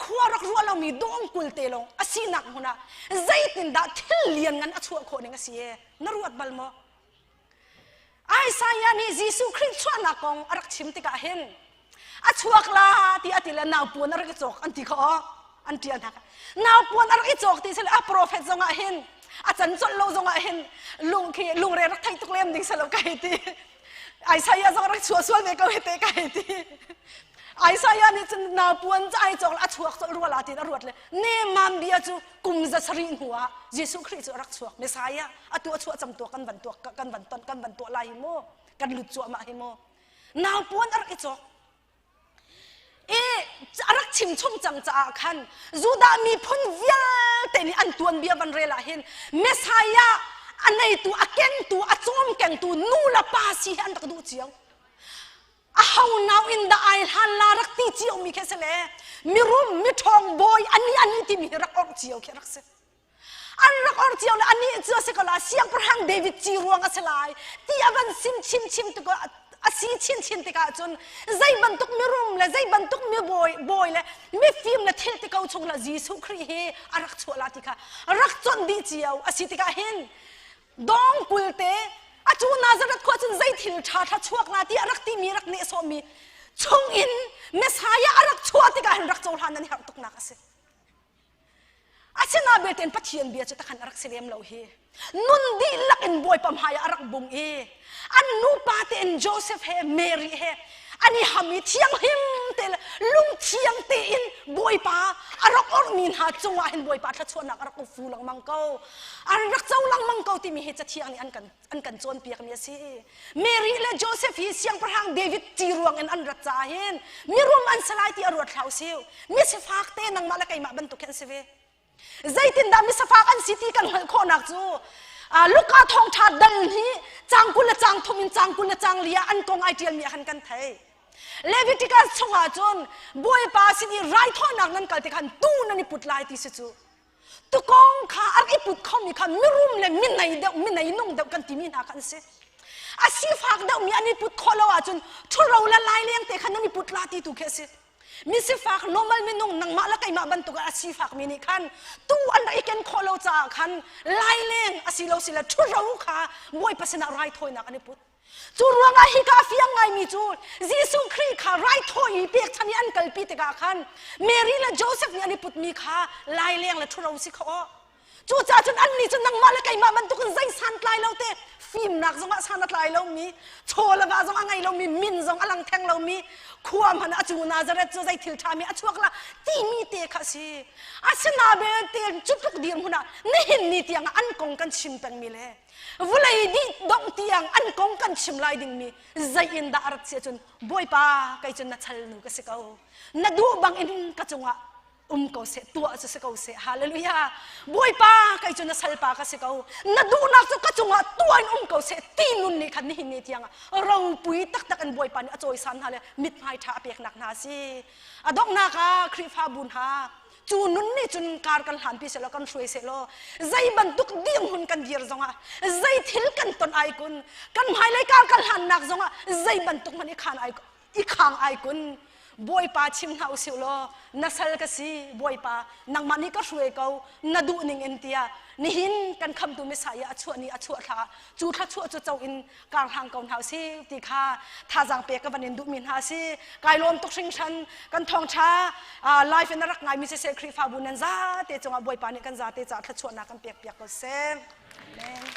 khua rak ruah lomi dawng 20 te lawng a sinak hmun ah zeitindah thil lian ngan a chuah khawh ning a si e na ruat bal maw Isaiah nih Jesuh Khrih chuahnak kong a rak chim tikah hin a chuak la ti a ti le naupuan a rak i cawk an ti kha aw an ṭial hna naupuan a rak i cawk ti sile a prophet zongah hin a can colh lo zongah hin lung khi lungre rak theih tuk lem ding selo ka hei ti Isaiah zong rak chuah sual ve ko he te ka hei ti Isaiah nih cun naupuan cu ai cawk le a chuak colh rua la tiin a ruat le nemam bia cu kum za sarih hnu ah Jesuh Khrih cu a rak chuak Messiah atu a chuah cang tuah kan van tuah kan van ton kan van tuah lai hi mu kan lut cuahmah hi mu naupuan a rak i cawk i a rak chim chung cang caah khan Judah miphun vialte nih an tuanbia van rel ah hin Messiah a neitu a kengtu a cawm kengtu nu le pa si hi an rak duh cio a ho nau in dah ai hlan la rak ti cio mi khi si le mirum miṭhawng bawi ani ani timi hi rak orh cio khi rak si an rak or cio le anih cu a si ko la siangpahrang David ci ruang a si lai ti a van sim chim chim tik a si chin chin tikah cun zei bantuk mirum le zei bantuk mi bawi bawi le mifim le thil ti ko chung la Jesuh Khrih hi a rak chuah la ti kha rak chawnh dih cio a si tikah hin dawng 20 te atu Nazareth khua cun zei thil ṭha ṭha chuak la ti a rak timi rak nehsawhmi chung in Messiah a rak chuah tikah hin rak cohlan nan i harh tuknak a si Asinain belte Pathian bia cu takhan a rak si lem lo hi. Nun dihlak in Bawipa hmai ah a rak bung i an nupa tein Joseph he Mary he an i ham i thianghlim te le lungthiang tein Bawipa a rak orhmi hna cungah hin Bawipa thluachuahnak a rak fu lengmang ko. An rak co lengmang ko timi hi Cathiang nih an kan an kan cawnpiakmi a si. Mary le Joseph hi siangpahrang David ci ruang in an rat caah hin mirum an si lai ti a ruat hlah usih. Mi sifak te nangmah le keimah bantuk hi an si ve. Zeitindah mi sifak an si ti kan hngalh khawhnak cu Luka thawngṭha dal hi cang 20 le cang thum in cang 20 le cang li ah an kong ai ṭialmi ah khan kan thei. Leviticus chungah cun Bawipa sin i raithawinak nan kal tikhan tu nan i put lai ti si cu. Tukong kha a rak i put khomi kha mirum le minei deuh minei nung deuh kan timi hna kha an si. A sifak deuhmi an i put khawh lo ahcun ṭhuro le laileng te kha nan i put la ti tu khi a si. Mi sifak normal minung nangmah le keimah bantuk a sifakmi nih khan tu an rak i ken khawh lo caah khan laileng a si lo si le ṭhuro kha Bawipa sinah raithawinak an i put. Cu ruangah hika a fiang ngaimi cu Jesuh Khrih kha raithawi i pekchan i an kalpi tikah khan Mary le Joseph nih an i putmi kha laileng le ṭhuro si kha aw. Cucaah cun annih cu nangmah le keimah bantukin zei santlai lo te fimnak zongah san a tlai lomi, chaw le va zong a ngei lomi, min zong a lang theng lomi, khua hmanh a cu Nazareth cu zei thil ṭhami a chuak la timi te kha a si. Asinabelte cu tluk dirhmun ah nihin ni tiangah an kong kan chim pengmi le vulei dih dongh tiang an kong kan chim lai dingmi zei in dah a rat si ahcun Bawipa kei cu na chalnu ka si ko. Na duh bang in ka cungah um ko seh tuah cu si ko seh. Hallelujah. Bawipa kei cu na salpa ka si ko. Na duhnak cu ka cungah tuah in um ko seh ti nun nih khan nihin ni tiang ah ropui taktak in Bawipa nih a cawisan hna le mithmai ṭha a peknak hna a si. A donghnak ah Khrihfabu hna cu nun nih cun kar kan hlanpi seh law kan hruai seh law zei bantuk dirhmun kan dir zongah zei thil kan ton ai kun kan hmailei kar kan hlannak zongah zei bantuk hmanh i khan ai i khang ai kun. Bawipa chim hna usih law na sal ka si Bawipa, nangmah nih ka hruai ko na duh ning in tiah nihin kan khamtu Messiah a chuah ni a chuah thla cu thla chuah cu cho in kar hlang ko hna usih ti kha thazaang pek ka van in duhmi hna si. Kai lawm tuk hringhran. Kan thawngtha live in a rak ngaimi siseh Khrihfabu nan zate cungah Bawipa nih kan zate caah thluachuahnak kan pek piak ko seh. Amen.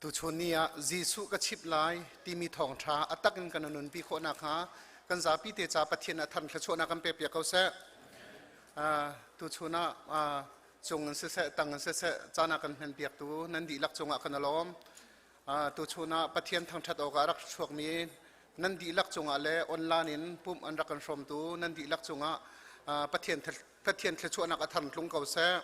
Tuchun ni ah Jesuh ka chimh lai timi thawngṭha a tak in kan nunpi khawh nakhnga kan zapi te ca Pathian a than thluachuahnak kan pek piak ko seh. Tuchun ah cung in siseh tang in siseh caan ah kan hman piaktu nan dihlak cungah kan lawm. Tuchun ah Pathian thangṭhat awkah a rak chuakmi nan dihlak cungah le online in pumh an rak kan hrawmtu nan dihlak cungah Pathian Pathian thluachuahnak a thar tlung ko seh.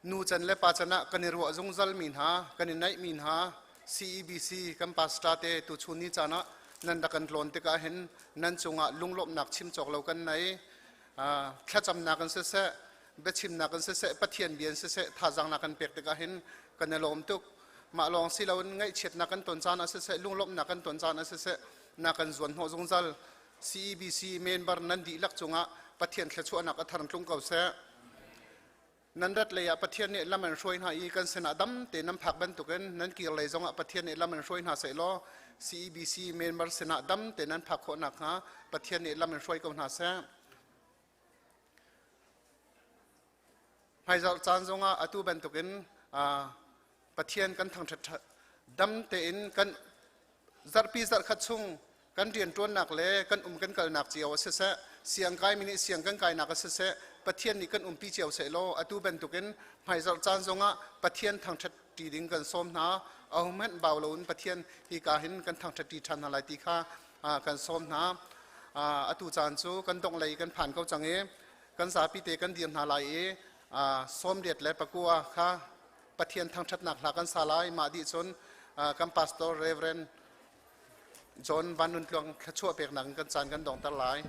Nu can le pa can ah kan i ruah zungzal mi hna, kan i naih mi hna, CEBC kan pastor te tuchun ni caan ah nan rak kan tlawn tikah hin nan cungah lunglawmhnak chim cawk lo kan nei. Thlacamnak in siseh, biachimnak in siseh, Pathian bia in siseh, thazaang na kan pek tikah hin kan i lawm tuk. Mah lawng si loin ngaihchiatnak kan ton caan ah siseh, lunglawmhnak kan ton caan ah siseh, na kan zuan hnawh zungzal. CEBC member nan dihlak cungah Pathian thluachuahnak a thar tlung ko seh. Nan rat lei ah Pathian nih lam an hruai hna i kan sinah dam te nan phak bantukin nan kir lei zongah Pathian nih lam an hruai hna seh law CEBC member sinah dam te nan phak khawh nakhnga Pathian nih lam an hruai ko hna seh. Hmaizarh caan zongah atu bantukin Pathian kan thangṭhat dam tein kan zarhpi zarhkhat chung kan rianṭuannak le kan um kan kalnak cio a siseh, siang kaimi nih siang kan kainak a siseh, Pathian nih kan umpi cio sehlaw atu bantukin hmaizarh caan zongah Pathian thangṭhat ṭi ding kan sawm hna. Ahohmanh bau loin Pathian hika hin kan thangṭhat ṭi ṭhan hna lai ti kha kan sawm hna. Atu caan cu kan dongh lei kan phan ko cang i kan zapi te kan dir hna lai i 89 kha Pathian thangṭhatnak hla kan sa lai. Mah dih cun kan pastor Reverend John Van Nun Tluang thluachuah peknak in kan caan kan dongter lai.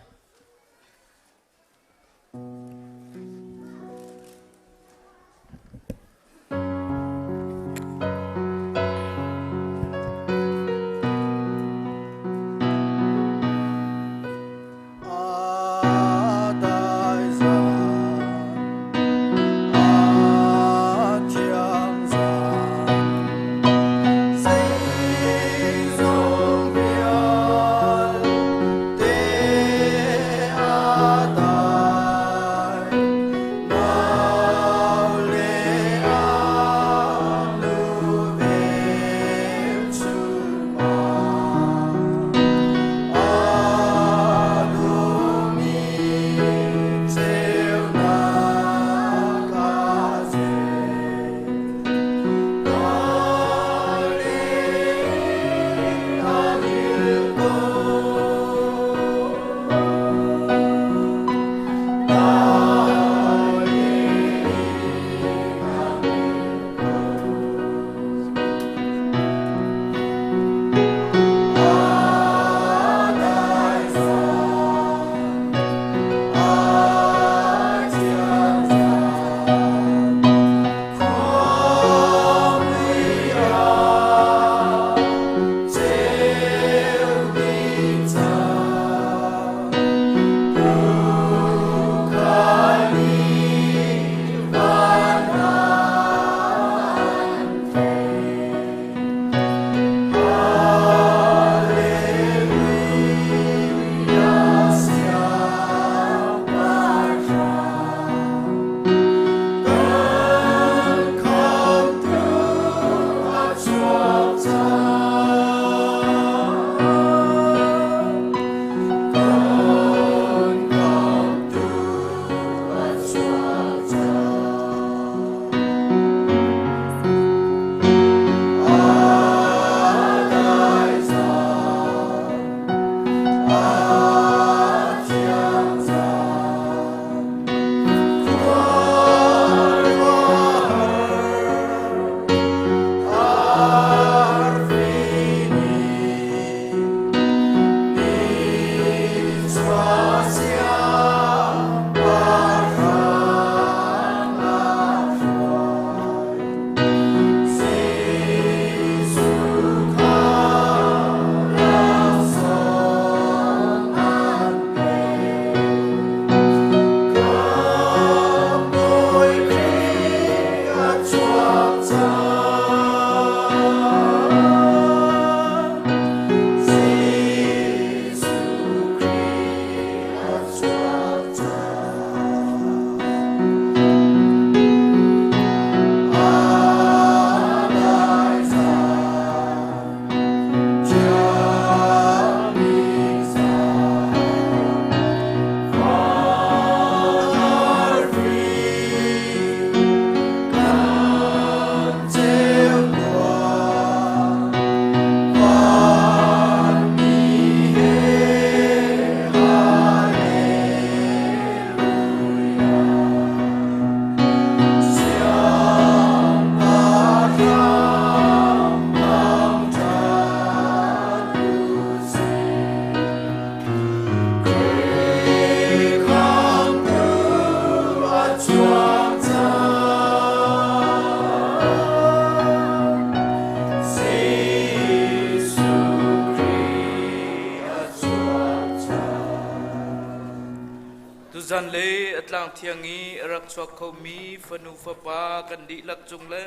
Tuzanlei a tlang thiang i a rak chuak khomi fanu fapa kan dihlak cung le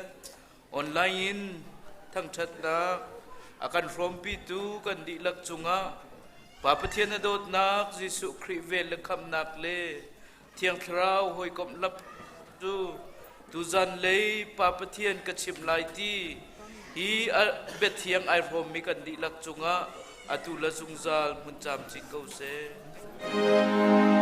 online in thangṭhatnak a kan hrawmpitu kan dihlak cungah Pa Pathian a dawtnak Jesuh Khrih vel le khamhnak le Thiang Thlarau hawikomh lap cu tuzanlei Pa Pathian ka chim lai ti hi biathiang ai hrawmmi kan dihlak cungah atu le zungzal hmun camcin ko seh.